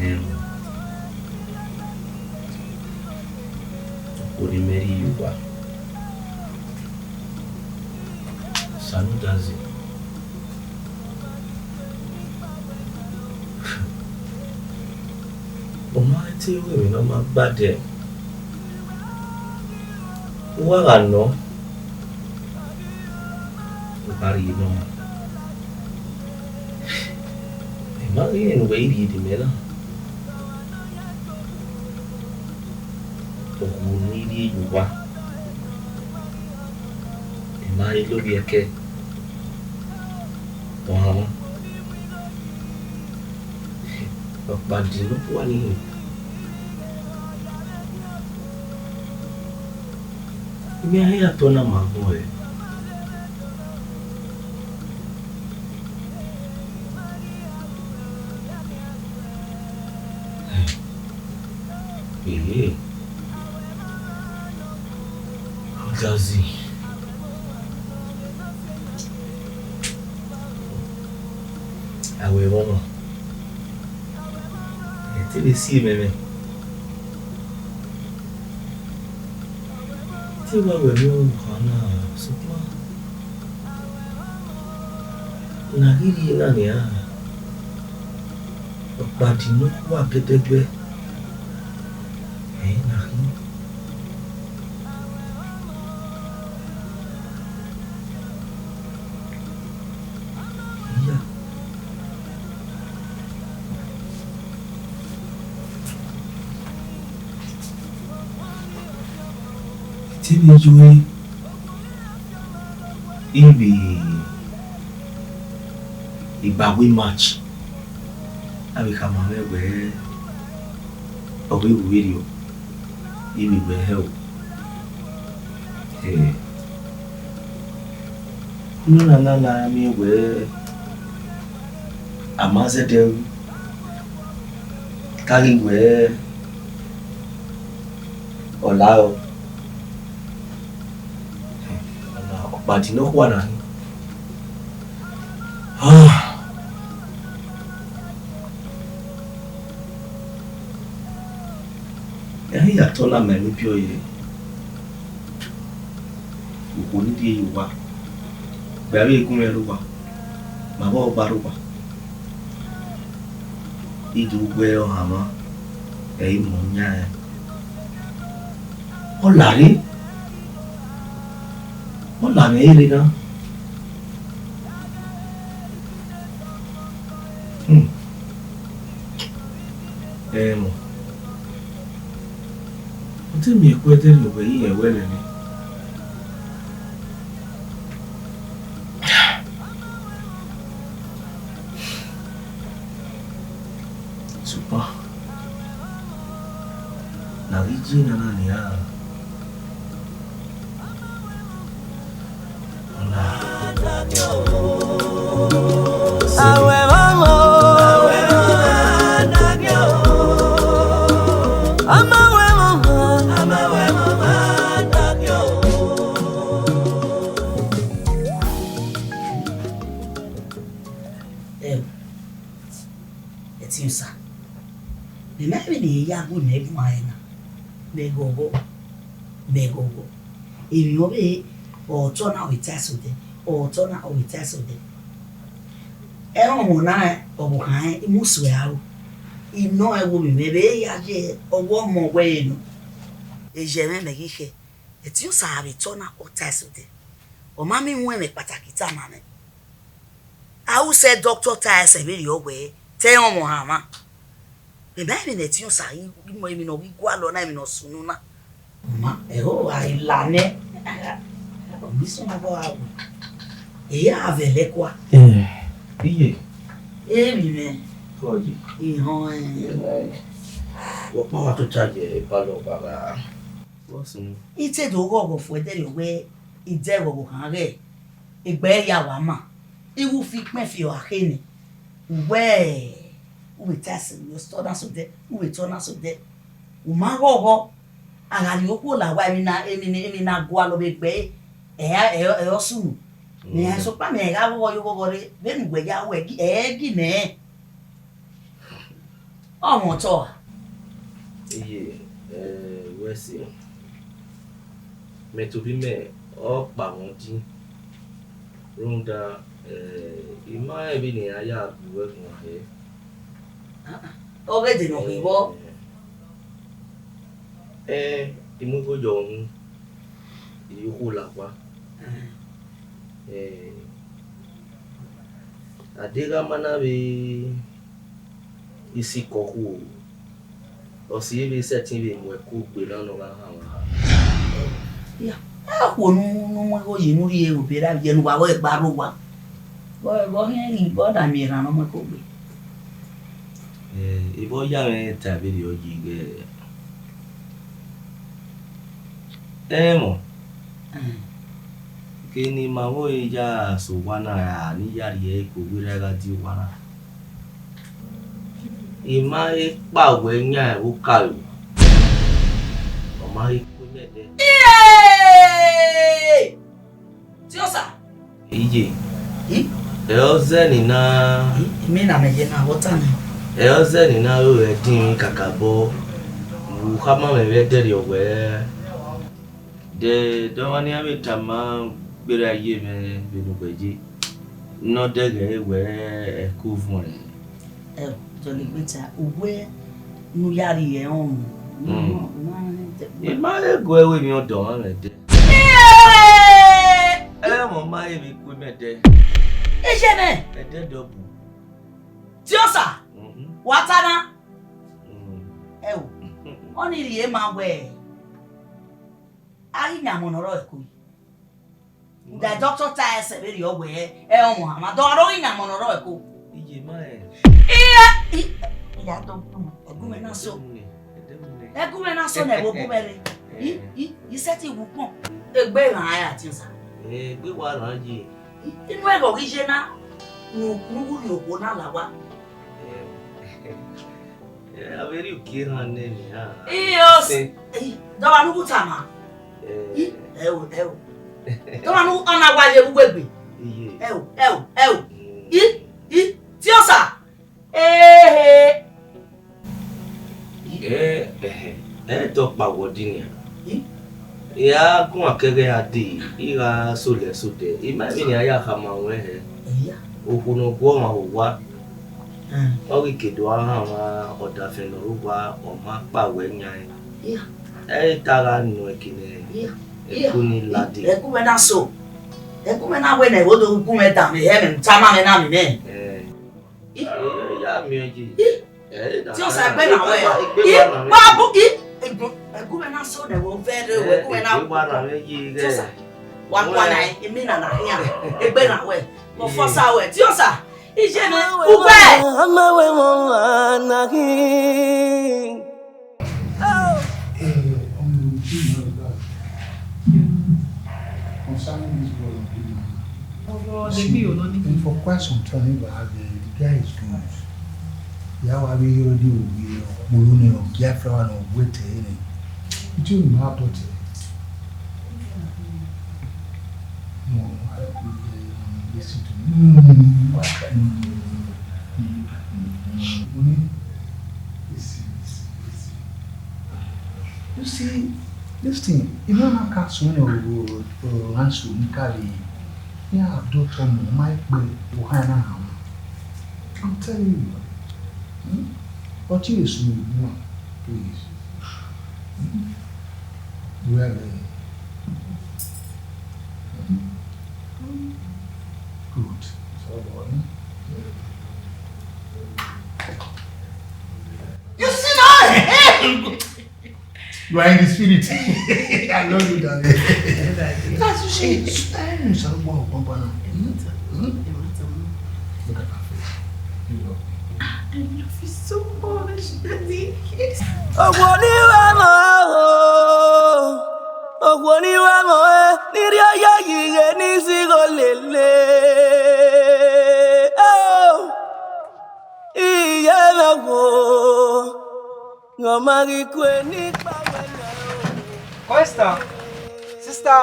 Em, okhuo ne imẹ rhie ye uwa, Sanudazi. Ọ ma te ru emwi ne ọ ma gbadiẹ. Uwa gha nọ, u gha rhie nọ. I ma ghi rẹn ne uwẹ i rhie de imẹ na. Okhuo ne I rhie ye uwa, I ma he lovbiẹ kẹ, ọ hanmwa. Ọkpa di ne okhuo ni hin. Imẹ a ya tọ na ma gbọn ẹre. Ee, Odazi. Awẹ vbe ọmwa. Ẹ te vbe si emẹmwẹ. Te wa wẹ ne ọ kha na, sokpan ne a ghi rhie na nian, ọkpa di ne okhuo gẹdẹgbẹ, ẹ i na khin. Iya. Te vbe yo, ivbi igbawe match, a vbe khama mwẹ wẹẹ, ọ vbe ru vberriọ, ivbi wẹ hẹ o. Eh, unu na na na miẹn wẹẹ, a ma zẹdẹ ru, ka ghi wẹẹ, ọ la o. Ọkpa di ne okhuo na hin. Ẹ i ya tọ na ma emwi biẹ ọye. Okhuo ni rhie ye owa, gbe avbe egunmwẹ rre owa, ma vbe ọgba rre owa. I do wẹ ọhanmwa, ẹ i mu yan ẹn. Ọ la rre, ọ la mwẹ rre na. Hmm. Ẹmwẹ, ọ te miẹn eku ẹdẹ ne uwẹ i rẹn wẹ nẹ nẹ. Sokpan, ne a ghi ye nana nian, ọ na. Ẹo, Ẹtin Osa, mẹ ma vbe ne ya gu mẹ bu ẹre na, mẹ ghọghọ, mẹ ghọghọ. Emwi ne ọ vbe, ọ tọ na ọ vbe ta ẹse odẹ, ọ tọ na ọ vbe ta ẹse odẹ. Ẹmwẹ ọmọ na rẹn, ọ vbe khan rẹn, I mu suẹ aro. I nọ ẹn wo vbe mwẹ vbe ya ye ọghe ọmọ wẹ ẹre nọ. Eyẹ mwẹ mẹ ghi khẹ, Ẹtin Osa vbe tọ na ọ ta ẹse odẹ. Ọ ma miẹn iruẹmwẹ kpataki tama mwẹ. A ru sẹ dọktọ ta ẹse vberriọ wẹẹ, te ẹmwẹ ọmọ hanmwa. Mẹ ma emwi ne Ẹtin Osa ghi mu emwi ne ọ ghi gualọ na, emwi ne ọ sunu na. Ma, ẹho gha la nẹ, ọ ghi sunu vbe ọ gha ru. Eya vbe ẹlẹkua. Eh, iye. Emwi mwẹ. Kọye. Ihọn ẹn. Wẹ ọkpa wa tota ye epalọ baba. What's new? I te do ghọghọ fu ẹdẹrriọ wẹ, I dẹ ghọghọ khan ghẹ egbe ya wa ma, I wu fi ikpẹn fi ọre a khe nẹ. Uwẹ, u vbe ta ẹse, u vbe tọ na sẹ odẹ, u vbe tọ na sẹ odẹ. U ma ghọghọ, a gha rhie okhuo la owa, emwi na, emwi ne, emwi na gualọ vbe egbe ẹre, ẹ, ẹ, ẹ, ọ sunu. Mẹ, mm, sokpan mẹ gha ghọghọ ye oghọghọ rre, vbene uwẹ ya ru ẹgi, ẹ gi mẹ rẹn. Ọ mwẹ otọ a? Iye, eh, wẹ sẹ, mẹ tobọ imẹ, ọ kpa mwẹ odin, rhunmwuda, eh, I ma rẹn vbene iran ya gu uwẹ guan hẹ. Ah, ah. Ọ ghe de ne ọ khin vbọ? Eh, eh, I mu igho yọ unu, I rhie okhuo la owa. Ah. Eh, a deghẹ a ma na vbe sikẹ okhuo, ọ si vbe sẹtin vbe mu ẹko gbe na ne ọ gha hanmwa. Ya, a khuo ne u, ne u mu igho yi ne u rhie obọ erha vbe iye ne uwa vbe gba rre owa. Vbe ọ, vbe ọ khian ghi vbe ọ da miẹn erhan ne ọ mu ẹko gbe? Ebo ya mwẹ ta vberriọ yi ighẹ ẹmwẹ ke ne ima vbe ya sẹ owa na ra, ne I ya rhie ẹre ke owa ra gha die owa na. I ma he kpa wẹ yan ẹvbo ka ru, ọ ma he ku mẹ ẹdẹ. Iye. Tiosa. Iye. I? Ẹ ọ zẹ ni na. I, I mean, na mẹ ye na, what am I? Ẹ ọ zẹ ni na ro ẹdin kakabọ. U khama mwẹ vbe ẹdẹrriọ wẹ. De, de ọmwa ne iran vbe tama gberra ye mwẹ vbene uwẹ ye. Ne ọ dẹghe wẹ ẹko vuọn. Ẹ, Jọlẹgbeta, uwẹ ne u ya rhie ẹre ọnrẹn. Mm. I ma he gu ẹre emwi ọdọ mwa mwẹ dẹ. Ẹ, ẹ, mọ ma he vbe ku mẹ dẹ. Iye nẹ. Ẹdẹ dọbu. Tiosa, mhm, wa ta na. Mm. Ẹ o, ọni rhie ma wẹ, a ghi yan ọmọ ne ọ rrọọ ẹko. Rhunmwuda dọktọ ta ẹsẹ vberriọ wẹ ẹ ọmọ hama, dọ aro ghi yan ọmọ ne ọ rrọọ ẹko. Iye ma ẹ. Iye, i, ya dọ gu, ẹgu mwẹ na so. Ẹdẹ mu nẹ, ẹdẹ mu nẹ. Ẹgu mwẹ na so nẹ, ẹvbo gu mwẹ rre. I, i, i sẹtin wu ukpọn. Egbe rran ra Tiosa. Egbe wa rran ye. I, inu ẹghẹ ọ ghi ye na, ne u, ne u wu rhie okhuo na la owa. Ẹ, a vbe rhie uki erhan nẹ nian. Iyo, sẹ. I, dọmwa ne u gu tama. Ẹ. I, ẹ o, ẹ o. Dọmwa ne ọ na wa ye vbe uwu egbe. Iye. Ẹ o, ẹ o, ẹ o. Mm. I, i, Tiosa. Ehe. Ẹ, ẹhẹ, ẹ tọ kpa wẹ ọdin nian. I? I ra guan kẹghẹ a dee, I gha sodẹ sodẹ, I ma vbene a ya khama ruẹn hẹ. Iya. Okhuo ne ọ gu ọmwa vbe owa, mm, ọ ghi ke do a rhan ọmwa ọdafẹn ne ọ rre owa, ọ ma kpa wẹ yan ẹn. Iya. Ẹ i ta gha nọ ẹki nẹ, iya, ẹku ni ladi. Ẹku mwẹ na so. Ẹku mwẹ na wẹ nẹ, vbe odọ uku mwẹ dan mwẹ, hẹ mwẹ, tama mwẹ na mwẹ nẹ. Ẹ. I? Ẹ, ya miẹn yi. I? Ẹ, na, Tiosa, egbe na wẹ. Egbe wa na wẹ. Wa bu, i, egbe, ẹgu mwẹ na so nẹ, wẹ ovẹn rre, wẹ, ẹ, ẹgu mwẹ na egbe wa na wẹ yi ghẹ. Tiosa, wa kua na, imi na na hian. Egbe na wẹ. Wọ fọsa wẹ. Tiosa, iye mwẹ, ugbẹ. Ama wẹ mọ na ghi. Eh, ọmọ ìlú tí mo lọ bá concerning this boy, you know. Ọwọ, see, the bill, no need, and for quite some time, if I have the, the guy is good. Yeah, wa be here, the way, ọkpolo ni, ọ gia flower ni, ọ wet, eh, ni. It will not touch it. No, I don't, eh, listen to me. Mm, what can you do? Mm, mm, mm. Money? Listen, listen, listen. You see, this thing, you know, I can't swing or, or, or answer me, carry. Yeah, I've done some of my way, you can't. I'm telling you. Hmm? But you is me, please. Hmm? Well, eh, hmm? Good. So, boy, hmm? You see now? You are in the spirit. I love you, darling. That's what she is. I know some boy, one boy now. Hmm? Hmm? Look at her face. You love me. I love you so much, Daddy. Yes. Okhuo ni wa mọ o, okhuo ni wa mọ ẹ, ni rhie oyayi ghe ni zigho lele. Oh, iye mwẹ wo, ọ ma ghi kue ni kpa wẹ nẹ o. Sister, sister.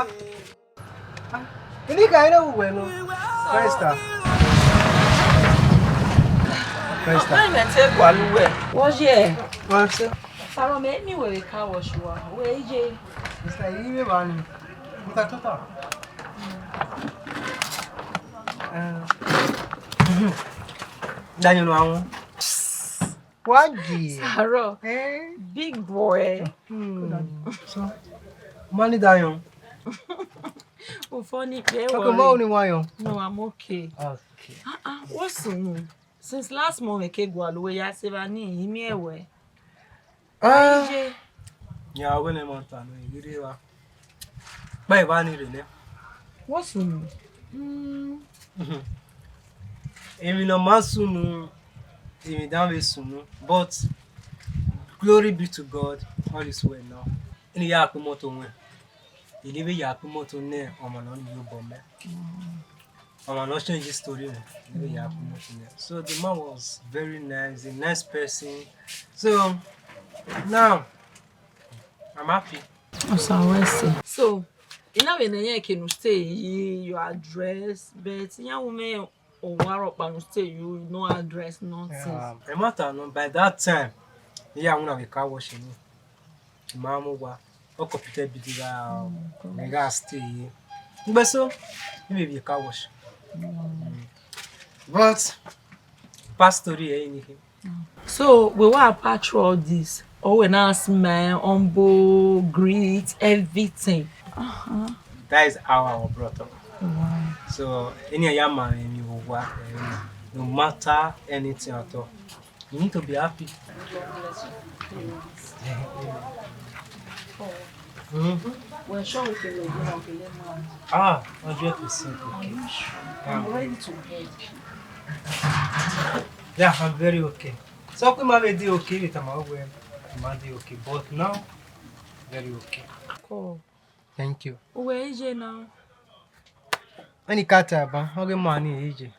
Ah, ini ka ere uwe no. Sister. Sister. Ọkọ mẹ te gualọ uwẹ. Wọ ye? Wọ se. Saro mẹ, mi wẹ vbe car wash wa. Wẹ ye. Sister, iyi vbe ba ni. Mr. Tota. Eh. Daniel wa won. Wa ye. Saro. Eh? Big boy. Hmm. So, money da yon. O funny pé. Okay, wọ báwo ni wa yon? No, I'm okay. Okay. Ah, ah, what's new? Since last month, eke gualọ uwẹ ya se ba ni imi ẹwẹ. Ah. Iye. Ya wẹ ne mo ta no, igiri wa. Ba iba ni re ne. What's new? Hmm. Èmi na ma sunu. Emwi dan vbe sunu, but glory be to God, all is well now. Eni ya kpe imoto wẹn, eni vbe ya kpe imoto ne ọmwa ne ọ ni ye obọ mẹ. Ọmwa ne ọ change story mẹ, eni vbe ya kpe imoto nẹ. So the man was very nice, a nice person. So now, I'm happy. Osa wẹ sẹ. So, I na vbe nọ irẹn eke ne u stay yi, your address, but iran wu mwẹ owa rhọkpa ne u stay yi, no address, nothing. Yeah, ẹ ma ta nọ, by that time, iran winna vbe car wash ni. I ma mu owa, ọ kọmpitẹ bidi gha, vbe gha stay yi. Ugbeso, I vbe vbe car wash. But, past story ẹ i ni khin. So, we were apart through all this. Or we now smile, humble, greet, everything. That is how I was brought up. Wow. So, any of your man in you, no matter anything at all, you need to be happy. Mm-hmm. We're sure we can love you, we can love you. Ah, hundred percent okay. Are you sure? Yeah. I'm ready to help you. Yeah, I'm very okay. So, I might be okay with my way. I might be okay, but now, very okay. Cool. Thank you. Where is he now? Any cat, ba, okay, money, is he?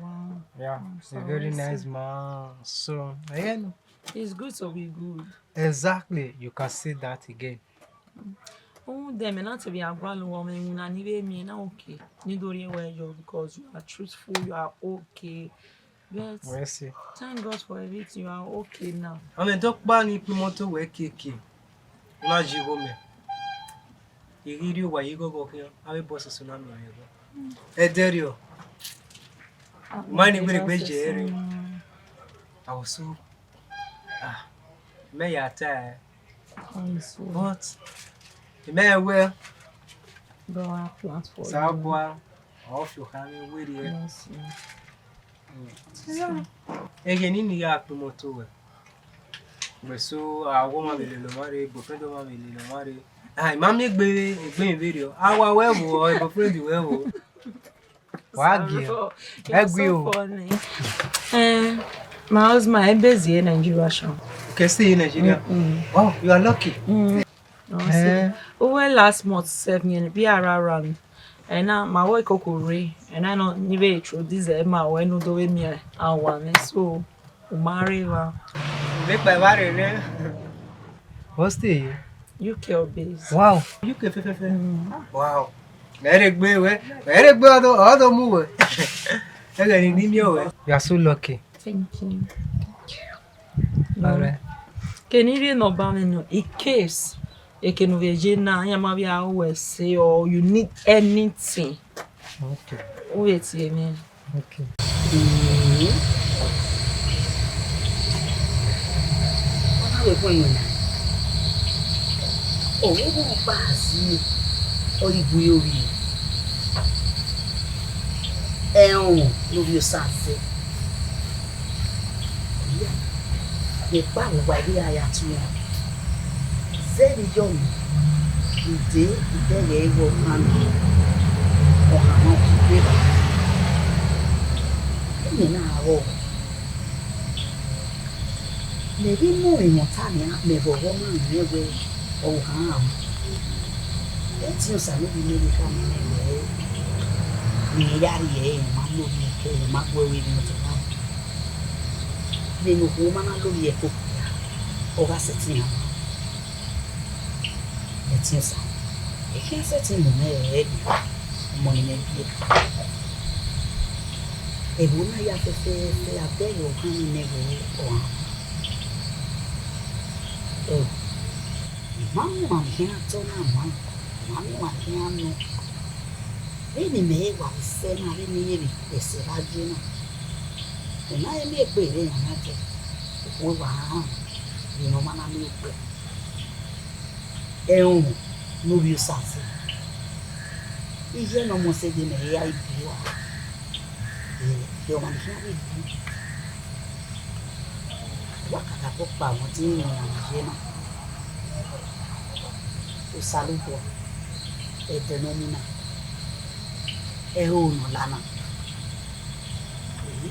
Wow. Yeah, I'm a very nice man. So, yeah, no. It's good to be good. Exactly, you can say that again. Uwẹ dẹ mẹ na te vbe a gualọ uwẹ, ọmọ iwinna ni vbe miẹn na, okay. Ne I do rhie wẹ yọ, because you are truthful, you are okay. But thank God for everything, you are okay now. Amẹ dọkpa ni kpe imoto wẹ keke. Na yi igho mẹ. I ghi rrie owa ye ighọghọ khian, avbe boss eso na miẹn mwẹ ẹghẹ. Ẹdẹrriọ. Ma ni wẹ egbe ye ẹre. I was so, ah, mẹ ya ta ẹ. But, I mẹ wẹ, God have plans for you. Sabua, ọ fi okha mwẹ werriẹ. Yes, yes. Ẹghẹ ne I ya kpe imoto wẹ. Wẹ so, awọ ma vbe lele ọmwa rre, boyfriend ma vbe lele ọmwa rre. Ah, I ma miẹn egbe, egbe vberriọ. Awa wẹ vbo, boyfriend wẹ vbo. Wa gie. Ẹgui o. Eh, my husband, ẹ base ye Nigeria sha. Okay, stay in Nigeria. Mm-mm. Wow, you are lucky. Mm. No, see, over last month, seven years, be around. And now, my wife, Kokore, and I know, ni vbe through this, eh, ma we no do with me, I want me. So, u ma rre evba. Vbe kpa evba rre nẹ. What state? U K or base. Wow. U K fẹfẹfẹ. Mm. Wow. Mẹ rhe gbe wẹ, mẹ rhe gbe ọdọ, ọdọ mu wẹ. Ẹghẹ ni ni miẹn wẹ. You are so lucky. Thank you. All right. Kene I rhie ne ọ ba mwẹ nọ, in case, eke ne u vbe ye na, iran ma vbe aro wẹ ẹse, or you need anything. Okay. U vbe tie mwẹ. Okay. Ee. Ọ na vbe khuẹn yọ na. Ọ vbe ghẹ ọkpa azi, ọ i gui ovbi. Ẹhọnmwọ ne ovbi Osa zẹ. Mẹ kpa vbe uwa, I ghi ra ya tu iran. Zẹ vbe iyọ mẹ, I dee, I dẹghẹ ẹghẹ ọkhan nọ, ọhan nọ, I gbe evba. Imẹ na rrọọ. Mẹ ghi mu emwi ọta nian, mẹ vbe ọghọ ma rẹn wẹẹ ọ gha ran. Ẹtin Osa ne ovbi mwẹ vbe khama mwẹ wẹẹ, ne I ya rhie ẹre, ọ ma lorriẹ kẹ, ọ ma gu ẹre vbe otọ na. Vbene okhuo ma na lorriẹ koko, ọ gha sẹtin yan. Ẹtin Osa, I khian sẹtin mu mwẹ ẹre, ọmọ ne imẹ biẹ. Ẹvbo na ya fẹfẹfẹ, a dẹghe ọkhan ni nẹ wẹẹ ọ gha. Ẹ, I ma miẹn ọmwa ne I khian tọ na ma, I ma miẹn ọmwa ne I khian nọ. Vbene imẹ wa vbe sẹ na, vbene I ye vbe ẹsẹ gha ye na, I na he miẹn egbe rre iran na dẹ, okhuo wa rran vbene ọ ma na miẹn egbe. Ẹhọnmwọ ne ovbi Osa zẹ. Iye ne ọ mose de mẹ ya i biẹ ua. Ẹ, ọmwa ne I khian vbe bu. Wa kakabọ kpa wọn te iran ye na. Osanobua, ẹdẹ ne ọ mu na, ẹho ne ọ la na. Ee.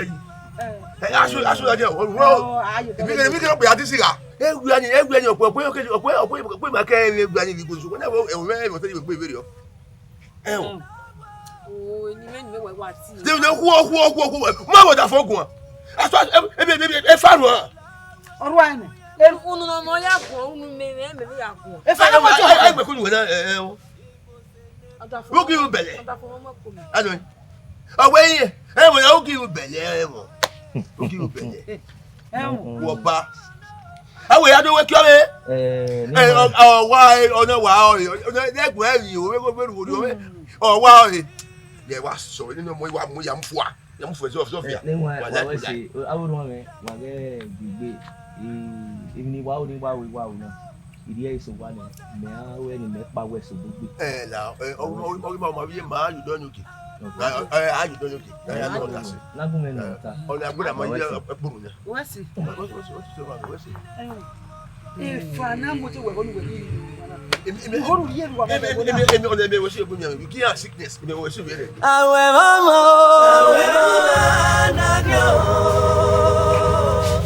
wẹ yi. Ẹ, asu, asu la jẹ, o, o, ibi kẹrẹ, ibi kẹrẹ, ọkpẹ ya di siga. E wia ni, e wia ni, ọkpẹ, ọkpẹ, ọkpẹ, ọkpẹ, ọkpẹ, ọkpẹ ma kẹ, e wia ni, ibi gozo. Wẹ na, o, o, mẹ, mẹ, mẹ, mẹ, mẹ, ẹ o. O, eni mẹ, ni mẹ wẹ wa ti. De, de, khuo, khuo, khuo, khuo, ma wẹ da fo guan. Asu, e, e, e, e, e fa ruan. Ọrua ẹnẹ. Unu nọ nọ ya guan, unu mẹ, mẹ, mẹ ya guan. E fa ruan. Ẹ, ẹ, ẹ, ẹ, gbẹkun wẹ na, ẹ, ẹ, o. Ọdafọ. Ugi ru bẹlẹ. Ọdafọ ọmọ kò mí. Anu. Ọwẹ yẹn, ẹ wẹ, ugi ru bẹlẹ, ẹ wọ. Ugi ru bẹlẹ. Ẹ wọ. Wọ ba. Awe ya do we kiọ vbe. Eh, ne Eh, ma ọ, ọ wa, eh, ọ ne wa, ọ, ọ ne ẹgbẹ ri o, we go be ru o, we. Ọ wa, ọ, ye wa sọ, ni no mo wa mu ya mu fua. Ya mu fua so so fia. Ne wa, wa wa la wẹ kula. Se, aro no mẹ, wa ghe gbigbe. Eh, emwi ni wa o, ni wa o, wa o na. Iriẹ eso wa nẹ, mẹ a wẹ ni mẹ kpa wẹ eso gbogbo. Eh, la, eh, ọ, ọ, ọ, ọ, ma, ma, ye ma, you don't know. Okay. Eh, eh, you don't know. Eh, you don't know. Na gun mẹ nọ ta. Ọ na gbọdọ ma ye ẹkpuru na. Wẹ si. Wẹ si, wẹ si, wẹ si, wẹ si. Efa na mo te wẹ bọ ni wẹ ni. Emi, emi, Emi, emi, emi, emi, emi, emi, wẹ si, emi, emi, you give her sickness. Emi, wẹ si, wẹ si. Awe mama, awe mama, na bio.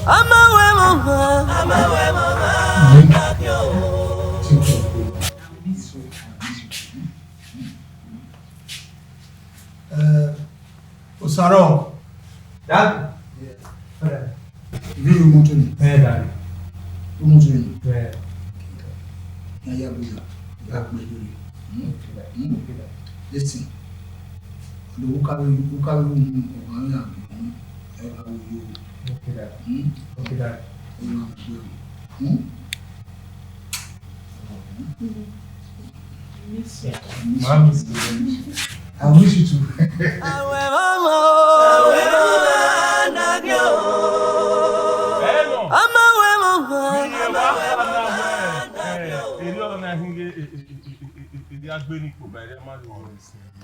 Ama we mama, ama we mama, na bio. Eh, Osaro. Dad. Yeah. Ẹ, ivbi ru moto ni. Ẹ, Dad. Ru moto ni. Ẹ. Ya ya bu ya. Ya bu ya. Hmm? Okay, Dad. Hmm? Okay, Dad. Listen. Ọdọ wo ka ru, wo ka ru mu ọmọ ya bi mu. Ẹ ba wo yo. Okay, Dad. Hmm? Okay, Dad. Ẹ ma mu gbe. Hmm? Miss you. Ma miss you. I miss you too. Awe mama, awe mama, na bio. Hello. Ama we mama. Iye wa, ama we mama, na bio. Eh, eri ọna hin ghe, eh, eh, eri agbe ni kpo ba eri ama ru.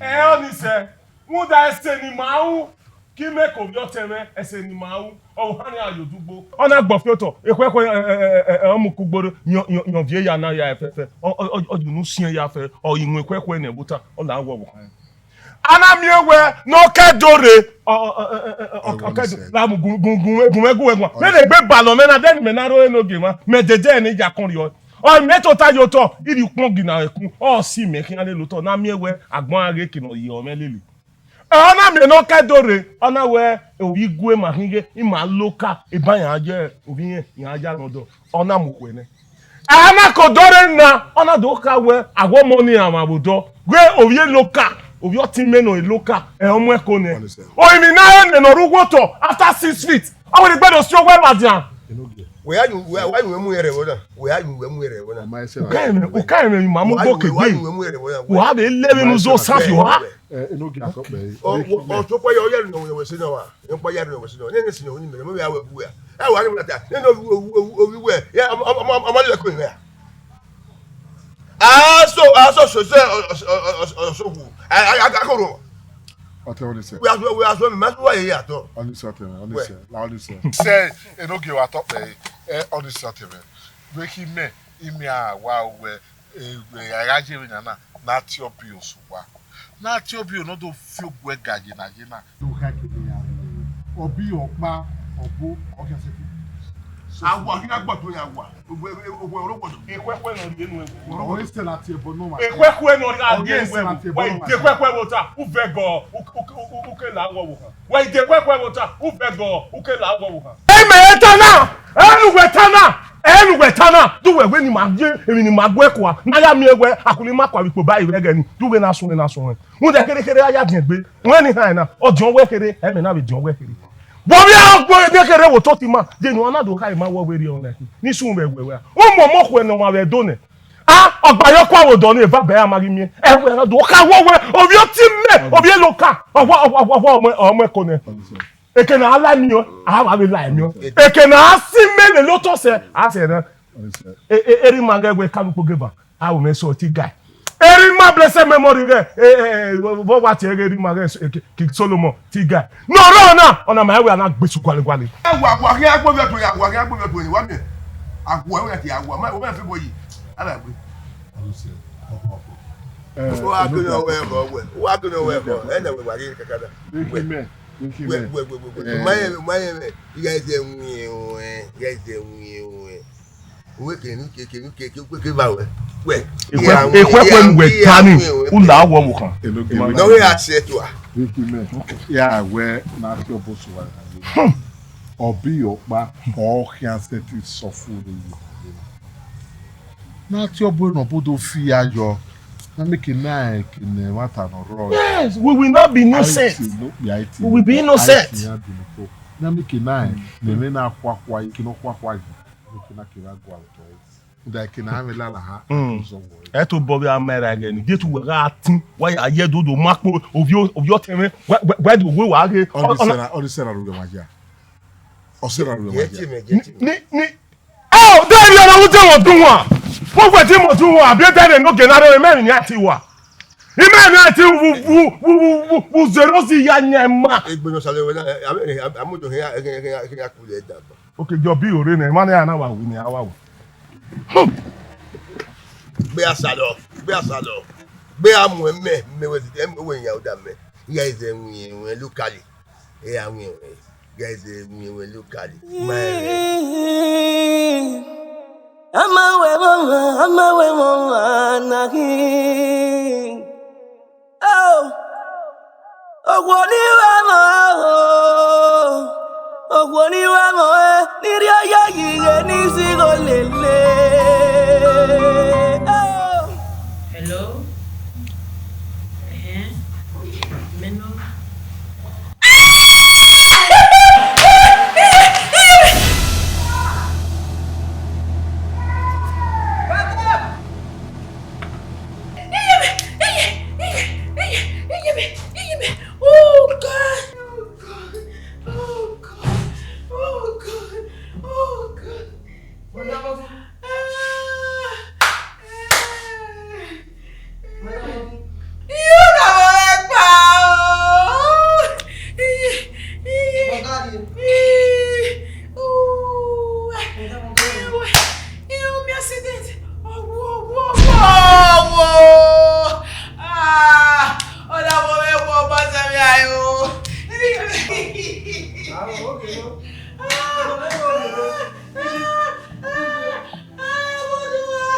Eh, ọ ni sẹ, muda ẹse ni ma ru. Ke imẹ ke ovbi ọtẹn mwẹ, ẹse ne ima ru, ọ ohan ne iran ye odugbo. Ọ na gbọfe otọ, ekhọekhọe, ẹ, ẹ, ẹ, ẹ, ọ mu kugborre, yọn, yọn, yọn viẹ ya na ya fẹfẹ, ọ, ọ, ọ, ọ ye unu siẹn ya fẹ, ọ i mu ekhọekhọe nẹ vbe ota, ọ la wọ vbe ohan. A na miẹn wẹ ne ọ kẹ do rre, ọ, ọ, ọ, ọ, ọ, ọ, ọ kẹ do, la mu gun, gun, gun, gun, gun, gun, gun. Vbene egbe balọ mẹ na, dẹni mẹ na ro enogie mwa, mẹ dede ẹre ne I ya kọn rriọ. Ọ mẹ tota ye otọ, I rhie ukpọn gina ẹkun, ọ si mẹ khian lele otọ, ne a miẹn wẹ agbọn a ghe eke ne ọ ye ọmwẹ lele. Ẹ, ọ na miẹn ne ọ kẹ do rre, ọ na wẹ ovbi igue ma khin ghe, ima loka, eba iran ye ovbi irẹn, iran ya rẹn ọdọ, ọ na mu okhuẹ nẹ. A na ke odọ rre na, ọ na do kha wẹ, aghọmọ ne iran mwẹ vbe odọ, wẹ ovbi e loka, ovbi ọtẹn mwẹ nọ e loka, ẹ, ọ mu ẹko nẹ. Understand. Orinmwi na rre nẹ ne ọ rre uwu otọ, after six feet, ọ wẹ ne egbe do si owẹ ladian. Wẹ ya yu, wẹ, wẹ ya yu mu ẹre vbọ na. Wẹ ya yu, wẹ mu ẹre vbọ na. Ọ ma ẹsẹ na. Uka ẹmwẹ, uka ẹmwẹ, ima mu gbe ke gbe. Wẹ ya yu, wẹ mu ẹre vbọ na. Wa vbe levbe ne uzo san fi oha. Ẹ, enogie atọ kpẹ. Ọ, ọ, ọ, so kpa yọ, ọ ya ru nọ wẹ si nọ wa. Ẹ kpa ya ru nọ wẹ si nọ. Nene si nọ ni mẹ, mo ya wẹ bu ya. Ẹ wa ni mo ta. Nene ovi, ovi, ovi, ovi wẹ. Ya, ọmọ, ọmọ, ọmọ, ọmọ lẹ ko ya. Aso, aso, so, so, ọ, ọ, ọ, ọ, so wu. A, a, a, a, ko ro. Ọtẹn, ọnise. Wẹ aso, wẹ aso, mi ma so wa ye ya tọ. Ọnise, ọtẹn, ọnise. Wẹ. La ọnise. Sẹ, enogie wa tọ pẹ. Ẹ, ọnise, ọtẹn. Vbe khin mẹ, imẹ a wa wẹ, e, e, a gha ye vbe yan na, na tie ọbi osu wa. Na tie ọbi ne ọ do fi oguẹ ga ye na ye na. Do kha kene ya. Ọbi ọkpa, ọbo, ọ khian sẹtin. Awa ghi na gbọdọ ya wa. Owe, owe, owe, owe, owe. Ekhọekhọe ne ọ rhie enu ẹvbo. Ọ rhie sẹ na tie ẹbọ nọ ma. Ekhọekhọe ne ọ rhie enu ẹvbo. Wa ide ekhọekhọe vbe ota, u vẹ gọ, u, u, u, u, u ke la wọ vbe ohan. Wa ide ekhọekhọe vbe ota, u vẹ gọ, u ke la wọ vbe ohan. Ẹ mẹ ta na, ẹ nu wẹ ta na, ẹ nu wẹ ta na, du wẹ wẹ ne ima ye, emwi ne ima guẹ kua, na ya miẹn wẹ, akhuli ma kua vbe ikpo ba ivẹ gẹ ni, du wẹ na sun, na sun. Rhunmwuda kherhe kherhe a ya diẹn egbe, wẹ ni han na, ọ diọn wẹ kherhe, ẹ mẹ na vbe diọn wẹ kherhe. Vbe ovbi a gbe ne kherhe vbe otọ tima, de ne ọ na do kha ima wẹ vbe rri ọna ẹki, ni sun vbe ẹwẹ wẹ. U mọmọ khuẹ ne ọmwa vbe Ẹdo nẹ. A, ọgba yọ kua vbe odọ ni eva bẹ a ma ghi miẹn. Ẹwẹ na do kha wọ wẹ, ovbi ọtẹn mwẹ, ovbi e loka, ọwa, ọwa, ọwa, ọwa, ọmọ, ọmọ ẹko nẹ. Eke ne a la miẹn, a wa vbe la miẹn. Eke ne a si mẹ lele otọ sẹ, a sẹ nẹ. E, e, erha ima ghẹ wẹ Kanu kpo geba, a ru mwẹ sọ ti guy. Erha ima blessed memory ghẹ, e, e, e, vbọ wa tie ẹghẹ erha ima ghẹ, e, King Solomon ti guy. Ne ọ rrọọ na, ọna ma wẹ a na gbe su gualẹ gualẹ. Ẹ wa, wa khian gbe ovbi ẹdun ya, wa khian gbe ovbi ẹdun ya, wa miẹn. A wa, wa khian a wa, ma, wa ma fi bo yi. A na gbe. Ẹ, wa ke ne ọ wẹ ẹbọ wẹ, wa ke ne ọ wẹ ẹbọ, ẹ na wẹ wa ghi kakada. Wẹ, wẹ, wẹ, wẹ, wẹ. Ma ye, ma ye, wẹ. Ighẹ zẹ winna, ighẹ zẹ winna. Uwẹ kenu ke, kenu ke, ke, ke, ke ba wẹ. Wẹ. Ekhue, ekhue, ekhue nu wẹ ta ni, u la wọ vbe ohan. Nọ wẹ a sẹ tua. Ya wẹ na ke obosu wa. Ọbi ọkpa, ọ khian sẹtin sọ fun rre. Na tie ọbo ne ọbo do fi ya yọ. Na make na ke ne ẹmwata ne ọ rrọọ. Yes, we will not be innocent. We will be innocent. Na make na ne ẹmwẹ na khuakhua, ke ne ọ khuakhua yi. Eke na kevbe a gua otọ ẹre. Rhunmwuda eke ne a mwẹ lala ha, a Mm. ke zọ wọọ. Ẹ tobọ vbe a ma ẹre ẹghẹ ni, Jesu wẹ gha tin, wa ya ye dodo ma kpo, ovbi o-, ovbi ọtẹn mwẹ, wẹ, wẹ, wẹ do we wa ghe. Ọ ni Ọ, ọ na sẹra, ọ ni sẹra ru wẹ wa ya. Ọ sẹra ru wẹ wa Jẹ ya. Tie mẹ, jẹ tie mẹ. Ni, ni, Oh, de ri ọna ute mo dun wa. Mo gbe ti mo dun wa, bi te ne no gena re me ni ati wa. Ime ni ati wu, wu, wu, wu, wu, wu zero si ya nyẹ ma. Egbe nọ sale wẹ na, a, a, a, a mu do hia, hia, hia, hia kule da ba. Okay, jọ bi ore nẹ, ma nẹ a na wa wu nẹ, a wa wu. Gbe a salọ, gbe a salọ, gbe a mu ẹmẹ, mẹ wẹ, ẹmẹ wẹ yan ọda mẹ, ya ẹzẹ winwẹn locally, ẹ ya winwẹn, ya ẹzẹ winwẹn locally, ma ẹmẹ. Ama wẹ mama, ama wẹ mama, na hi. Oh. Okhuo ni vbe mọ o, okhuo ni vbe mọ e, ni rhie oyayi ghe ni zigho lele. Oh. Hello? Ẹhẹn? Mẹ nọ. Oh God! Oh God! Oh God! Oh God! Oh God! Ah! Eh! Iye ọdọ mwẹ gba o. Iye, iye, iye. Uwa. Iye, iye, mi accident. Ọwọ, ọwọ, ọwọ, ọwọ. Ah, ọdọ mwẹ wọ ọmọ sẹ mi ayo. Ah, okay, no. Ah, ah, ah, ah, Olúwa.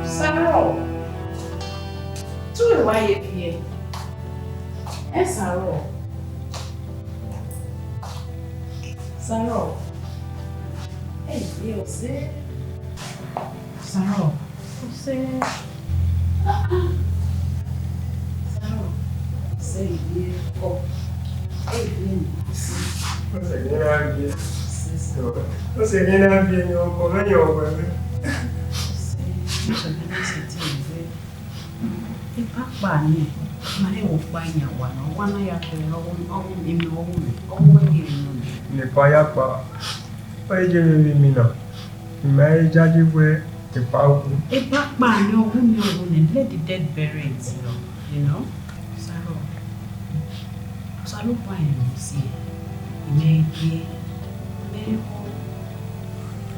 Sarah, tu ewa ye viẹ. Ẹ Sarah. Sarah. Ẹ ye ọse. Sarah. Ọse. Ah, ah. Sarah. Ọse ye ọ. Ẹ ye ọse. Ọse ghi na viẹ. Ọse ghi na viẹ ni ọkọ mwẹ yan ọwẹ mwẹ. Ọse, ọse ghi na sẹtin wẹ. Ipakpa ni, ma rẹn vbe ọkpa yan owa na, owa na ya kẹrẹ ọghe, ọghe emwi ne ọ wu mwẹ, ọ wu ẹre nọ. Ne epa ya kpa, ọ i je mwẹ vbe imi na, I ma he jaji wẹ epa wu. Ipakpa ni, ọ wu ni, ọ wu ni, let the dead bury it, you know, you know? Sarah, Osanobua rẹn mwẹ si, I ma he gie, I ma he ho,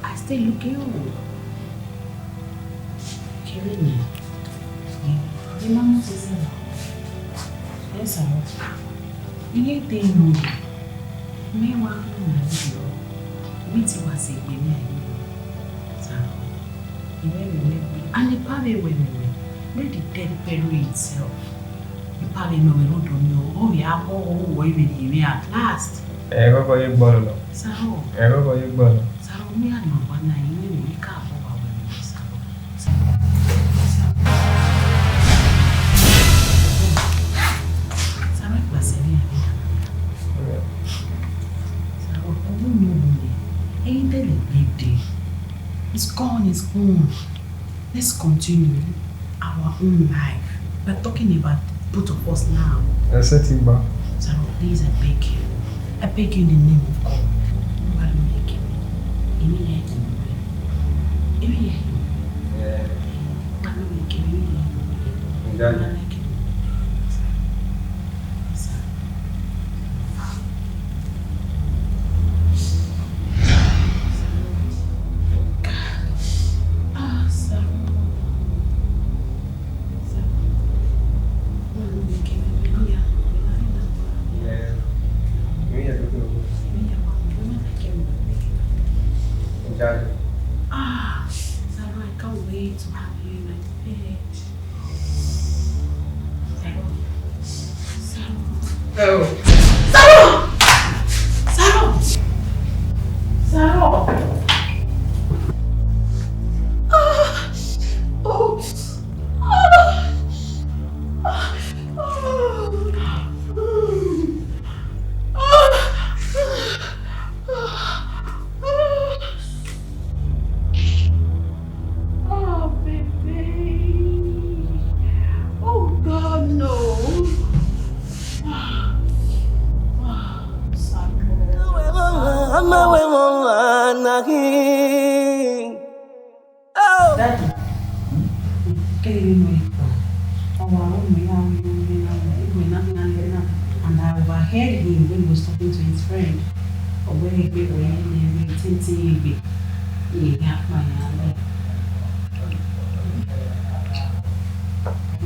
I still look you. Kevbe nian, I ma mu sẹsẹ ra. Ẹ Sarah, I ye te nọ, mẹ wa khin na yi rọ, vbe te wa sẹ egbe mẹ a yi rọ. Sarah, I wẹ vbe wẹ, and epa vbe wẹ vbe wẹ, let the dead bury himself. Epa vbe nọ vbe rhodọ nii, ọ vbe a khọ ọghe uwẹ vbe rhie mwẹ at last. Ẹ ghọghọ ye gbọlọ. Sarah. Ẹ ghọghọ ye gbọlọ. Sarah, ọ miẹn a nọ owa na, I wẹ vbe I ka bọ wa wẹ vbe Sarah. Sarah, Sarah, gba sẹ vbe a. Sarah, ọ wu ne ọ wu nẹ, ẹyin te lẹ gbe dee. It's gone, it's gone. Let's continue our own life. We're talking about both of us now. Ẹ sẹtin gba. Sarah, please, I beg you. I beg you in the name of God. Why don't you give me? Give me your name. Daddy. Ah, Sarah, I can't wait to have you in my bed. Sarah. Sarah. Sarah. Sarah. Ah. Oh. Ah. Ah. Ah. Ah. Ah. Oh, baby. Oh, God, no. Ah, ah, Samuel. Daddy, keghi vbe nọ, ọ wa ru ne iran ru ighẹ na, ighẹ na, na, na, and I overheard him when he was talking to his friend. Ọ wẹẹ egbe wẹẹ ne ẹvbo titi egbe, ne a kpa ya lẹ.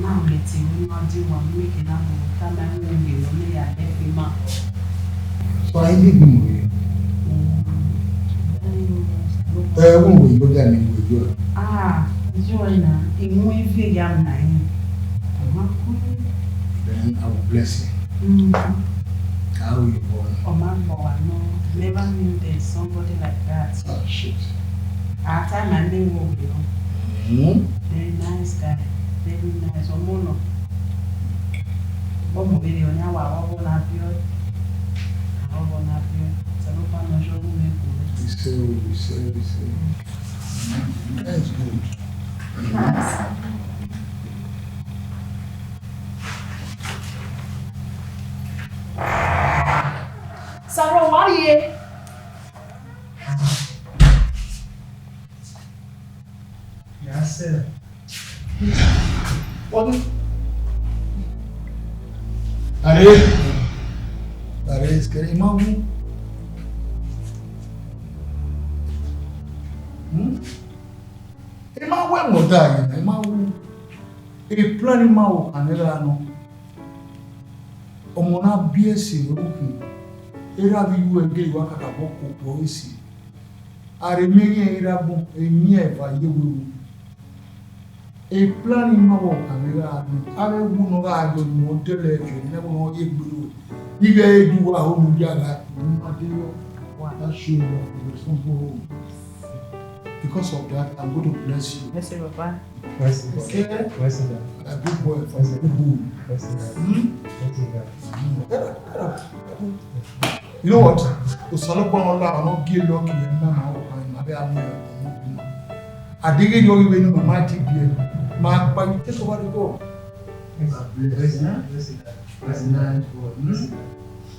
Na mẹ te ru ne ọ di wa, make na mu ta ma mu ne ọ ne ya de fi ma. So I need him. Eh, when we go there, me we go. Ah, you are na. Imu ivi ya na yin. Then I will bless you. Mm. I will born. Oh my God, no. Never knew there's somebody like that. Oh, shit. At time I may walk you. Mm. Very nice guy. Very nice. Ọmọ nọ. Ọmọ vbe ne ọ yan wa, ọvọ na biẹ ọe. Ọvọ na biẹ ọe. Sẹ vbe ọkpa nọ, ọjọ vbe uwẹ khuẹ. Ise o, ise, ise. That's good. Sarah, why are you? Yes, sir. What? Are, are, is kere ima wu. Hmm? Ima wu ẹmwẹ ọda ẹre na, ima wu. E plan ima wu kan ne ra nọ. Ọmọ na biẹ ẹse vbe ukhin, erha vbe iru ẹre gele wa kakabọ koko ẹse. Are emwi ẹre agbọn, emwi eva ye wewe. E plan ima vbe ọkan vbe gha nọ, avbe ẹwu ne ọ gha yọ ne ọ dẹlẹ ẹfe ne ẹwu ne ọ ye egbe ro. Ighẹ e du wa ho ne u ya gha, ne u ma de yọ, wa da show love to the responsible home. Because of that, I'm going to bless you. Bless you, Papa. Bless you, Papa. Okay? Bless you, Dad. A good boy from a good home. Bless you, Dad. Hmm? Bless you, Dad. Get up, get up. You know what? Osanobua ọna ọ gie lucky vbe na ma ọ kan ma vbe a mu ọmọ. Adeghẹ ọ ghi vbe ne mama ti biẹ, ma kpa you take over the ball. Bless you, bless you, bless you, bless you, bless you.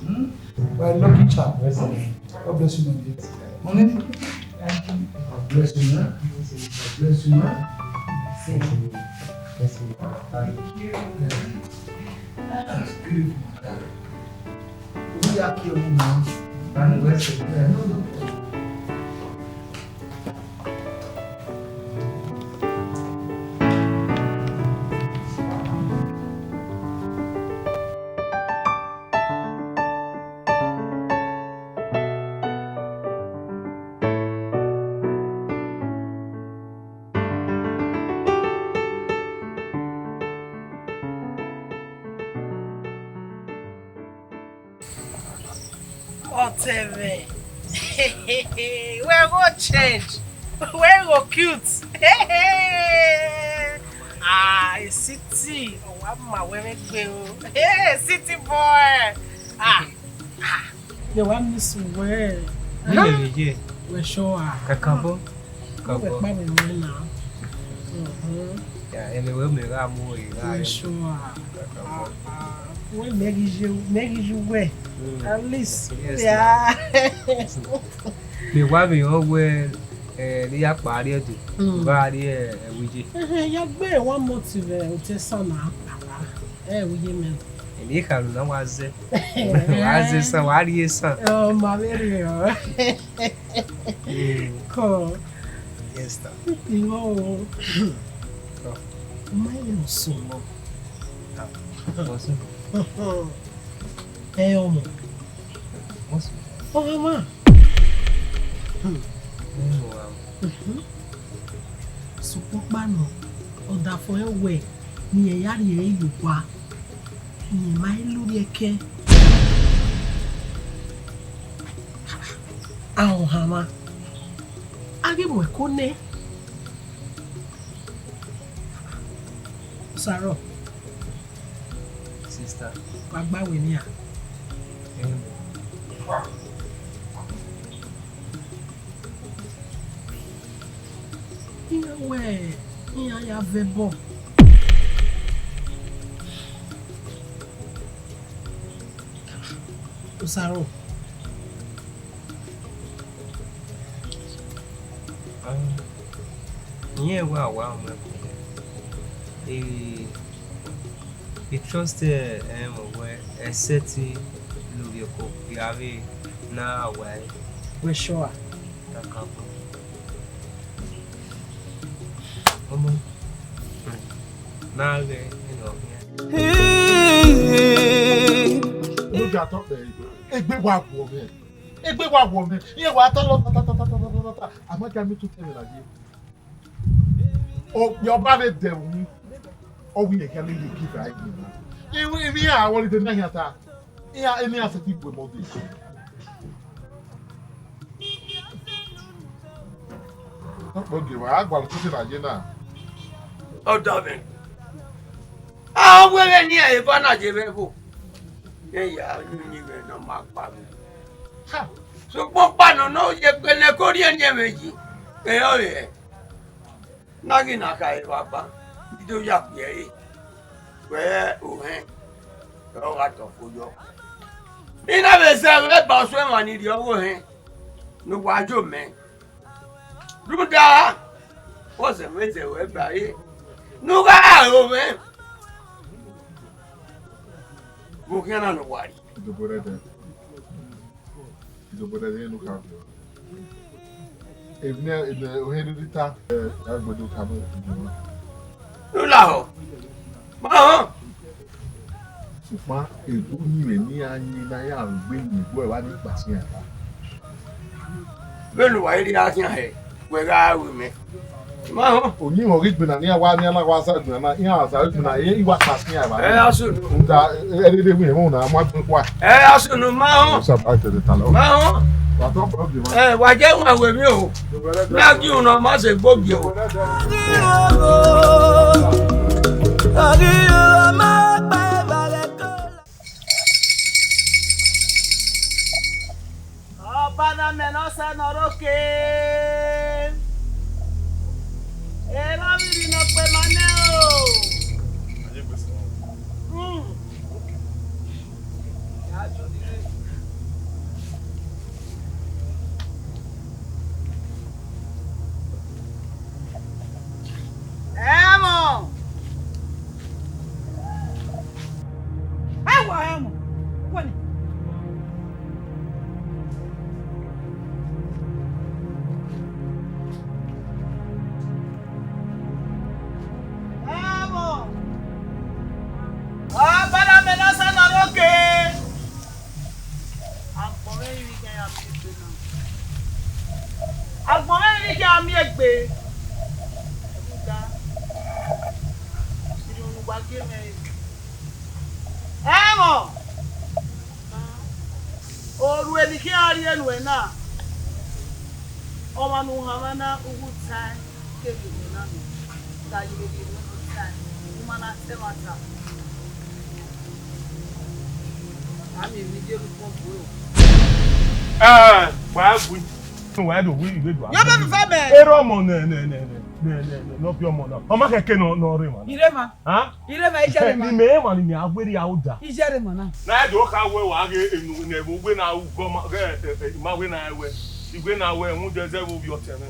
Hmm? Hmm? By lucky charm. Bless you. God bless you, my dear. Honey? God bless you, man. God bless you, man. Bless you. Bless you. Thank you. Yeah. That's beautiful, my darling. We are here now. And bless you. Yeah, no, no. Ọtẹn mwẹ. Wẹ gho change. Wẹ gho cute. Ah, City. Ọ wa ma wẹ mwẹ gbe o. Hey, City boy. Ah, ah. They want me to wear. Yeah, yeah. We're sure. Kakabo. Kakabo. We're coming on now. Mm-hmm. Yeah, anyway, me ga mu e ga. We're sure. Kakabo. Ah, ah. Well, maybe you, maybe you wear. Mm. At least. Yes, yeah. Ma'am. Me wa mi o wear. Eh, ne I ya kpa rrie Ẹdo, mm, u gha rrie, eh, Ẹwije. Ẹhẹn, ya gbe one month vbe otọ esan na, papa. Eh, Ẹwije mẹ. Emwi kharu na wa zẹ. Wa zẹ esan, wa rrie esan. Ọ ma vberriọ. Mm. Kọ. Yes, sir. Irọ o. Kọ. Ọ ma rẹn ne ọ sunu. Ah, ọ sunu. Ẹ ọmọ. Ọ sunu. Ọ ma. Hmm. Mhm. Sokpan ọkpa nọ, ọdafẹn wẹ ne irẹn ya rhie ẹre ye owa, irẹn ma he lurriẹ ẹkẹn. Ahọn hanmwa, a ghi mu ẹko nẹ. Osaro. Sister. Wa gba wẹ nian. Amen. Iran wẹ, iran ya vẹ ẹbọ. Osaro. Ah, irẹn wa wa mu ẹko. Eh, I trust, eh, ẹmwẹ wẹ, except lurriẹ oko, I gha vbe na wa ẹre. Wẹ sure? Kakabọ. Ọmọ, na ghẹ ẹre ọ khian. Unu gia tọ kpẹre, egbe wa guọ mwẹ. Egbe wa guọ mwẹ. Iran wa ta lọ ta ta ta ta ta ta ta ta. A ma gia miẹn otọ ẹmwẹ na ye. Okpia ọba vbe dẹ ẹvbo, ọ wẹ irẹn khian ne I give a egbe na. Emwi iran wọrọ dede na khian ta. Iran, eni iran sẹtin bu emọ dee. Ọkpọ gie wa, a gualọ otọ na ye na. Ọdọ mwẹ. A wẹ vbene iran eva na ye vbe ẹvbo. Iran ya ru uyinmwẹ vbe ne ọ ma kpa mwẹ. Ha! Sokpan ọkpa nọ ne ọ ye kpele ke orhiọn eni ẹmwẹ yi, ẹre ọ re. Ne a ghi na khare vbe aban, I do ya kpia ẹre, wẹ ohẹn, ọ gha tọ fo yọ. I na vbe zẹ vbe ba ọsẹ emwa ni rrie ọghe ohẹn ne uwa yo mẹ. Rhunmwuda, ọ zẹ mwẹ zẹ ruẹ ba ẹre, ne u gha ro mwẹ vbe okhian na ne uwa rrie. Idobo rẹdẹ. Idobo rẹdẹ ne u kha viọ. Emwi ne ohẹn rhirhi ta, ẹ, a gbe do tama iran. Ne u lahọ, ma họn. Sokpan edo uyinmwẹ ne iran yin na ya ru egbe yin egbe ẹre, wa ni kpa siẹn eva. Vbene uwa i rhie khian hẹ, wẹ gha ru mẹ. Ma họn. Uyinmwẹ ọghe igbinna ne iran wa, ne iran na wa sa igbinna na, iran sa igbinna, e, I wa kpa siẹn eva. Ẹ, a sunu. Rhunmwuda, ẹ, rere wẹ ẹmwẹ na, a ma gbe kua. Ẹ, a sunu, ma họn. Sa ba tẹrẹ ta lọ. Ma họn. Wa tọ kpọrọ bi ma. Ẹ, wa je wan wẹ mi o. Na gi unu ma se gbogie o. Ọba na mẹ ne ọ sẹ ne ọ rre oke. Erha vbe irhi ne ọ kpe ma nẹ o. Hmm. Ẹmwọ. Ẹwọ ẹmwọ. Wẹni. Ẹmwọ. Ọba na mẹ ne ọ sẹ ne ọ rre oke. Agbọn mwẹ i ghi khian ya miẹn egbe na. Agbọn mwẹ i ghi khian ya miẹn egbe. Rhunmwuda, irẹn ne uwa gie mwẹ re. Ẹmwọ, orhu ne I khian rhie nuẹn na, ọmwa ne u hanmwa na, u ghi tae. Kevbe emwi na nọ, da ye vbe rhie emwi nọ tae, u ma na ta ẹmwata. A miẹn emwi ni ye lukpọn bu ro. Ẹ, wa gui. Wa do wi iwe do. Yọ bẹ fẹfẹ mẹ. Erha ọmọ nẹ, nẹ, nọ biẹ ọmọ na. Ọ ma khẹke nọ, nọ rre emwa na. Irema. Ha? Irema, ijẹrema. Ni mẹ emwa ni mẹ a weri a oda. Ijẹrema na. Na do kha wẹ wa ghe enu ne ẹvbo wẹ na ugọ ma, ghe, ẹ, ẹ, ma wẹ na wẹ. Iwẹ na wẹ, rhunmwuda ẹzẹ vbe ovbi ọtẹn mwẹ.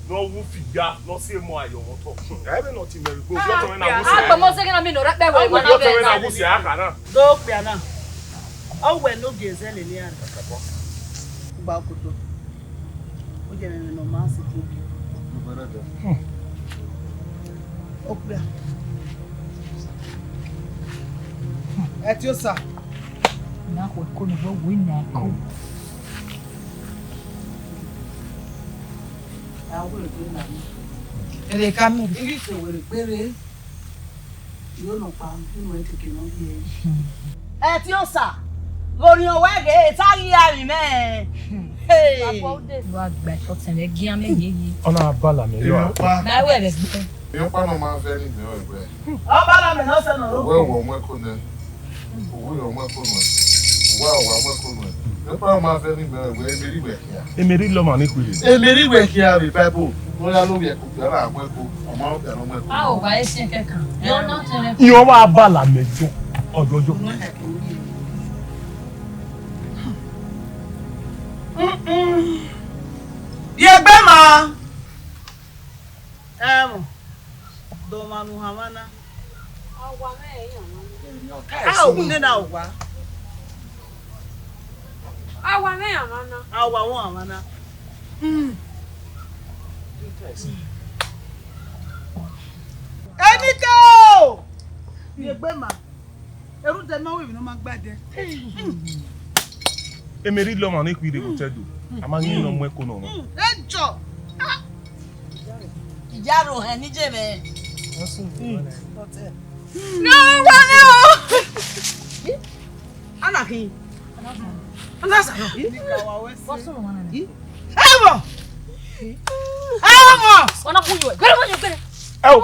Ne ọ wu fi ya, ne ọ si emọ ayọ mwẹ otọ. Ẹ vbe ne ọ ti mẹ vbe gbe, ovbi ọtẹn mwẹ na wu si. Akpọ mọ sẹ ghe na mi ne ọ rẹ kpẹ wẹ. Ovbi ọtẹn mwẹ na wu si a kha na. Do kpia na. Ọ wẹ ne ogie zẹ lele iran. Gba okoto. Ogie mwẹ ne ọ ma si koko. Okpia. Ẹtiosa. Na khuẹ ko ne wẹ wi na ko. Ẹre ka mu. Iri ke were kpere. Yo nọ kpa, unu ẹ keke nọ ye. Ẹtiosa, ghe orhiọn wẹ ghe, eta ghi ra vbe mẹ. Hey. Wa gba ẹkọ tẹn vbe gian mẹ yeye. Ọ na bala mẹ yo. Ẹ pa. Na wẹ vbe gbe. Ẹ pa nọ ma vẹ ni mẹ wẹ. Ọ bala mẹ nọ sẹ nọ ro. Wẹ wọ mu ẹko nẹ. Uwu yọ mu ẹko nuẹn, uwa wa mu ẹko nuẹn. Ekpa ma vẹ ni mẹ wẹ Emeri wẹ khian. Emeri lọmwa ne khuire. Emeri wẹ khian vbe Bible. Wẹ ya lo vbe ẹko, ya ra mu ẹko, ọ ma rọ khian ne ọ mu ẹko. A ò bá ẹ ṣe kẹkan. Yọ na tẹrẹ. Iran wa bala mẹ jọ, ọjọjọ. Ye egbe ma. Ẹmwẹ, dọmwa ne u hanmwa na. Awa mwẹ ẹre hanmwa na. A ò wu nena owa. Awa mwẹ hanmwa na. Awa wọ hanmwa na. Hmm. Emike o! Ye egbe ma. Erhunmwuda ma wẹ emwi ne ọ ma gba dẹ. Emeri lọmwa ne khuire vbe otọ Ẹdo. A ma ghi nọ mu ẹko nọ. Ẹjọ. Iyaro hẹn ni je mwẹ. Gha wa nẹ o. Ana khin. Ana sa. Ẹmwẹ. Ẹmwẹ. Ọna khuyo. Gbẹrẹ, gbẹrẹ, gbẹrẹ. Ẹ o.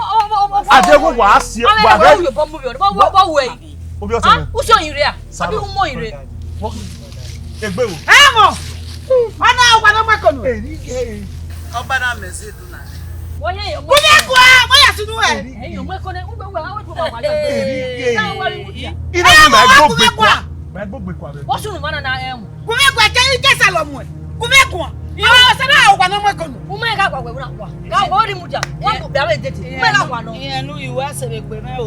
Adegwu wa si wa. Ẹ wẹ. Ovbi ọtẹn mwẹ. U si oyin rre a? Abi u mu oyin rre? Egbe o. Ẹmwẹ. Ọna wa nọ mu ẹko nọ. Ọba na mẹ zẹ do na. Wọ́n yẹ yọ. Kúmi ẹkọ ẹ, wọ́n yà sínú ẹ. Ẹ̀yin ọmọ ẹ̀kọ́ náà, ń gbé wẹ̀, àwọn ètò wà wà lẹ́gbẹ̀ẹ́. Ina ni ma gbogbe kwa. Ma gbogbe kwa be. Wọ́n sùn mọ́nà náà ẹ̀ mú. Kúmi ẹkọ ẹ, kẹ́ ike sàlọ̀ mú ẹ. Kúmi ẹkọ ẹ. Ìyá wa sẹ́dá àwọn ọ̀gbà náà mú ẹ̀kọ́ nù. Mo máa ń ká àgbà wẹ̀ wúrà kwa. Ká wọ́n rí mu jà. Wọ́n kò bí àwọn èdè tì. Mo máa ń ká wà lọ. Ìyẹn ló ìwé àṣẹlẹ̀ pé mẹ́ o.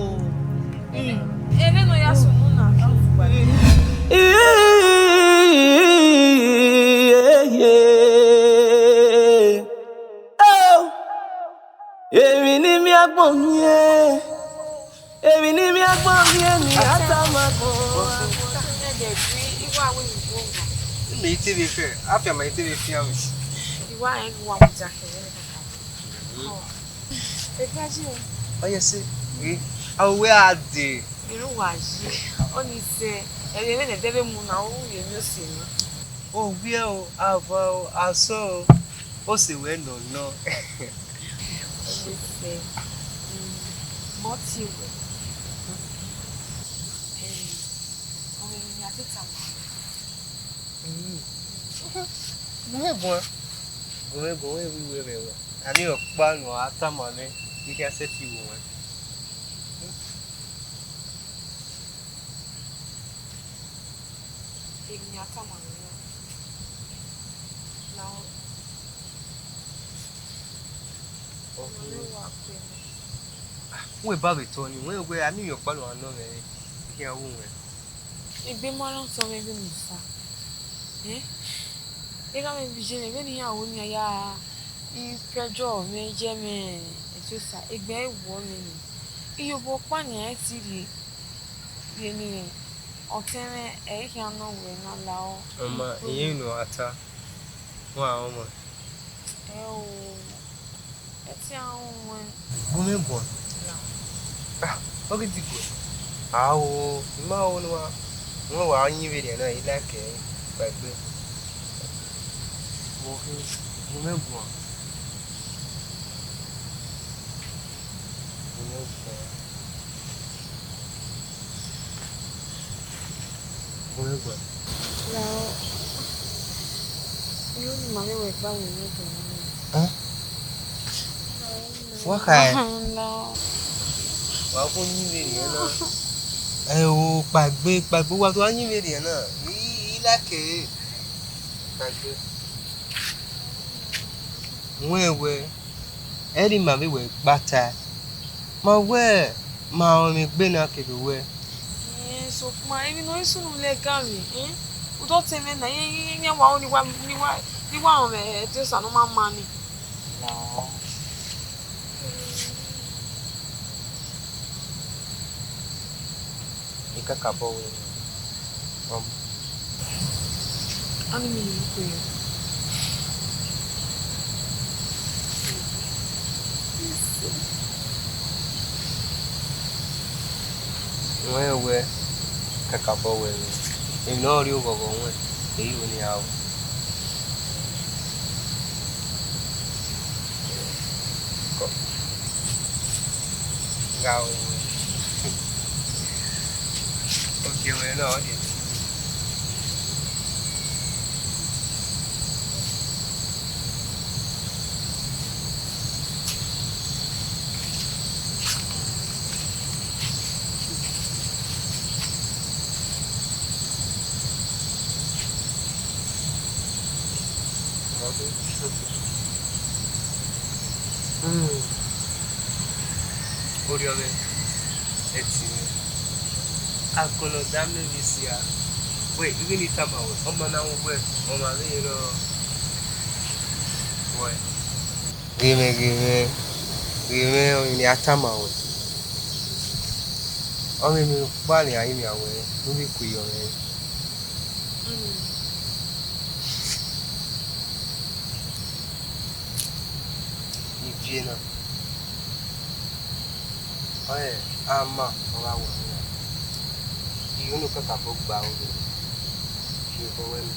Ene no ya sunu na. Emwi ni mi agbọn miẹn, emwi ni mi agbọn miẹn ni a ta ma gbọn. Ẹdẹ gbe iwa wẹ ni gbe owa. Mi te vbe fẹ, a fian ma te vbe fian mi. Iwa ẹn wa mu ja kẹrẹ. Egaji o. Ọyẹse, eh, a wẹ a de. Ero wa ye, ọni sẹ, ẹre vbene ẹdẹ vbe mu na, u ye emwi ose na. Owiẹ o, ava o, asọ o, ose wẹ nọ nọ. Ọni sẹ, mm, mọ tie wẹ. Eh, ọmọ emwi ne a te tama. Mm. Gu mwẹ guan. Gu mwẹ guan, wẹ vbe iwe mwẹ wẹ. A ni ọkpa ne a tama mwẹ, I khian sẹtin ru mwẹ. Emwi ne a tama mwẹ na. Na ọ. Ọmọ ne wa kue mwẹ. Ah, wẹ ba vbe tọ ni, wẹ wẹ a ni ọkpa ne a nọ mwẹ, I khian ru mwẹ. Egbe ma na tọ mwẹ vbene I sa. Eh? Erha mwẹ vbe iye mwẹ, vbene iran ho nian ya, I pressure mwẹ, iye mwẹ, Ẹtiosa, egbe ẹre wọ mwẹ ni. Iyobọ ọkpa nian ẹ ti rhie, rhie ni, ọtẹn mwẹ, ẹ i khian nọ wẹ na lao. Ọma, iye ne a ta, wa ọmọ. Ẹ o. Ẹtin a ru wẹn. Gu mwẹ guan. Na. Ah, ọ ghi diguẹ. Ao, I ma ho ne uwa, wẹ wa yin vberriọ na, I like ẹre, kpaegbe. Gu mwẹ guan. Gu mwẹ guan. Gu mwẹ guan. Lao, I ru ne ima vbe wẹ gba wẹ ne ọ dọn. Hẹn? Wa kha ẹ? Lao. Wa kho yin vberriọ na. Ẹ o, kpaegbe, kpaegbe, wa do gha yin vberriọ na. I, I like ẹre. Kpaegbe. Wẹ wẹ. Ẹre ima vbe wẹ gba tae. Ma wẹ, ma rẹn mwẹ egbe na kevbe owẹ. Ẹn, sokpan emwi ne ọ i sunu lẹgan mwẹ, ẹn? Udọtẹn mwẹ na, iran, iran, iran wa ru ne I wa, ne I wa, ne I wa rẹn mwẹ ẹdẹ Osa ne ọ ma ma nii. I kakabọ wẹ, ọmọ. Ọnii, mẹ ne I kue. Wẹ wẹ kakabọ wẹ, emwi ne ọ rhie oghọghọ ruẹn, ẹ i ru ne I ra ru. Gha ru wẹ. Ogie wẹ na, ọ rhie. Orhiọn mwẹ, ẹtin mwẹ, akọlọ da mẹ vbe sia. Wẹ, I ghi ni tama wẹ, ọma na wu wẹ, ọmwa vbe rọ wẹ. Ghe mwẹ, ghe mwẹ, ghe mwẹ, ọmwa ne a tama wẹ. Ọmwa emwi kpa ne a i miẹn wẹ, ne u vbe ku yọ mwẹ. Ivie na, ọre ama ọ gha wẹ ọmwa. I unu kakabọ gba aro vbe obọ wẹ nọ.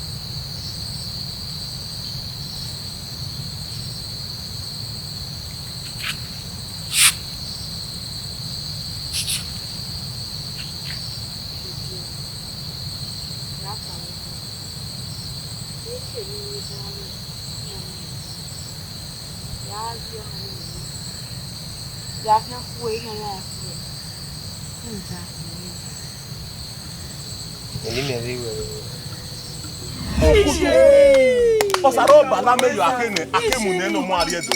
Eni mẹ vbe wẹ. Ọsa rọ ba la mẹ yọ, a khe nẹ, a khe mu nẹ ne ọ mu arriẹ do.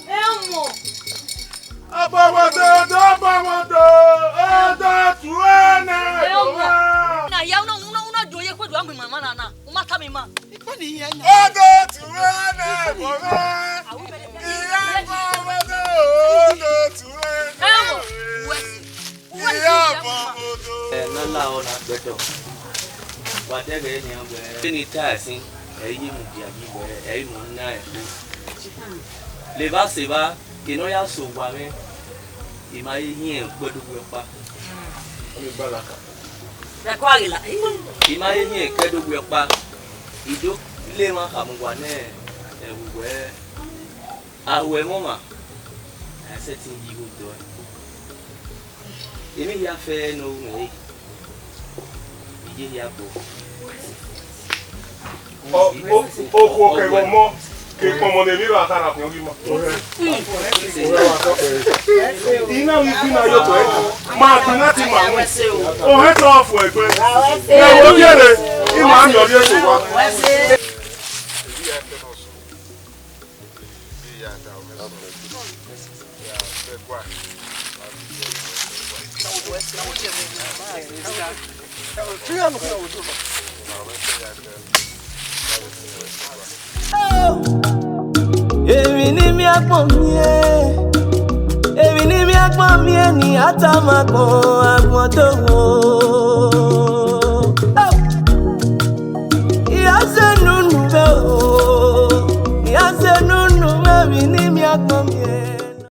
Ẹ mọ. Ọbọmọdo, ọbọmọdo, ọdọ tuẹ nẹ. Ẹ mọ. Na ya, una, una, una do ye kwedu a mu ima na na. U ma tama ima. Ọdọ tuẹ nẹ, bọmọ. Iya bọmọdo, ọdọ tuẹ nẹ. Ẹ mọ. Wẹ. Iya bọmọdo. Ẹ, na la ọ na gbẹdọ. Wa dẹghẹ nian wẹ, vbene I ta ẹsin, ẹ i ye mudia yi wẹ, ẹ i mu na ẹko. Levba sevba, ke ne ọ ya sẹ owa mwẹ, I ma he hiẹn ẹkẹdogbe ọkpa. Ẹkọ a ghi la. I ma he hiẹn ẹkẹdogbe ọkpa. I do le emwa khama uwa nẹ, ẹvbo wẹ, a ru ẹmwẹ ọmwa, a sẹtin ye igho dọe. Emwi hia fẹẹrẹ ne ọ ru mwẹ re, I ye hia bọ. Ọ, ọ, okhuo kevbe ọmọ, ke kpọnmọ ne emwi ra kha ra fian ghi ma. I na ghi fi na ye otọ ẹre, ma gbe na ti ma wọn. Ohẹn tọ fo ẹgbẹ. Ẹ wo viẹ re, I ma miẹn ọrriẹ eso owa. Emwi ne I miẹn agbọn miẹn, emwi ne I miẹn agbọn miẹn ni a tama agbọn, agbọn do wo. I ra zẹ nunu vbe o, I ra zẹ nunu vbe emwi ne I miẹn agbọn miẹn.